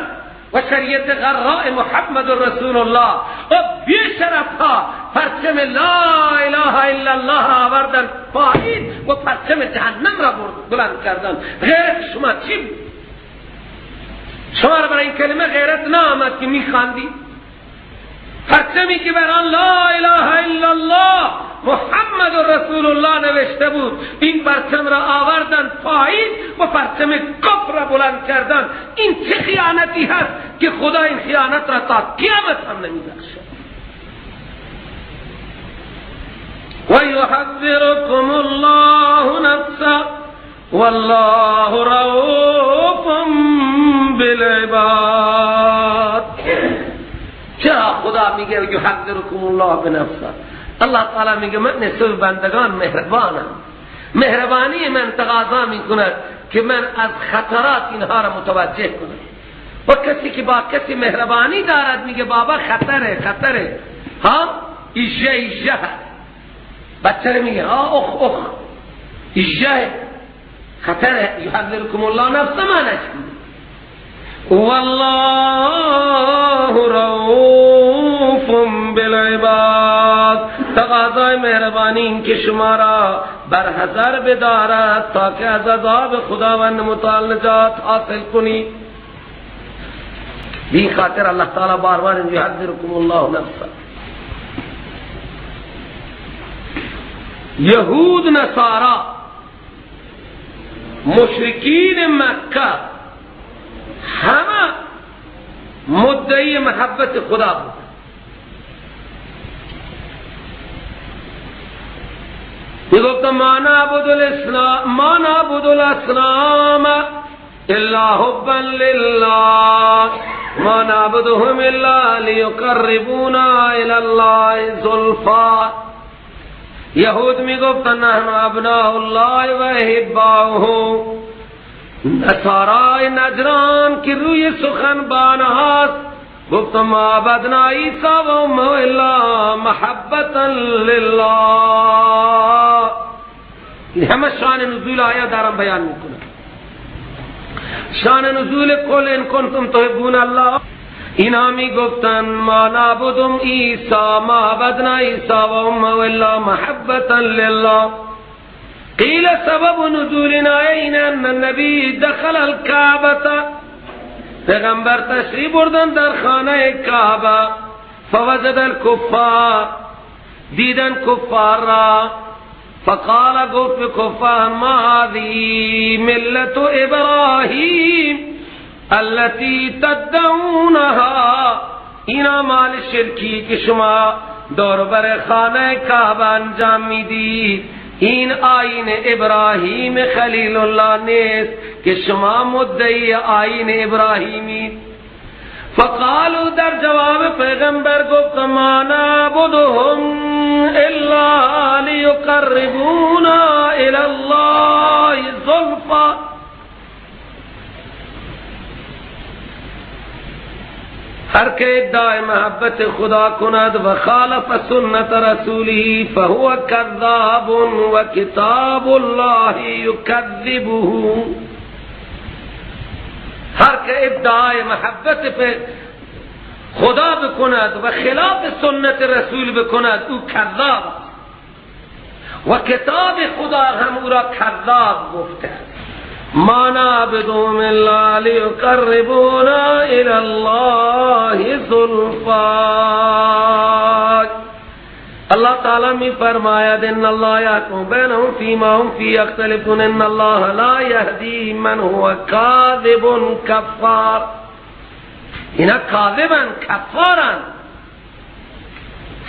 و شریعت غراء محمد رسول الله و بی شرف ها پرچم لا اله الا الله را آوردن پایین و پرچم جهنم را بلند کردن. غیرت شما چی بود؟ شما را برای این کلمه غیرت نآمد که میخواندی؟ پرچمی که بر آن لا اله الا الله محمد رسول الله نوشته بود، این پرچم را آوردن پایین و پرچم کفر را بلند کردن. این چه خیانتی هست که خدا این خیانت را تا قیامت هم نمیبخشد. و یحذرکم الله نفسه والله رؤوف بالعباد. چرا خدا میگه یحذرکم الله بنفسه؟ الله تعالی میگه من نسبت بندگان مهربانم، مهربانی من تقاضا میکند که من از خطرات اینها را متوجه کنم. و کسی که با کسی مهربانی دارد میگه بابا خطره، خطره، ها ایجه ایجه، بچه میگه ها اخ اخ ایجه خطره. یحذرکم الله نفسه معنیش والله رؤوف بالعباد. تقاضای مهربانی این که شما را بر حذر بدارد تا که از عذاب خداوند متعال نجات حاصل کنی. بی خاطر الله تعالی بار بار یحذرکم الله نفسه. یهود، نصارا، مشرکین مکه همه مدعی محبت خدا بود. میگفت ما نعبد الاسلام، ما نعبد الاصنام الا حبا لله ما نعبدهم الا لیقربونا الی الله زلفا. یهود میگفت نحن ابناء الله و احباؤه. نصارای نجران که روی سخن بانهاست گفت ما عبدنا عیسی و امه الا محبتا لله. این همه شان نزول آیا دارم بیان میکنم. شان نزول قل ان کنتم تحبون الله. اینا می گفتن ما نعبدم عیسی ما عبدنا عیسی و امه الا محبتا لله. قیل سبب نزولنا این ان النبی دخل الکعبة. پیغمبر تشریف بردن در خانه کعبه، فوجد الکفار، دیدن کفار را، فقال گفت کفار ما هذه ملت ابراهیم التي تدعونها، این اعمال شرکی که شما دور بر خانه کعبه انجام میدید این آیین ابراهیم خلیل الله نیست که شما مدعی آیین ابراهیمی. فقالوا در جواب پیغمبر گفت ما نعبدهم الا لیقربونا الی الله زلفا. هر که ادعای محبت خدا کند و خالف سنت رسوله فهو کذاب و کتاب الله یکذبه. هر که ادعای محبت خدا بکند و خلاف سنت رسول بکند او کذاب و کتاب خدا هم او را کذاب گفته است. ما نعبدهم الا لیقربونا الی الله زلفا. اللہ تعالی می فرماید ان الله یحکم بینهم فیما هم فیه یختلفون ان الله لا یهدی من هو کاذب کفار. اینا کاذبن، کفارن.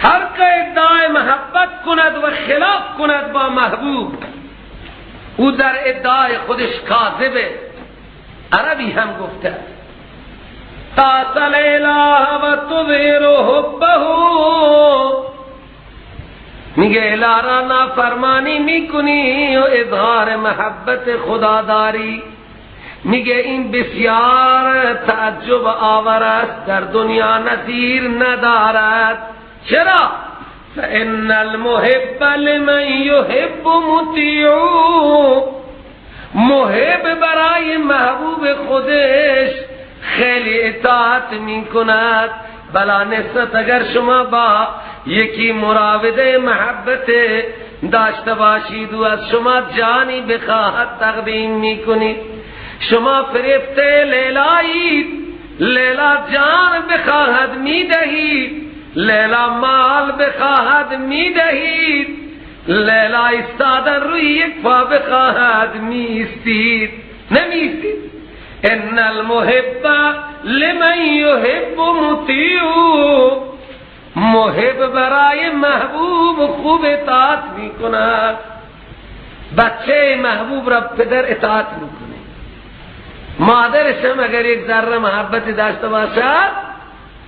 هر که ادعای محبت کند و خلاف کند با محبوب او در ادعای خودش کاذبه. عربی هم گفته تعصی اله و تظهر حبه، میگه اله را نافرمانی میکنی و اظهار محبت خدا داری. میگه این بسیار تعجب آور است، در دنیا نظیر ندارد. چرا؟ فإن المحب لمن يحب مطیع. محب برای محبوب خودش خیلی اطاعت میکند. بلا نسبت اگر شما با یکی مراوده محبت داشته باشید و از شما جانی بخواهد تقدیم میکنید، شما فریفته لیلایید، لیلا جان بخواهد میدهید، لیلا مال بخواهد میدهید، لیلا ایستادن روی یک پا بخواهد میستید، نمیستید. ان المحب لمن یحب مطیع. محب برای محبوب خوب اطاعت میکند. بچه محبوب را پدر اطاعت میکنه، مادرش هم اگر یک ذره محبت داشته باشد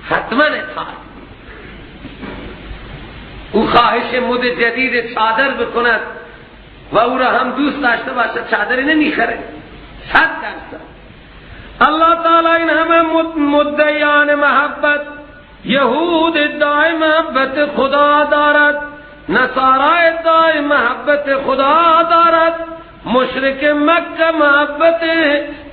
حتما اطاعت. او خواهش مد جدید چادر بکند و او را هم دوست داشته باشد چادر نمیخره، 100%. اللہ تعالی این همه مدعیان محبت، یهود ادعای محبت خدا دارد، نصارا ادعای محبت خدا دارد، مشرک مکه محبت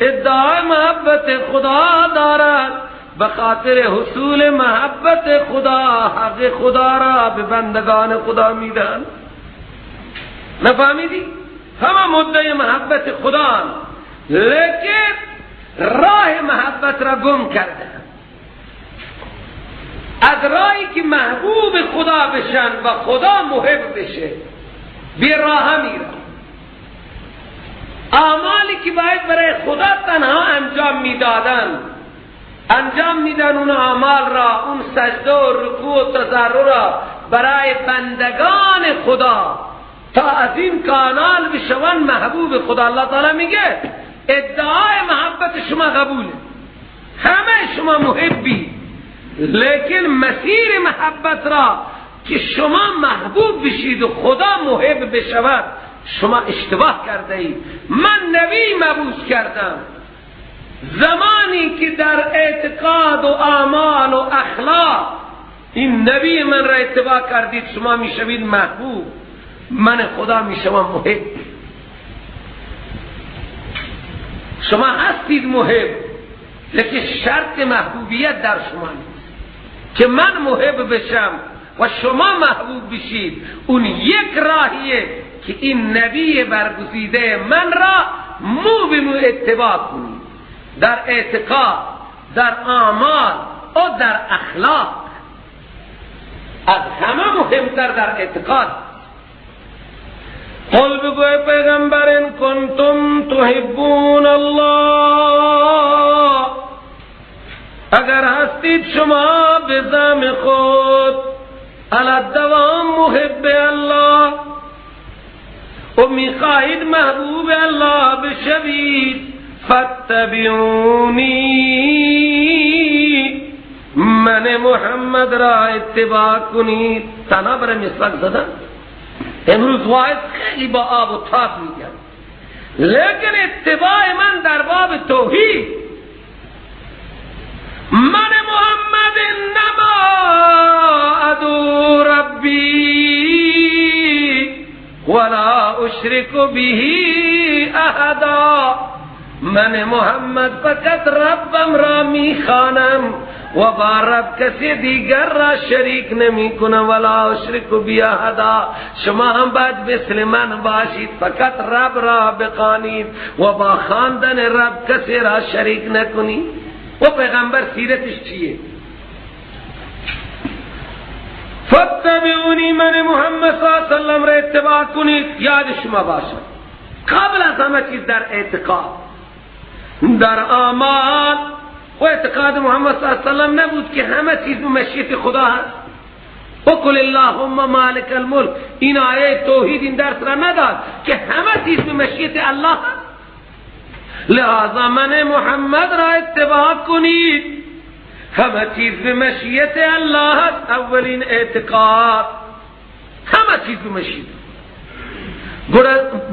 ادعای محبت خدا دارد. بخاطر حصول محبت خدا حق خدا را به بندگان خدا میدن. نفهمیدی؟ همه مدعی محبت خدا، لیکن راه محبت را گم کرده. از راهی که محبوب خدا بشن و خدا محب بشه بی راه میره. اعمالی که باید برای خدا تنها انجام میدادن انجام میدن، اون اعمال را، اون سجده و رکوع و تضرع را برای بندگان خدا تا از این کانال بشون محبوب خدا. اللہ تعالی میگه ادعای محبت شما قبوله، همه شما محبی، لیکن مسیر محبت را که شما محبوب بشید و خدا محب بشود شما اشتباه کرده اید. من نبی مبعوث کردم، زمانی که در اعتقاد و اعمال و اخلاق این نبی من را اتباع کردید شما میشوید محبوب، من خدا میشوم محب. شما هستید محب، لیکن شرط محبوبیت در شما نیست که من محب بشم و شما محبوب بشید. اون یک راهیه که این نبی برگزیده من را مو به مو اتباع کنید، در اعتقاد، در اعمال و در اخلاق. از همه مهمتر در اعتقاد. قل بگوی پیغمبر ان کنتم تحبون الله، اگر هستید شما به زعم خود علی الدوام محب الله و میخواهید محبوب الله بشوید، فاتبعونی، من محمد را اتباع کنید. تنها برای مسواک زدن امروز واعظ خیلی با آب و تاب میگن، لیکن اتباع من در باب توحید، من محمد انما ادعو ربی ولا اشرک به احدا، من محمد فقط ربم را میخوانم و با رب کسی دیگر را شریک نمی کنم، ولا اشرک به احدا. شما هم باید مثل من باشید، فقط رب را بخوانید و با خواندن رب کسی را شریک نکنید. و پیغمبر سیرتش چیه؟ فاتبعونی، من محمد صلی اللہ علیہ وسلم را اتباع کنید. یاد شما باشد قبل از همه چیز در اعتقاد، در اعمال. و اعتقاد محمد صلی اللہ علیہ وسلم نبود که همه چیز به مشیت خدا هست. وقل اللهم مالک الملک، این آیه توحید این درس را نداد که همه چیز به مشیت الله هست. لہذا من محمد را اتباع کنید، همه چیز به مشیت الله هست. اولین اعتقاد همه چیز به مشیت.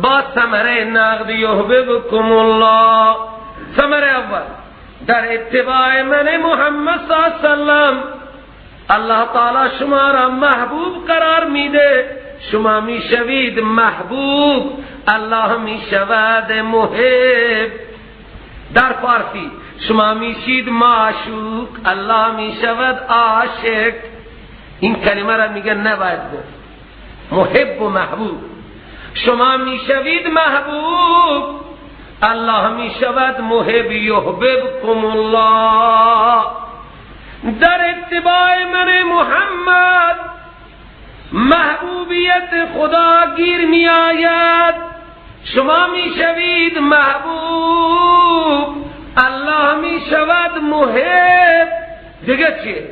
با ثمره نقد یحببکم الله، ثمره اول در اتباع من محمد صلی اللہ علیہ وسلم الله تعالی شما را محبوب قرار میده، شما میشوید محبوب، الله میشود محب. در فارسی شما میشید معشوق، الله میشود عاشق. این کلمه را میگن نباید گفت، محب و محبوب. شما میشوید محبوب، الله میشود محب. یحببکم الله. در اتباع من محمد محبوبیت خدا گیر می آید، شما میشوید محبوب، الله میشود محب. دیگه چیه؟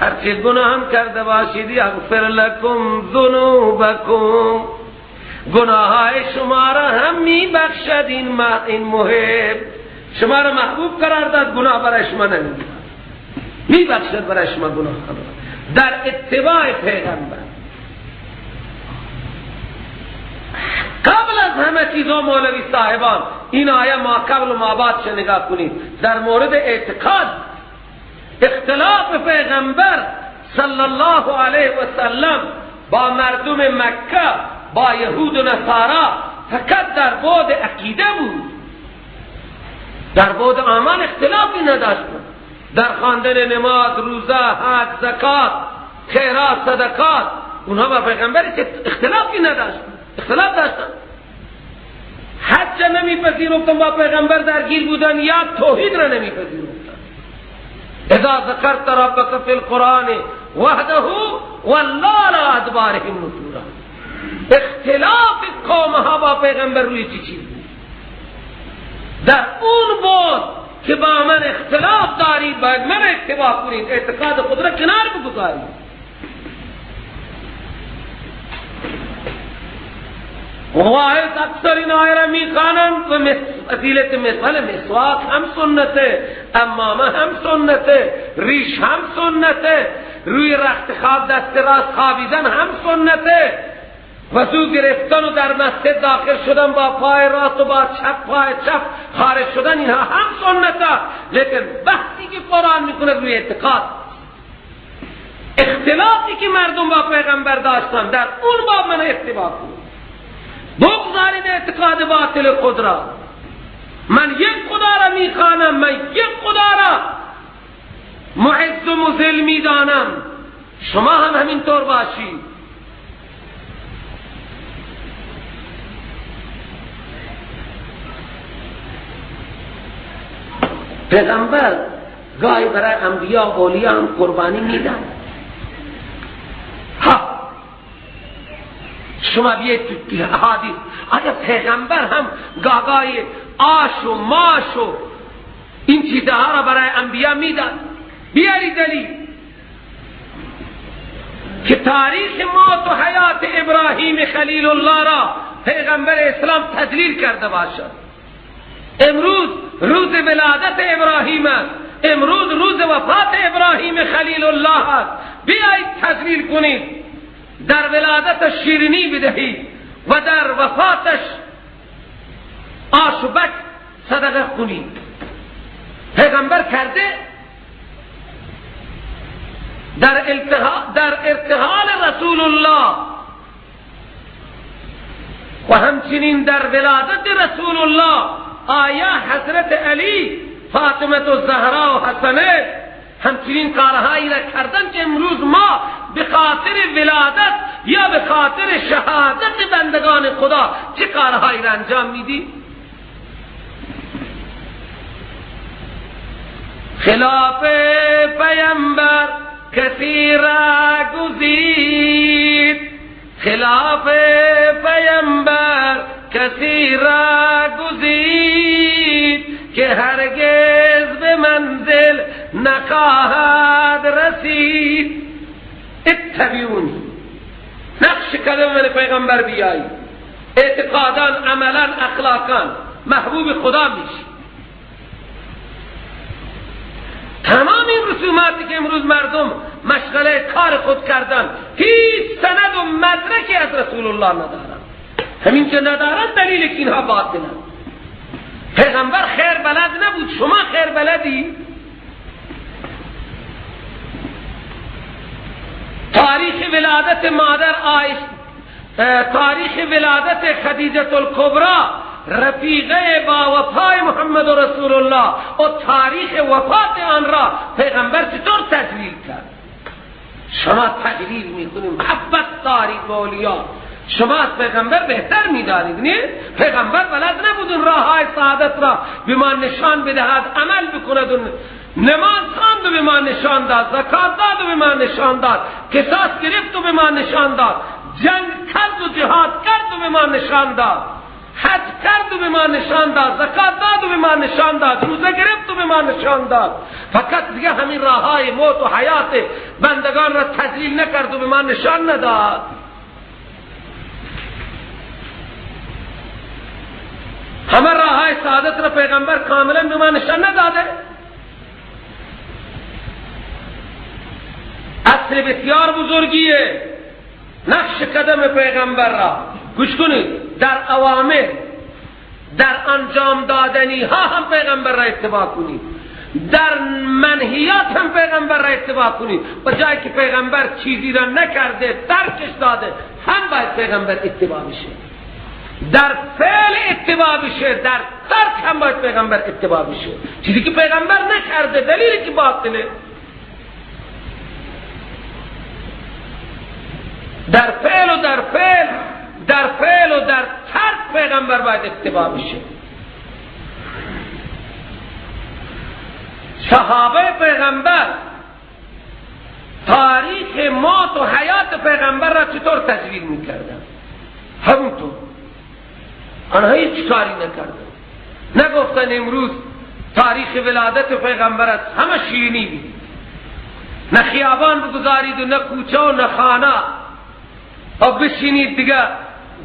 هرچه گناه هم کرده باشید یغفر لکم ذنوبکم، گناه شما را هم میبخشد. این محب شما را محبوب قرار داد، گناه برای شما نمیگیرد، میبخشد برای شما گناه. در اتباع پیغمبر قبل از همه چیزا مولوی صاحبان این آیه ما قبل و ما بعد چه نگاه کنید در مورد اعتقاد. اختلاف پیغمبر صلی الله علیه و سلم با مردم مکه، با یهود و نصارا، فقط در بعد عقیده بود، در بعد اعمال اختلافی نداشت. در خواندن نماز، روزه، حج، زکات، خیرات، صدقات، اونها با پیغمبر اختلافی نداشت. اختلاف داشتن، حج نمیپذیرفتن، با پیغمبر درگیر بودن، یا توحید را نمیپذیرفتن. اذا ذکرت ربک فی القرآن وحده والله علی ادبارهم نفورا. اختلاف قومها با پیغمبر روی چی چیز بود؟ در اون بود که با من اختلاف دارید باید من اتباع کنید، اعتقاد خود را کنار بگذارید. واعظ اکثر این آیه را میخوانند و فضیلت مسواک هم سنته، امامه هم سنته، ریش هم سنته، روی رخت خواب دست راست خوابیدن هم سنته، وضو گرفتن و در مسجد داخل شدن با پای راست و با چپ پای چپ خارج شدن، اینها هم سنته. لیکن بحثی که قرآن میکنه روی اعتقاد، اختلافی که مردم با پیغمبر داشتن در اون باب من اتباع کنید، بگذارید اعتقاد باطل خود را. من یک خدا را میخوانم، من یک خدا را معز و مذل میدانم، شما هم همینطور باشید. پیغمبر گاهی برای انبیا و اولیاء هم قربانی میدن. شما بیاید تو احادیث، آیا پیغمبر هم گاگای آش و ماش و این چیزها را برای انبیا میداد؟ بیاری دلیل که تاریخ موت و حیات ابراهیم خلیل الله را پیغمبر اسلام تدلیل کرده باشد. امروز روز ولادت ابراهیم است، امروز روز وفات ابراهیم خلیل الله است. بیایید تدلیل کنید، در ولادتش شیرینی بدهید و در وفاتش آش و بک صدقه کنید. پیغمبر کرده؟ در ارتحال رسول الله و همچنین در ولادت رسول الله آیا حضرت علی، فاطمه الزهرا و حسنه همچنین کارهایی را کردن که امروز ما به خاطر ولادت یا به خاطر شهادت بندگان خدا چه کارهایی را انجام میدیم؟ خلاف پیامبر کسی را گزید، خلاف پیامبر کسی را گزید که هرگز به منزل نخواهد رسید. اتبعونی، نقش قدم من پیغمبر بیایی، اعتقادان، عملا، اخلاقا محبوب خدا میشی. تمام این رسوماتی که امروز مردم مشغله کار خود کردن هیچ سند و مدرکی از رسول الله ندارن. همین که ندارن دلیل که اینها باطلن. پیغمبر خیر بلد نبود، شما خیر بلدی؟ تاریخ ولادت مادر عایشه، تاریخ ولادت خدیجه الکبرا رفیقه با وفای محمد رسول الله و تاریخ وفات آن را پیغمبر چطور تجلیل کرد؟ شما تجلیل میکنید، محبت دارید با اولیا، شما از پیغمبر بهتر میدانید. نه پیغمبر بلد نبود اون راه های سعادت را به ما نشان بدهد، عمل بکند. نماز خواند و به ما نشان داد، زکات داد و به ما نشان داد، قصاص گرفت و به ما نشان داد، جنگ کرد و جهاد کرد و به ما نشان داد، حج کرد و به ما نشان داد، زکات داد و به ما نشان داد، روزه گرفت و به ما نشان داد. فقط دیگه همین راههای موت و حیات بندگان را تذلیل نکرد و به ما نشان نداد. همه راههای سعادت را پیغمبر کاملا به ما نشان نداده. اصل بسیار بزرگیه نقش قدم پیغمبر را. گوش کنید، در اوامر، در انجام دادنی ها هم پیغمبر را اتباع کنید، در منهیات هم پیغمبر را اتباع کنید. و جایی که پیغمبر چیزی را نکرده، ترکش داده، هم باید پیغمبر اتباع بشه. در فعل اتباع بشه، در ترک هم باید پیغمبر اتباع بشه. چیزی که پیغمبر نکرده دلیلی که باطله. در فعل و در فعل، در فعل و در ترک پیغمبر باید اتباع بشه. صحابه پیغمبر تاریخ موت و حیات پیغمبر را چطور تجلیل میکردن؟ همونطور آنها هیچ کاری نکردن، نگفتن امروز تاریخ ولادت پیغمبر است همه شیرینی بید، نه خیابان بگذارید و نه کوچه و نه خانه و بشینید دیگه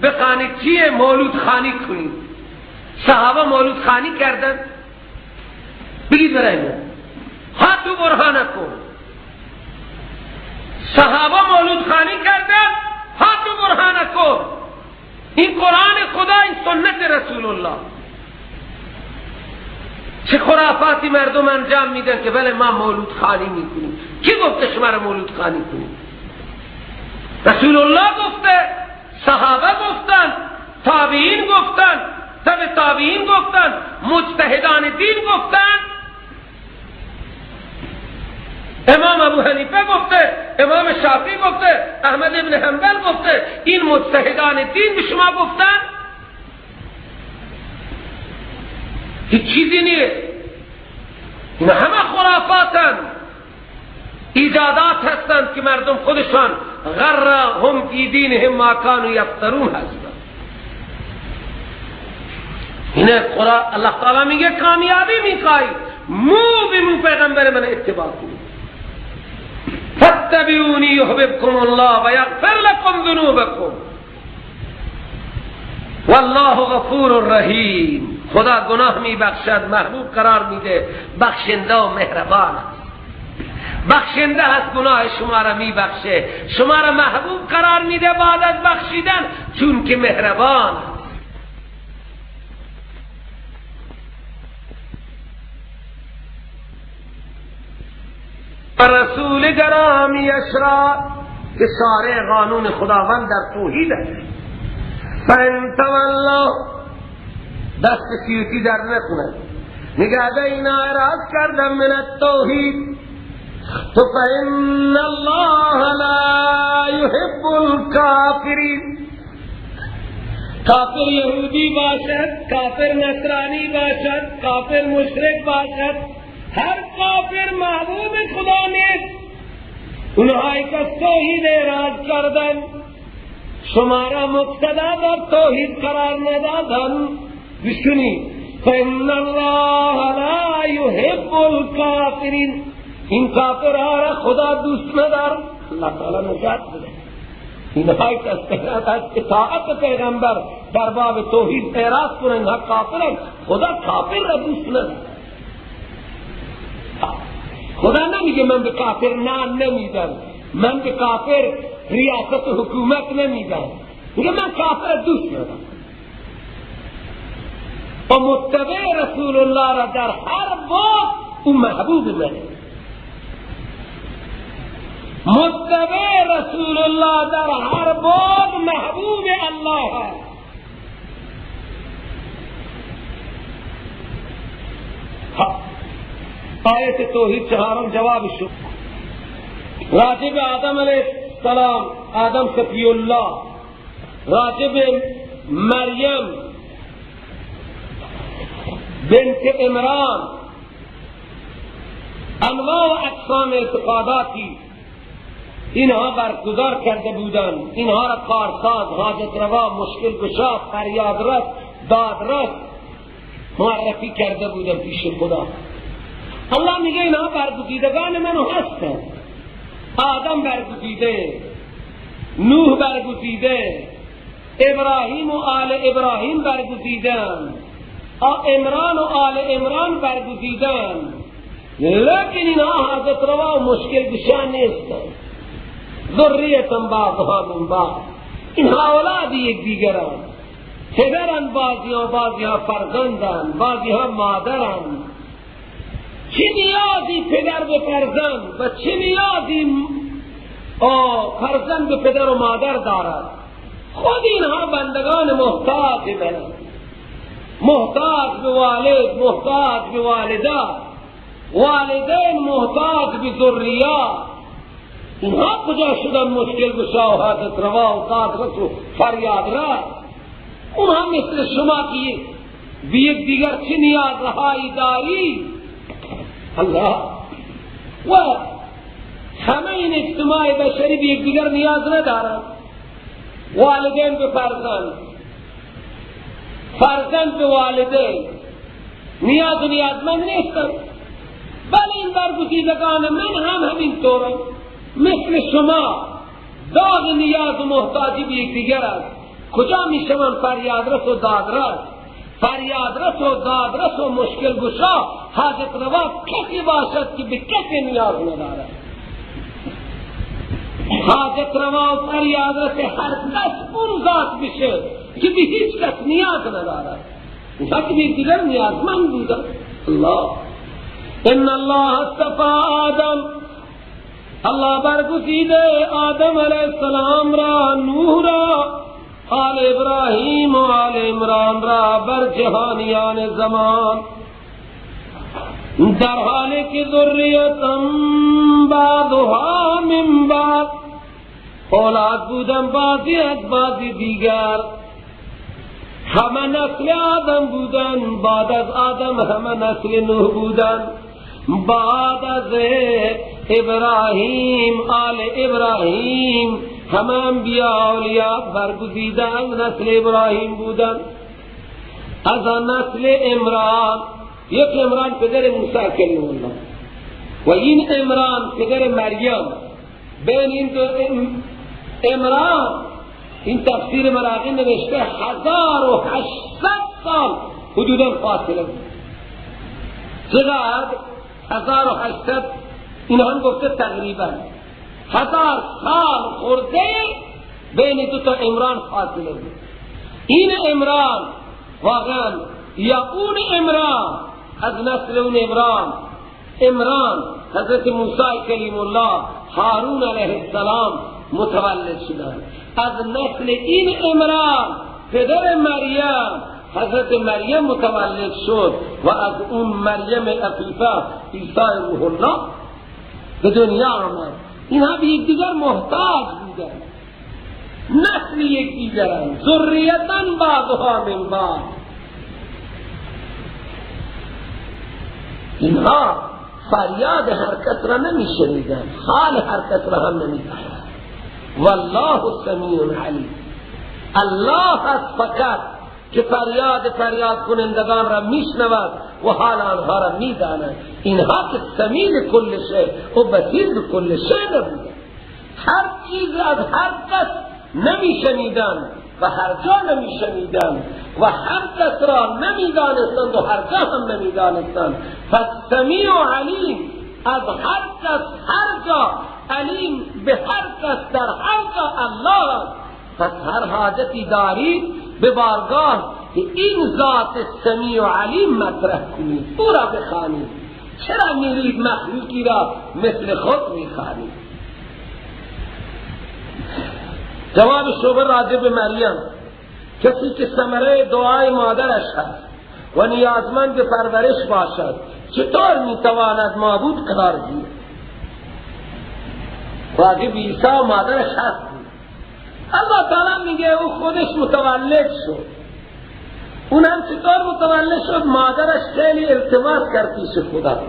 بخانید چیه؟ مولود خانی کنید. صحابه مولود خانی کردن؟ بگید برای من، هاتو برهانکم. صحابه مولود خانی کردن؟ هاتو برهانکم. این قرآن خدا، این سنت رسول الله. چه خرافاتی مردم انجام میدن که بله ما مولود خانی میکنیم. کی گفته شما را مولود خانی کنیم؟ رسول الله گفته، صحابه گفتن، تابعین گفتن، تبع تابعین گفتن، مجتهدان دین گفتن، امام ابو حنیفه گفته، امام شافعی گفته، احمد ابن حنبل گفته. این مجتهدان دین به شما گفتن؟ هیچ چیزی نیست. این همه خرافاتن. ایجادات هستند که مردم خودشان غرهم فی دینهم ما کانوا یفترون هستند. اینه قرآن الله تعالی میگه کامیابی میخوای مو به مو پیغمبر من اتباع کنید. فاتبعونی یحببکم الله و یغفر لکم ذنوبکم والله غفور رحیم. خدا گناه میبخشد، محبوب قرار میده، بخشنده و مهربان است. بخشنده هست، گناه شما را میبخشه، شما را محبوب قرار میده بعد از بخشیدن، چون که مهربان است. رسول گرامیش را که شارع قانون خداوند در توحید است. فان تولوا، دست سیوطی در نکند، میگه اگه اینا اعراض کردن من التوحید تو فان الله لا يحب الكافرین. کافر یهودی باشد، کافر نصرانی باشد، کافر مشرک باشد، هر کافر محبوب خدا نیست. اونهایی که توحید اعراض کردن، شما را مقتدا در توحید قرار ندادن، بشونی فإن الله لا يحب الكافرین. این کافرها را خدا دوست ندار. اللہ تعالی نجات بده اینهایی که از اطاعت پیغمبر در باب توحید اعراض کنند، اینها کافرند، خدا کافر را دوست ندار. خدا نمیگه من به کافر نان نمیدم، من به کافر ریاست و حکومت نمیدم، میگه من کافر دوست ندارم. و متبع رسول الله را در هر باب او محبوب منه. متبع رسول الله در هر باب محبوب الله است. آیت توحید چهارم جواب شد. راجب آدم علیه السلام، آدم صفی الله، راجب مریم بنت عمران، انواع و اقسام اعتقاداتی اینها برگزار کرده بودند. اینها را کارساز، حاجت روا، مشکل گشا، فریادرس، دادرس معرفی کرده بودند پیش خدا. الله میگه اینها برگزیدگان منو هستند. آدم برگزیده، نوح برگزیده، ابراهیم و آل ابراهیم برگزیدن، عمران و آل عمران برگزیدن، لیکن اینها حاجت روا و مشکل گشا نیستند. ذریة بعضها من بعض، اینها اولاد یک دیگرند، پدرند بعضی ها، بعضی ها فرزندند، بعضی ها مادرند. چه نیازی پدر به فرزند و چه نیازی فرزند به پدر و مادر دارد؟ خود اینها بندگان محتاج منند، محتاج به والد، محتاج به والده، والدین محتاج به ذریات. اینها کجا شدن مشکل گشا و حاجت روا و دادرس و فریاد رس؟ اونها مثل شما که به یک دیگر چه نیازهایی داری؟ الله و همه این اجتماع بشری به یک دیگر نیاز ندارند. والدین به فرزند، فرزند به والدین نیاز و نیازمند نیستند. بله این برگزیدگان من هم همینطورند، مثل شما داغ نیاز و محتاجی به یکدیگر است. کجا میشوند فریادرس و دادرس؟ فریادرس و دادرس و مشکل گشا، حاجت روا کسی باشد که به کسی نیاز ندارد. حاجت روا و فریادرس هر کس اون ذات بشه که به هیچ کس نیاز ندارد. اینها که به یکدیگر نیازمند بودند. الله ان الله اصطفى آدم، الله برگزیده آدم علیه السلام را، نوح را، آل ابراهیم و آل عمران را بر جهانیان زمان، در حالی که ذریتم بعضها من بعض، اولاد بودن بعضی از بعضی دیگر. همه نسل آدم بودن، بعد از آدم همه نسل نوح بودن، بعد از ابراهیم، آل ابراهیم، همه انبیا اولیاء برگزیده از نسل ابراهیم بودن، از نسل عمران. یک عمران پدر موسی کلیم الله و این عمران پدر مریم. بین این دو عمران، این تفسیر مراقی نوشته 1800 سال حدودا فاصله بود. چقدر؟ 1800، این هم گفته تقریبا 1000 سال خورده بین دو تا عمران فاصله بود. این عمران واقعا یا اون عمران از نسل اون عمران، عمران حضرت موسی کلیم الله، هارون علیه السلام متولد شدند. از نسل این عمران پدر مریم، حضرت مریم متولد شد و از اون مریم عفیفه عیسی روح الله به دنیا آمد. اینها به یکدیگر محتاج بودند، نسل یکدیگرند، ذریتا بعضها من بعض. اینها فریاد هر کس را نمی شنیدند، حال هر کس را هم نمی دانند. والله سمیع علیم. الله است فقط که فریاد کنندگان را میشنود و حال آنها را میداند. اینها که سمیع کل شیء و بصیر کل شیء نبودند، هر چیز از هر کس نمیشنیدند و هر جا نمیشنیدند و هر کس را نمیدانستند و هر جا هم نمیدانستند. پس سمیع و علیم از هر کس هر جا، علیم به هر کس در هر جا الله است. پس هر حاجتی دارید به بارگاه این ذات سمیع و علیم مطرح کنید، او را بخوانید. چرا میرید مخلوقی را مثل خود میخوانید؟ جواب شعبه راجع به مریم، کسی که ثمره دعای مادرش هست و نیازمند به پرورش باشد چطور میتواند معبود قرار گیرد؟ راجع به عیسی مادرش هست. الله تعالی میگه او خودش متولد شد. اونم چطور متولد شد؟ مادرش خیلی التماس کرد پیش خدا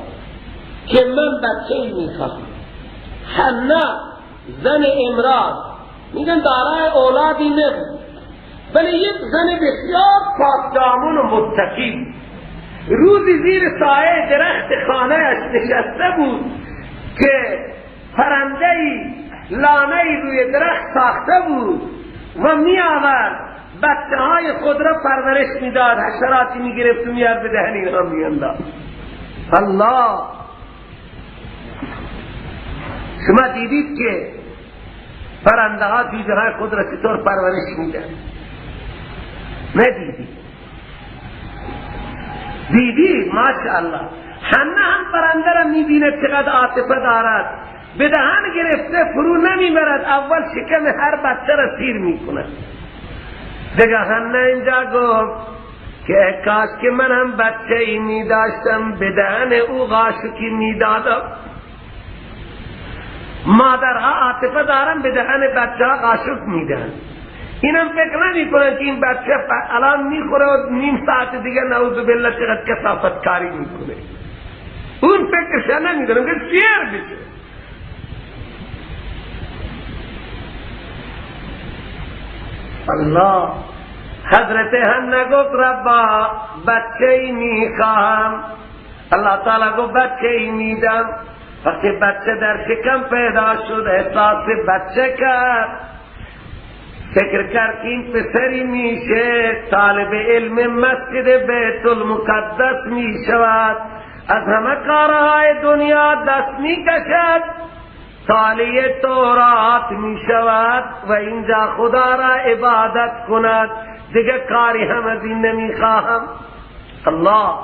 که من بچه میخوام. حنا زن عمران میگن دارای اولادی نبود، ولی یک زن بسیار پاک دامن و متقی. روزی زیر سایه درخت خانه‌اش نشسته بود که پرنده‌ای لانه‌ای روی درخت ساخته بود و می آورد بچه های خود را پرورش میداد، حشراتی میگرفت و میارد به دهن اینها میانداخت. الله، شما دیدید که پرنده ها جوجه های خود را چطور پرورش میدن؟ ندیدید؟ دیدید؟ ماشاءالله. حنا هم پرنده را میبینه چقدر عاطفه دارد، به دهن گرفته فرو نمیبرد، اول شکم هر بچه را سیر میکند. دیگه حنا اینجا گفت که کاش که من هم بچه ای میداشتم به دهن او قاشقی میدادم. مادرها عاطفه دارن، به دهن بچه ها قاشق میدن. اینم فکر نمی کنن که این بچه الان میخوره و نیم ساعت دیگه نعوذ بالله چقدر کثافت کاری میکنه. اون فکرش نمیکنه که سیر بشه. الله، حضرت حنا گفت ربا بچه ای میخواهم. الله تعالی گفت بچه ای میدم. وقتی بچه در شکم پیدا شد احساس بچه کرد، فکر کرد که این پسری میشه، طالب علم مسجد بیت المقدس میشود، از همه کارهای دنیا دست میکشد، طالع تورات میشود و اینجا خدا را عبادت کند، دیگه کاری هم از این نمیخواهم. الله،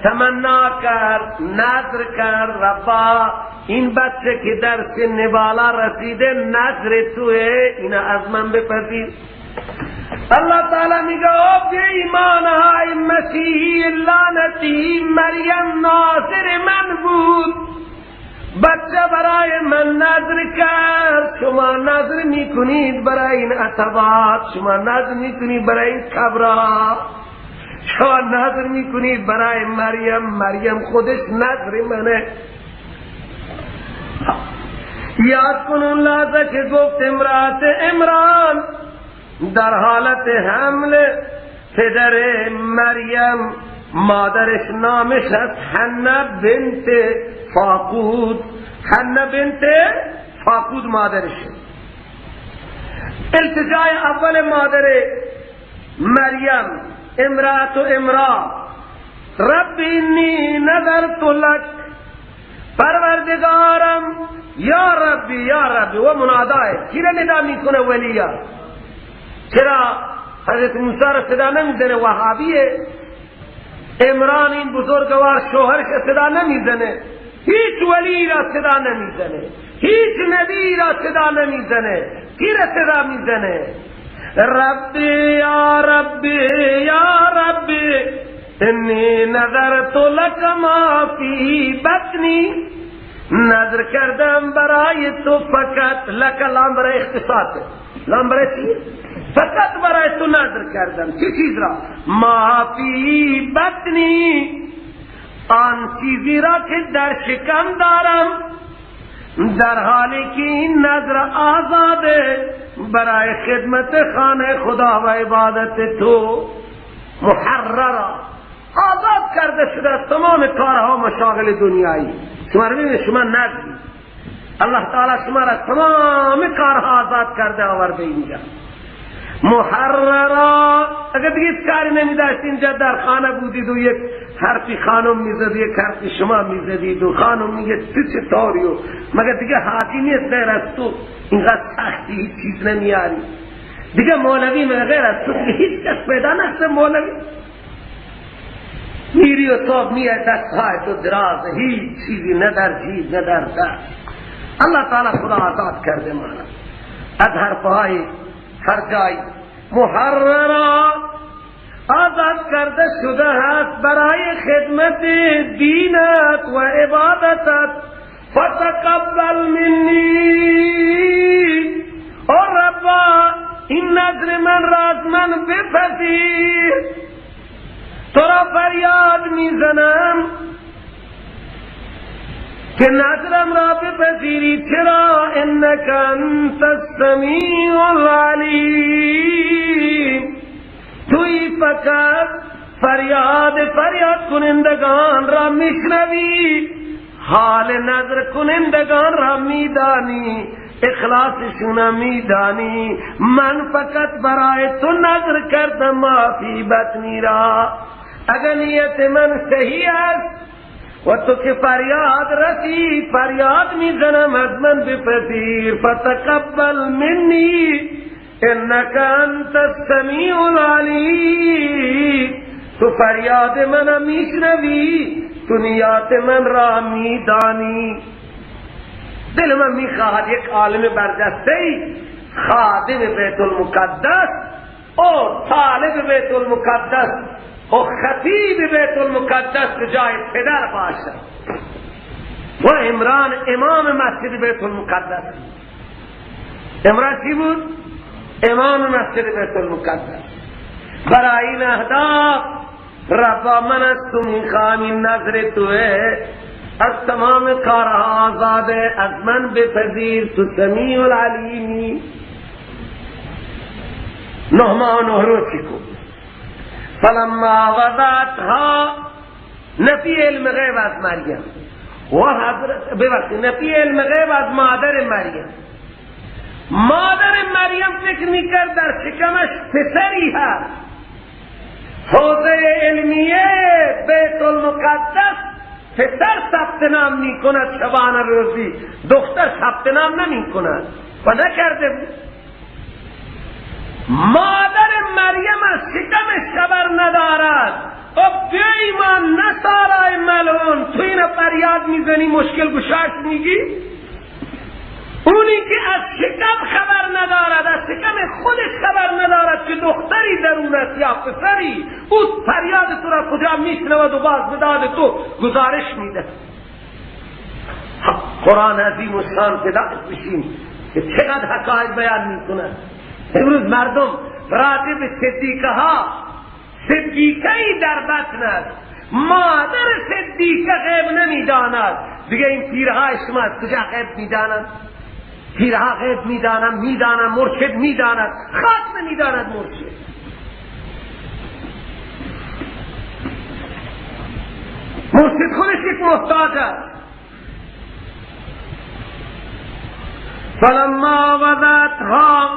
تمنا کرد، نذر کرد، ربا این بچه که در سن بالا رسیده نذر توه، اینا از من بپذیر. الله تعالی میگه او بی ایمان های مسیحی لعنتی، مریم ناظر من بود، بچه برای من نذر کرد، شما نذر میکنید برای این عتبات، شما نذر میکنید برای این کبرا، شما نذر میکنید برای مریم، مریم خودش نذر منه. یاد کن اون لحظه که گفت امرأت عمران در حالت حمل پدر مریم، مادرش نامش هست حنه بنت فاقود. حنه بنت فاقود مادرش. التجای اول مادر مریم امرأت عمران، رب انی نذرت لک، پروردگارم، یا ربی یا ربی. و مناداه کی را ندا میکنه؟ ولیا. چرا حضرت موسی را صدا نمیزنه؟ وهابیه. عمران این بزرگوار شوهرش صدا نمیزنه، هیچ ولی را صدا نمیزنه، هیچ نبی را صدا نمیزنه. کی را صدا میزنه؟ ربی یا ربی یا ربی انی نذرت لک ما فی بطنی، نذر کردم برای تو فقط، لک لام برای اختصاص، لام برای چی؟ فقط برای تو نذر کردم. چه چیز را؟ ما فی بطنی، آن چیزی را که در شکم دارم، در حالی که این نذر آزاده برای خدمت خانه خدا و عبادت تو، محررا، آزاد کرده شده از تمام کارها و مشاغل دنیایی. شما رو ببینید، شما نذری، الله تعالی شما را تمام کارها آزاد کرده آورده اینجا محررا. اگر دیگه کاری نمی داشت اینجا در خانه بودید و یک حرفی خانم میزد، یک حرفی شما میزدید و خانم میگه تو چه طوری و مگر دیگه حاجی نیست غیر از تو، اینقدر سختی هیچ چیز نمیاری. دیگه مولوی مگر غیر از تو هیچ کس پیدا نشده مولوی. میری و صبح میای دستهای تو دراز، هیچ چیزی نه در جیب نه در دست. الله تعالی خدا آزاد کرده مانا از حرفهای هر جای. محررا، آزاد کرده شده هست برای خدمت دینت و عبادتت. فتقبل منی، او ربا این نذر من را از من بپذیر. تو را فریاد میزنم که نذرم را بپذیری. چرا؟ انک انت السمیع العلیم، توی فقط فریاد فریاد کنندگان را میشنوی، حال نذر کنندگان را میدانی، اخلاصشون میدانی. من فقط برای تو نذر کردم ما فی بطنی را. اگر نیت من صحیح است و تو که فریاد رسی، فریاد میزنم از من بپذیر. فتقبل منی انک انت السمیع العلیم، تو فریاد من میشنوی، تو نیات من را میدانی. دل من میخواهد یک عالم برجسته، خادم بیت المقدس او طالب بیت المقدس او خطیب بیت المقدس به جای پدر باشد. و عمران امام مسجد بیت المقدس. عمران چی بود؟ امام مسجد بیت المقدس. برای این اهداف ربا من از تو میخوام، این نظر توه، از تمام کارها آزاده، از من بپذیر، تو سمیع العلیمی. 9 ماه و 9 روز کو فلما وضعتها، نفی علم غیب از مریم و حضرت، ببخشید نفی علم غیب از مادر مریم. مادر مریم فکر میکرد در شکمش پسری هست. حوزه علمیه بیت المقدس پسر ثبت نام میکند شبانه روزی، دختر ثبت نام نمیکند و نکرده بود. مادر مریم از شکمش خبر ندارد. او بیایمان نصارای ملعون، تو اینو فریاد میزنی مشکل گشاش میگی؟ اونی که از شکم خبر ندارد، از شکم خودش خبر ندارد که دختری درون است یا پسری، او فریاد تو را کجا میشنود و باز به داد تو گزارش میده. قرآن عظیم و شان فدایش بشیم که چقدر حقایق بیان میکنه. امروز مردم راجع به صدیقه ها، صدیقه در بطن است، مادر صدیقه غیب نمیداند. دیگه این پیرهای شما از کجا غیب میدانند؟ پیرها غیب میدانم، میدانم، مرشد میداند، خاک نمیداند مرشد. مرشد خودش یک محتاج است. فلما وضعتها،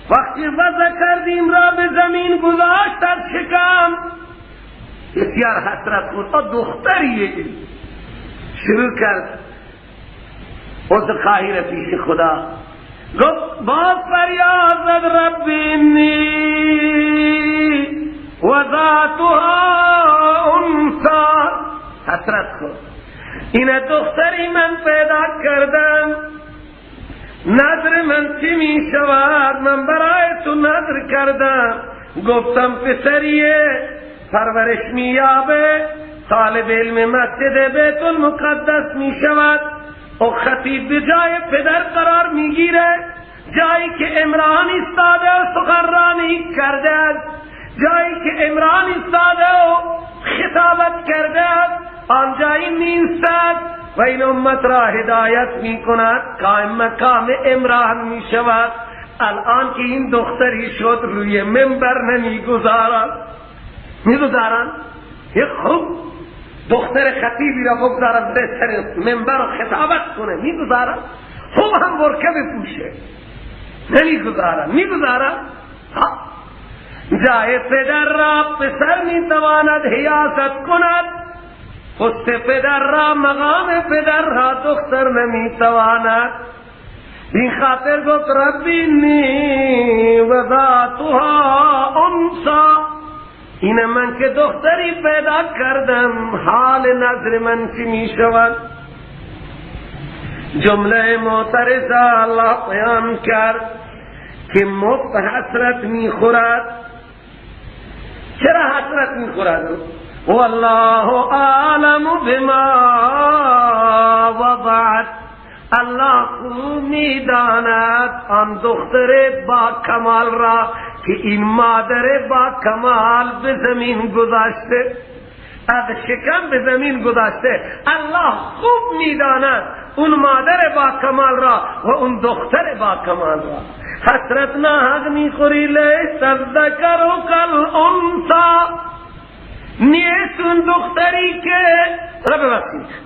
وقتی وضع کردیم را به زمین گذاشت در شکم، بسیار حسرت خورد. دختریه، شروع کرد عذرخواهی را پیش خدا. گفت باز فریاد زد رب انی وضعتها انثی. حسرت خورد، این دختری من پیدا کردم، نذر من چی می شود؟ من برای تو نذر کردم، گفتم پسریه پرورش می یابه، طالب علم مسجد بیت المقدس می شود و خطیب به جای پدر قرار می گیره، جایی که عمران ایستاده و سخنرانی کرده است، جایی که عمران ایستاده و خطابت کرده است، آنجایی نیستد و این امت را هدایت می کند، قائم مقام عمران می شود. الان که این دختری شد روی منبر نمی گذارند، می گذارند یک خوب دختر خطیبی را بگذارند به سر منبر و خطابت کنه، می گذارند؟ خوب هم برکه بپوشه، نمی گذارند، می گذارند؟ جای پدر را پسر می تواند حیاست کند، پست پدر را، مقام پدر را دختر نمی تواند. این خاطر گفت ربی انی وضعتها انثی، این من که دختری پیدا کردم، حال نظر من چی می شود؟ جمله معترضه الله بیان کرد که مفت حسرت می خورد. چرا حسرت می خورد؟ والله اعلم بما وضعت، الله خوب می داند آن دختر با کمال را که این مادر با کمال به زمین گذاشته، از شکم به زمین گذاشته. الله خوب می داند اون مادر با کمال را و اون دختر با کمال را. حسرت ناحق می خوری، لیس الذکر کالانثی، نیست اون دختری که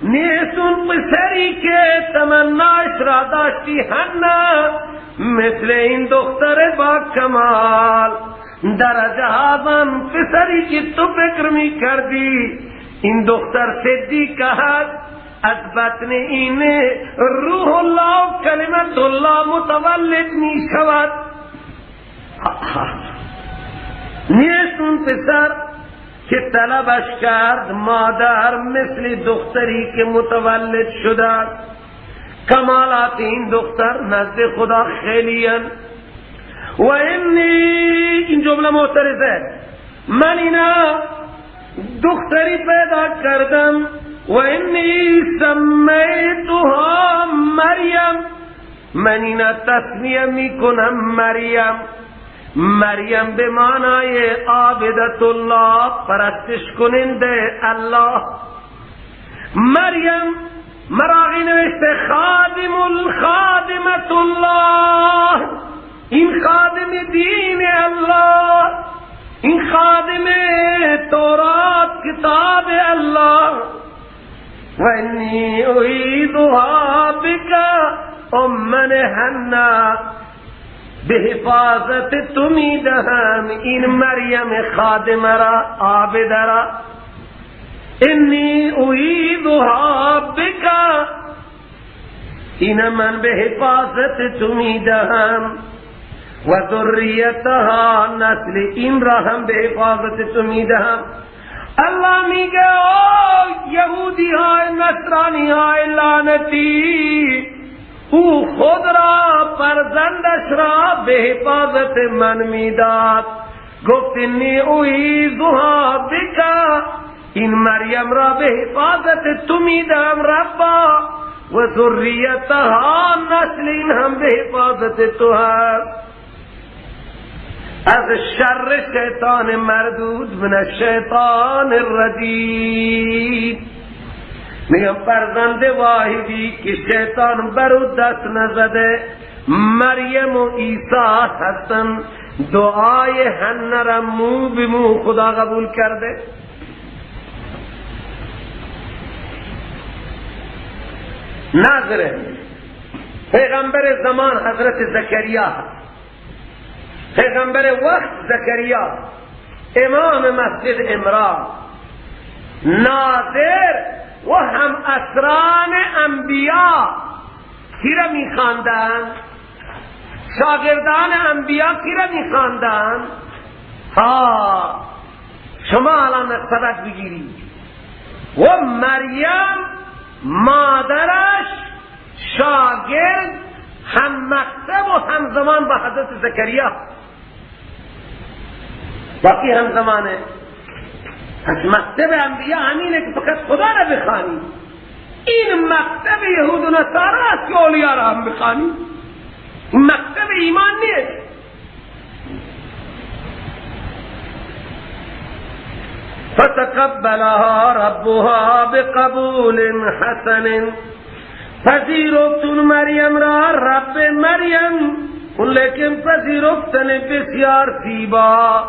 نیست اون پسری که تمناش را داشتی هنه، مثل این دختر با کمال. درجه آن پسری که تو فکر می کردی این دختر صدیقه هست، از بطن این روح الله کلمت الله متولد می شود. نیست اون پسر که طلبش کرد مادر مثل دختری که متولد شده. کمالات این دختر نزد خدا خیلی هن. و انی، این جمله معترضه، من اینا دختری پیدا کردم، و انی سمیتها مریم، من اینا تسمیه میکنم مریم. مریم به معنای عابدت الله، پرستش کننده الله. مریم مراغی نوشته خادم الخادمت الله، این خادم دین الله، این خادم تورات کتاب الله. و انی اعیذها بک امن حنا، به حفاظت تو می دهم این مریم خادم را، عابد را. انی اعیذها بک، این من به حفاظت تو می دهم، و ذریتها، نسل این را هم به حفاظت تو می دهم. الله میگه او یهودی های نصرانی های لعنتی، او خود را فرزندش را به حفاظت من میداد. گفت انی اعیذها بک، این مریم را به حفاظت تو میدم ربا، و ذریتها، نسل این هم به حفاظت تو هست. از شر شیطان مردود، من الشیطان الرجیم. میگم فرزند واحدی که شیطان بر او دست نزده مریم و عیسی هستن. دعای حنه را مو به مو خدا قبول کرده. ناظره پیغمبر زمان حضرت زکریا، پیغمبر وقت زکریا، امام مسجد عمران، ناظر و هم اسران انبیا کی را میخواندن؟ شاگردان انبیا کی را میخواندن؟ ها شما الان سبق بگیرید. و مریم مادرش شاگرد هم مکتب و هم زمان با حضرت زکریا، باقی هم زمانه. پس مکتب انبیا همینه که فقط خدا را بخوانی. این مکتب یهود و نصارا است که اولیا را هم بخوانی. این مکتب ایمان نیست. فتقبلها ربها بقبول حسن، پذیرفتون مریم را رب مریم، لیکن پذیرفتن بسیار زیبا.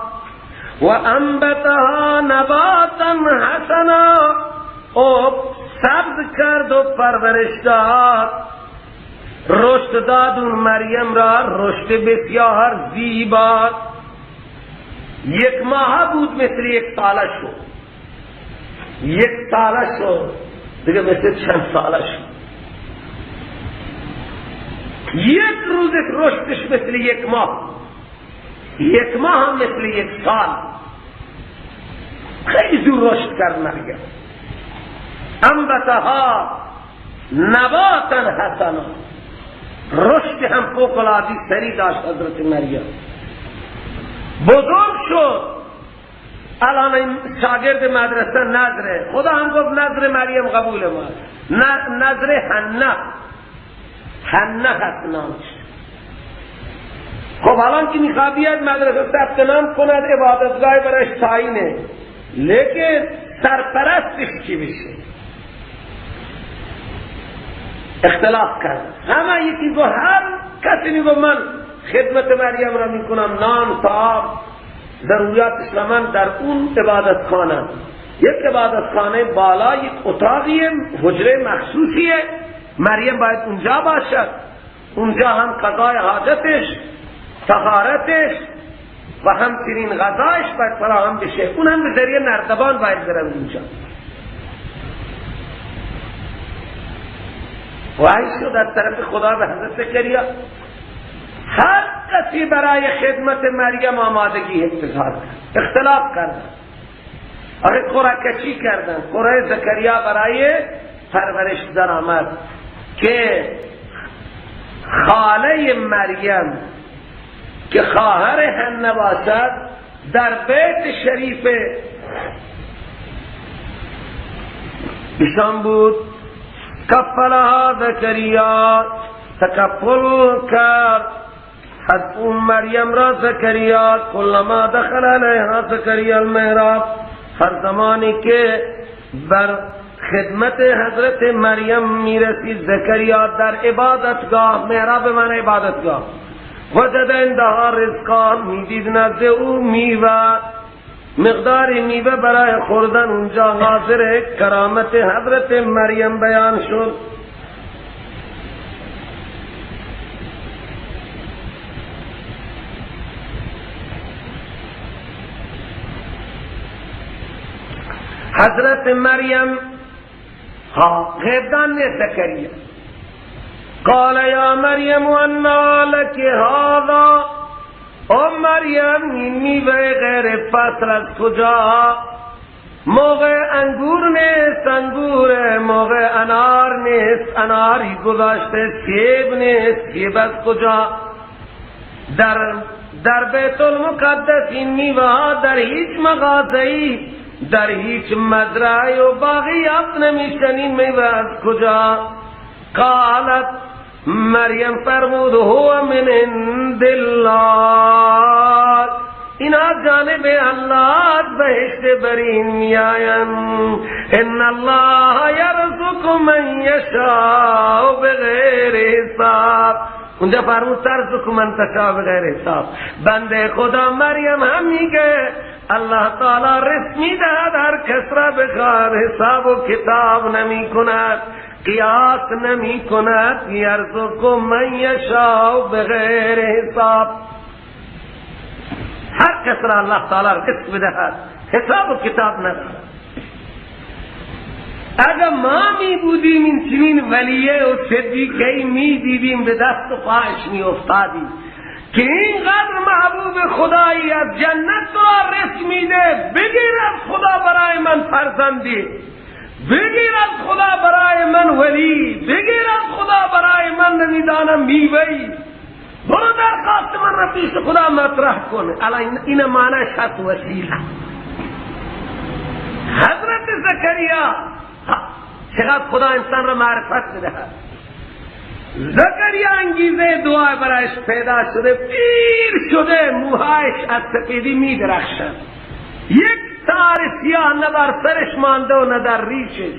و انبتها نباتا حسنا، او سبز کرد و پرورش داد، رشد داد اون مریم را رشد بسیار زیبا. یک ماه بود مثل یک ساله شد، یک ساله شد دیگه مثل چند ساله شد. یک روز رشدش مثل یک ماه، یک ماه هم مثل یک سال. خیلی زود رشد کرد مریم. انبتها نباتا حسنا، رشد هم فوق العاده سری داشت حضرت مریم. بزرگ شد، الان این شاگرد مدرسه نظره، خدا هم گفت نظر مریم قبول ما، نظر حنه، حنه هست نامش. خب الان که میخواد بیاد مدرسه ثبت نام کند، عبادتگاه برایش تعیینه، لیکن سرپرستش چی میشه؟ اختلاف کرد. همه یکی گفت، هر کسی میگفت من خدمت مریم را میکنم، نان طعام ضروریاتش را من در اون عبادت خانه، یک عبادت خانه بالا یک اتاقیه، حجره مخصوصیه، مریم باید اونجا باشد. اونجا هم قضای حاجتش، طهارتش و همچنین غذایش باید فراهم بشه. اون هم به ذریعه نردبان باید برن اونجا. وحی شد از طرف خدا به حضرت زکریا، هر کسی برای خدمت مریم آمادگی اتخاذ کرد. اختلاف کردن، آخه قرعه کشی کردن. قرعه زکریا برای پرورش در آمد که خاله مریم که خواهر حنه باشد در بیت شریف ایشان بود. کفلها زکریا، تکفل کرد از اون مریم را زکریا. کلما دخل علیها زکریا المحراب، هر زمانی که بر خدمت حضرت مریم میرسید زکریا در عبادتگاه، محراب من عبادتگاه، وجد عندها رزقا، میدید نزد او میوه، مقدار میوه برای خوردن اونجا حاضر. کرامت حضرت مریم بیان شد. حضرت مریم ها غیبدان نیست زکریا. قال یا مریم انا لک هذا، او مریم این میوه غیر فصل از کجا؟ موقع انگور نیست انگوره، موقع انار نیست اناری گذاشته، سیب نیست سیب از کجا؟ در بیت المقدس این میوه در هیچ مغازه‌ای، در هیچ مزرعه و باغی یافت نمیشن، این میوه از کجا؟ قالت مریم فرمود هو من عند الله، اینا جانب الله بهشت برین میآیند. ان الله یرزق من یشاء بغیر حساب. اونجا فرمود ترزق من تشاء بغیر حساب. بنده خدا مریم هم میگه الله تعالی رزق میدهد هر کس را بخواد، حساب و کتاب نمی کند، قیاس نمی کند. یرزق من یشاء بغیر حساب. هر کس را الله تعالی رزق بدهد، حساب و کتاب ندارد. اگر ما می بودیم این چنین ولیه و صدیقه می دیدیم، به دست و پایش می افتادیم که اینقدر محبوب خدایی از جنت را رزق میده، بگیر از خدا برای من فرزندی، بگیر از خدا برای من ولی، بگیر از خدا برای من نمیدانم میوه‌ای، برو درخواست من را پیش خدا مطرح کن. الان این معنیش هست وسیله. حضرت زکریا چقدر خدا انسان را معرفت بدهد. زکریا انگیزه دعا برایش پیدا شده، پیر شده، موهایش از سفیدی می درخشد، یک تار سیاه نه بر سرش مانده و نه در ریشش،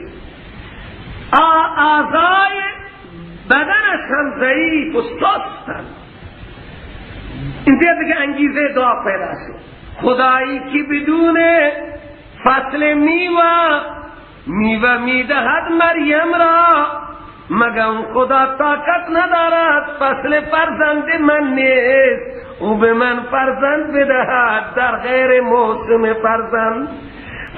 اعضای بدنش هم ضعیف و سستند. این دیگه انگیزه دعا پیدا شد. خدایی که بدون فصل میوه میوه میدهد مریم را، مگر اون خدا طاقت ندارد فصل فرزند من نیست، او به من فرزند بدهد در غیر موسم فرزند.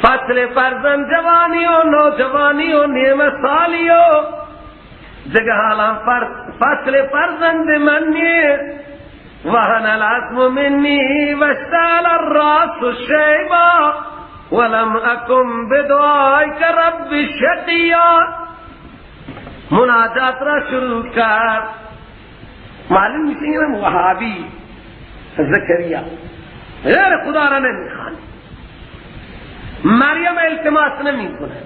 فصل فرزند جوانی و نوجوانی و نیمه سالی و دیگه حالا فصل فرزند من نیست. وهن العظم منی واشتعل الراس شیبا ولم اکن بدعائک رب شقیا. مناجات را شروع کرد. معلوم میشه اینم وهابی زکریا غیر خدا را نمیخوان، مریم التماس نمیکنه،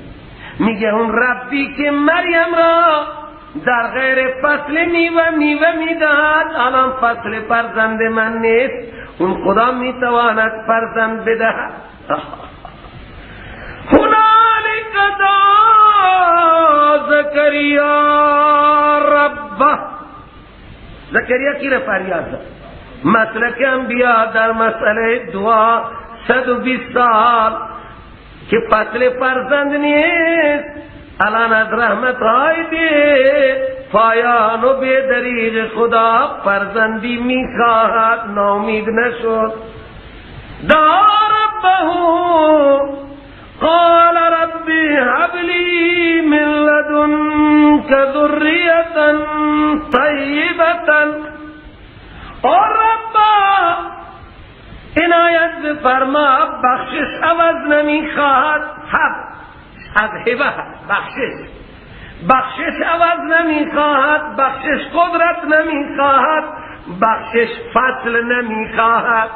میگه اون ربی که مریم را در غیر فصل میوه میوه میداد، الان فصل فرزند من نیست، اون خدا میتواند فرزند بدهد. هنالک دعا زکریا ربه. زکریا کی را فریاد زد؟ مسلک انبیاء در مسئله دعا 120 سال که فصل فرزند نیست، الان از رحمت های بی پایان و بی دریغ خدا فرزندی میخواهد، ناامید نشد. دعا ربه قال ربی هب لی من لدنک ذریة طیبة. او ربا عنایت بفرما، بخشش عوض نمیخواهد، هب از هبه بخشش، بخشش عوض نمیخواهد، بخشش قدرت نمیخواهد، بخشش فصل نمیخواهد،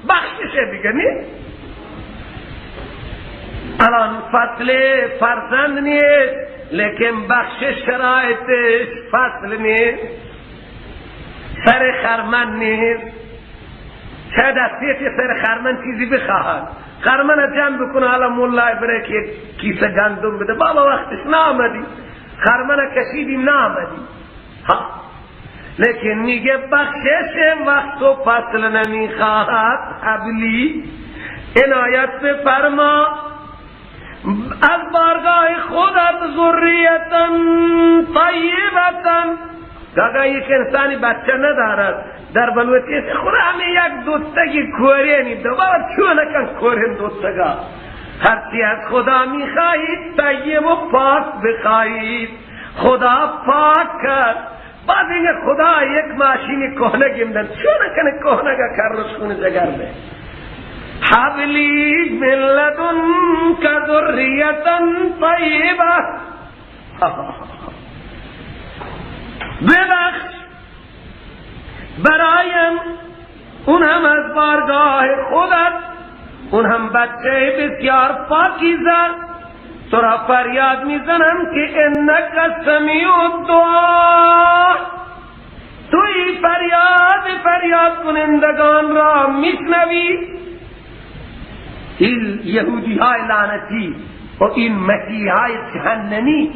بخشش دیگه نی. الان فصل فرزند نیست، لیکن بخشش شرایطش فصل نیست، سر خرمن نیست. شاید اصلیت سر خرمن چیزی بخواهد، خرمن جمع بکنه، حالا مولای بره که کیسه گندم بده، بابا وقتش نامدی، خرمن کشیدیم نامدی. ها، لیکن میگه بخشش وقت و فصل نمیخواهد. حبلی عنایت بفرما از بارگاه خودت ذریتا طیبتا. گاگا یک انسانی بچه ندارد در بلوچی، خدا همه یک دوستگی کوری نیده، بابا چون نکن کورین دوستگا. هرچی از خدا میخواهید طیب و پاک بخواهید، خدا پاک کرد. بعد اینگه خدا یک ماشین کهنه گیمدن، چون نکنه کهنه گا کرلش خونه جگر به. هب لی من لدنک ذریة طیبة. ببخش برایم اون هم از بارگاه خودت، اون هم بچه بسیار پاکیزه. تو را فریاد میزنم که انک سمیع الدعا، توی فریاد فریاد کنندگان را میشنوی. این یهودی های لعنتی و این مسیحی های جهنمی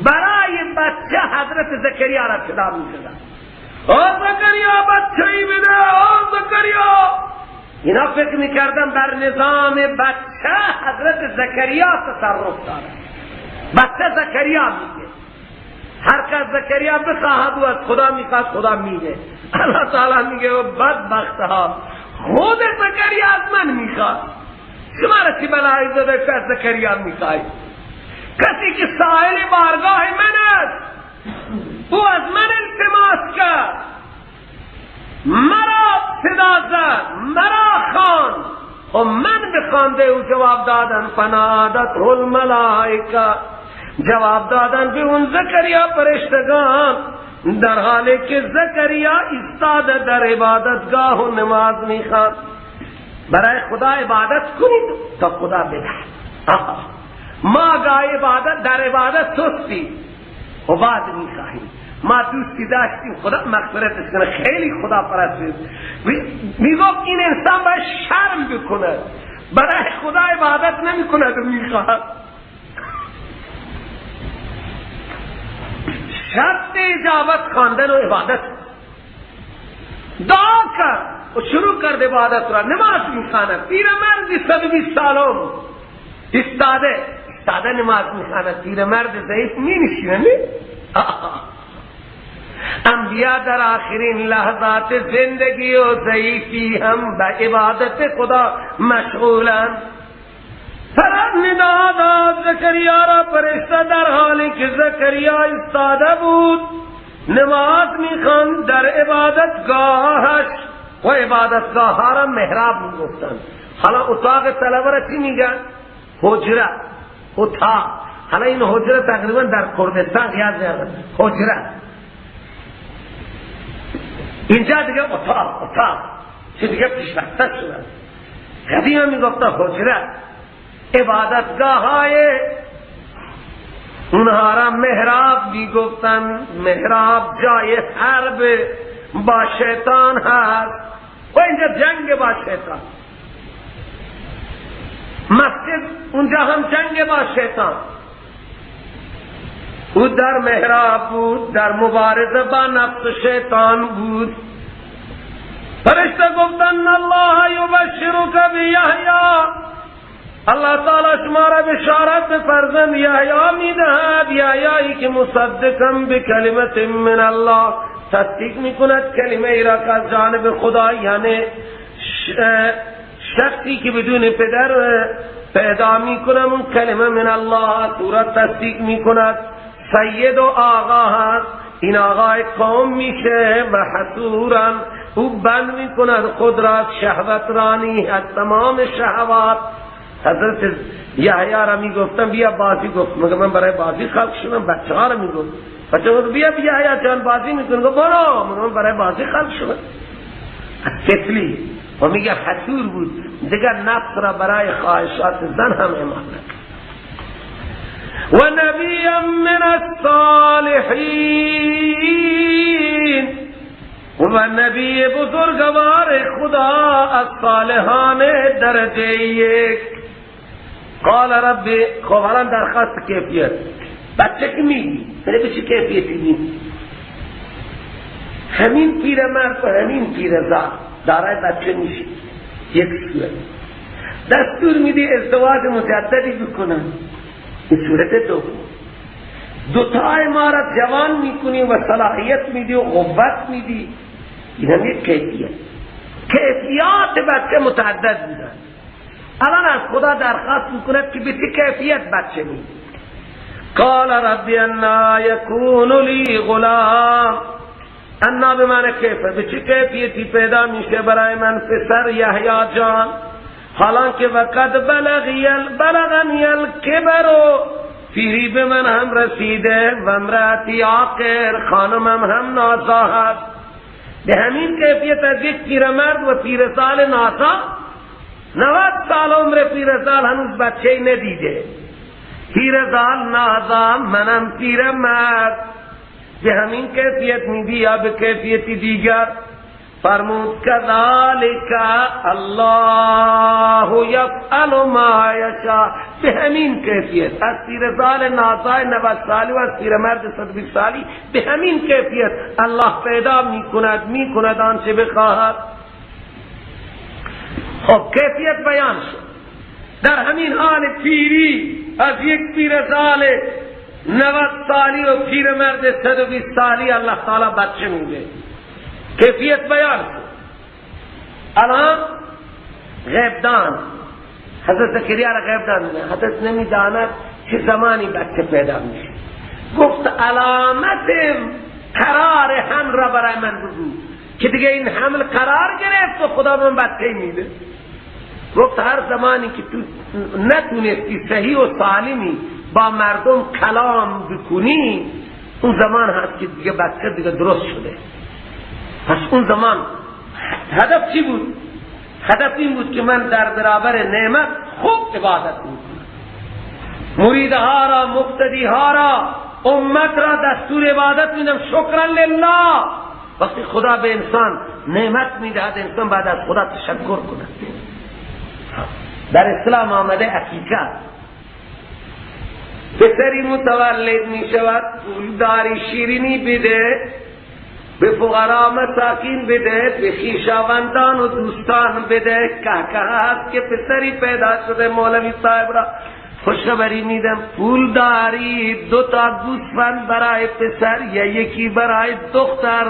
برای بچه حضرت زکریا را صدا می‌زدند. آ زکریا بچه ای بده، آ زکریا. اینا فکر میکردن بر نظام بچه حضرت زکریا تصرف داره. بچه زکریا میگه، هر کس زکریا بخواهد و از خدا میخواد خدا میده. الله تعالی میگه و بدبخت ها، خود زکریا از من میخواد، شما را چی بلایی زده که از زکریا میخوای؟ کسی که سائل بارگاه من است، او از من التماس کرد، مرا صدا زد، مرا خواند و من به خوانده او جواب دادن. فنادته الملائکه، جواب دادن به اون زکریا فرشتگان، در حالی که زکریا ایستاده در عبادتگاه و نماز میخواند. برای خدا عبادت کنید تا خدا بدهد. ما گاه عبادت در عبادت سستی و بعد میخواهیم. ما دوستی داشتیم، خدا مغفرتش کنه، خیلی خدا پرست بود، میگفت این انسان باید شرم بکنه، برای خدا عبادت نمیکند و میخواهد. شرط اجابت خواندن و عبادت. دعا کرد و شروع کرد عبادت را، نماز میخواند. پیرمردی 120 سالم ایستاده ایستاده نماز میخواند. پیرمرد ضعیف مینشینه نه؟ انبیاء در آخرین لحظات زندگی و ضعیفی هم به عبادت خدا مشغولند. فرد ندا داد زکریا را فرشته، در حالی که زکریا ایستاده بود نماز میخواند در عبادتگاهش. و عبادتگاه ها را محراب میگفتند. حالا اتاق طلبه را چی میگن؟ حجره، اتاق. حالا این حجره تقریبا در کردستان یاد میاد حجره، اینجا دیگه اتاق، اتاق چه دیگه پیشرفته شده. قدیم میگفتن حجره. عبادتگاه های اونها را محراب میگفتن. محراب جای حرب با شیطان هست و اینجا جنگ با شیطان. مسجد اونجا هم جنگ با شیطان. او در محراب بود، در مبارزه با نفس شیطان بود. فرشته گفتن الله یبشرک بیحیی، الله تعالی شما را بشارت به فرزند یحیی میدهد، یحیی که مصدقا بکلمت من الله، تصدیق میکند کلمه ای را که از جانب خدا، یعنی شخصی که بدون پدر پیدا میکنم اون کلمه من الله صورت تصدیق میکند. سید و آقا هست، این آقای قوم میشه و حصورا او بند میکند خود را از شهوت رانی، از تمام شهوات. حضرت یحیی را میگفتم بیا بازی، گفت مگه من برای بازی خلق شدم؟ بچه ها را میگفت، بچه گفت بیا بیا یحیی جان بازی میکنه، گفت برو، من برای بازی خلق شدم. طفلی و میگه حصور بود، دیگر نفس را برای خواهشات زن هم امانت. و نبیا من الصالحین، و نبی بزرگوار خدا از صالحان درجه یک. قال ربی، خب الان درخواست کیفیت بچه که میگی ولی به چه کیفیتی میگی؟ همین پیرمرد و همین پیرزن دارای بچه میشه، یک صورت دستور میدی ازدواج مجددی بکنن، این صورت دوم. دوتای ما را جوان میکنی و صلاحیت میدی و قوت میدی، این هم یک کیفیت. کیفیات بچه متعدد بودن. الان از خدا درخواست میکند که به چه کیفیت بچه میدی؟ قال ربی انا یکون لی غلام، انا به معنی کیفه، به چه کیفیتی پیدا میشه برای من پسر یحیی جان، حالانکه وقد بلغنی الکبر، پیری به من هم رسیده، و امرأتی عاقر، خانمم هم نازا هست. به همین کیفیت از یک پیرمرد و پیرسال نازا، 90 سال عمر پیرسال هنوز بچه ندیده، پیرسال نازا، منم پیرمرد، به همین کیفیت میدی یا به کیفیتی دیگر؟ فرمود کذالک الله یفعل ما یشاء. به همین کیفیت از پیرزال نازای 90 سالی و از پیرمرد 120 سالی به همین کیفیت الله پیدا میکند آنچه بخواهد. خب کیفیت بیان شد. در همین حال پیری از یک پیرزال 90 سالی و پیرمرد 120 سالی الله تعالی بچه میده. کیفیت بیان شد. الان غیبدان حضرت زکریا را غیبدان میگه، حضرت نمیداند چه زمانی بچه پیدا میشه. گفت علامت قرار حمل را برای من بگو که دیگه این حمل قرار گرفت و خدا من بچه میده. گفت هر زمانی که تو نتونستی صحیح و سالمی با مردم کلام بکنی، اون زمان هست که دیگه بچه دیگه درست شده. پس اون زمان هدف چی بود؟ هدف این بود که من در برابر نعمت خوب عبادت میکنم، مریدها را، مقتدیها را، امت را دستور عبادت میدم، شکرا لله. وقتی خدا به انسان نعمت میدهد، انسان بعد از خدا تشکر کند. در اسلام آمده عقیقه، پسری متولد میشود، پولداری شیرینی بده، به فقرا مساکین بده، به خویشاوندان و دوستان بده. که هست که پسری پیدا شده، مولوی صاحب را خوشخبری میدم، پول داری 2 تا گوسفند برای پسر یا یکی برای دختر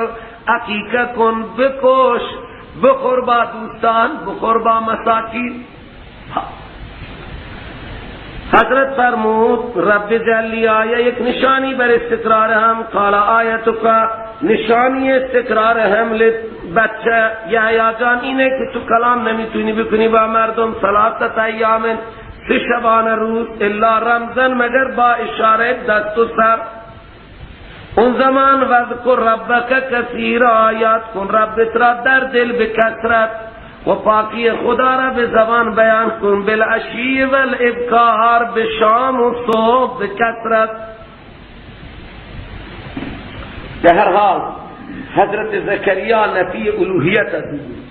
عقیقه کن، بکش، بخور با دوستان، بخور با مساکین. حضرت فرمود رب جلی آیه، یک نشانی بر استقرار هم. قال آیتک، نشانی استقرار حمل بچه یحیی جان اینه که تو کلام نمیتونی بکنی با مردم، 3 ایام، 3 شبانه روز، الا رمزن، مگر با اشاره دست و سر. اون زمان وذکر ربک کثیرا، یاد کن ربت را در دل بکثرت و پاکی خدا را به زبان بیان کن، بالعشی والابکار، به شام و صبح بکثرت. به هر حال حضرت زکریا نفی الوهیت از او بود.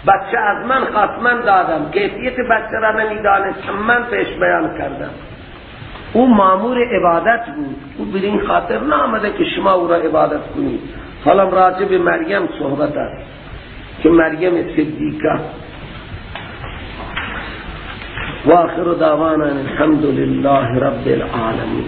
بچه از من خواست، من دادم، کیفیت بچه را نمیدانستم، من پیش بیان کردم. او مامور عبادت بود، او به این خاطر نامده که شما او را عبادت کنید. حالا راجع به مریم صحبت است که مریم صدیقه. و آخر دعوانا الحمد لله رب العالمین.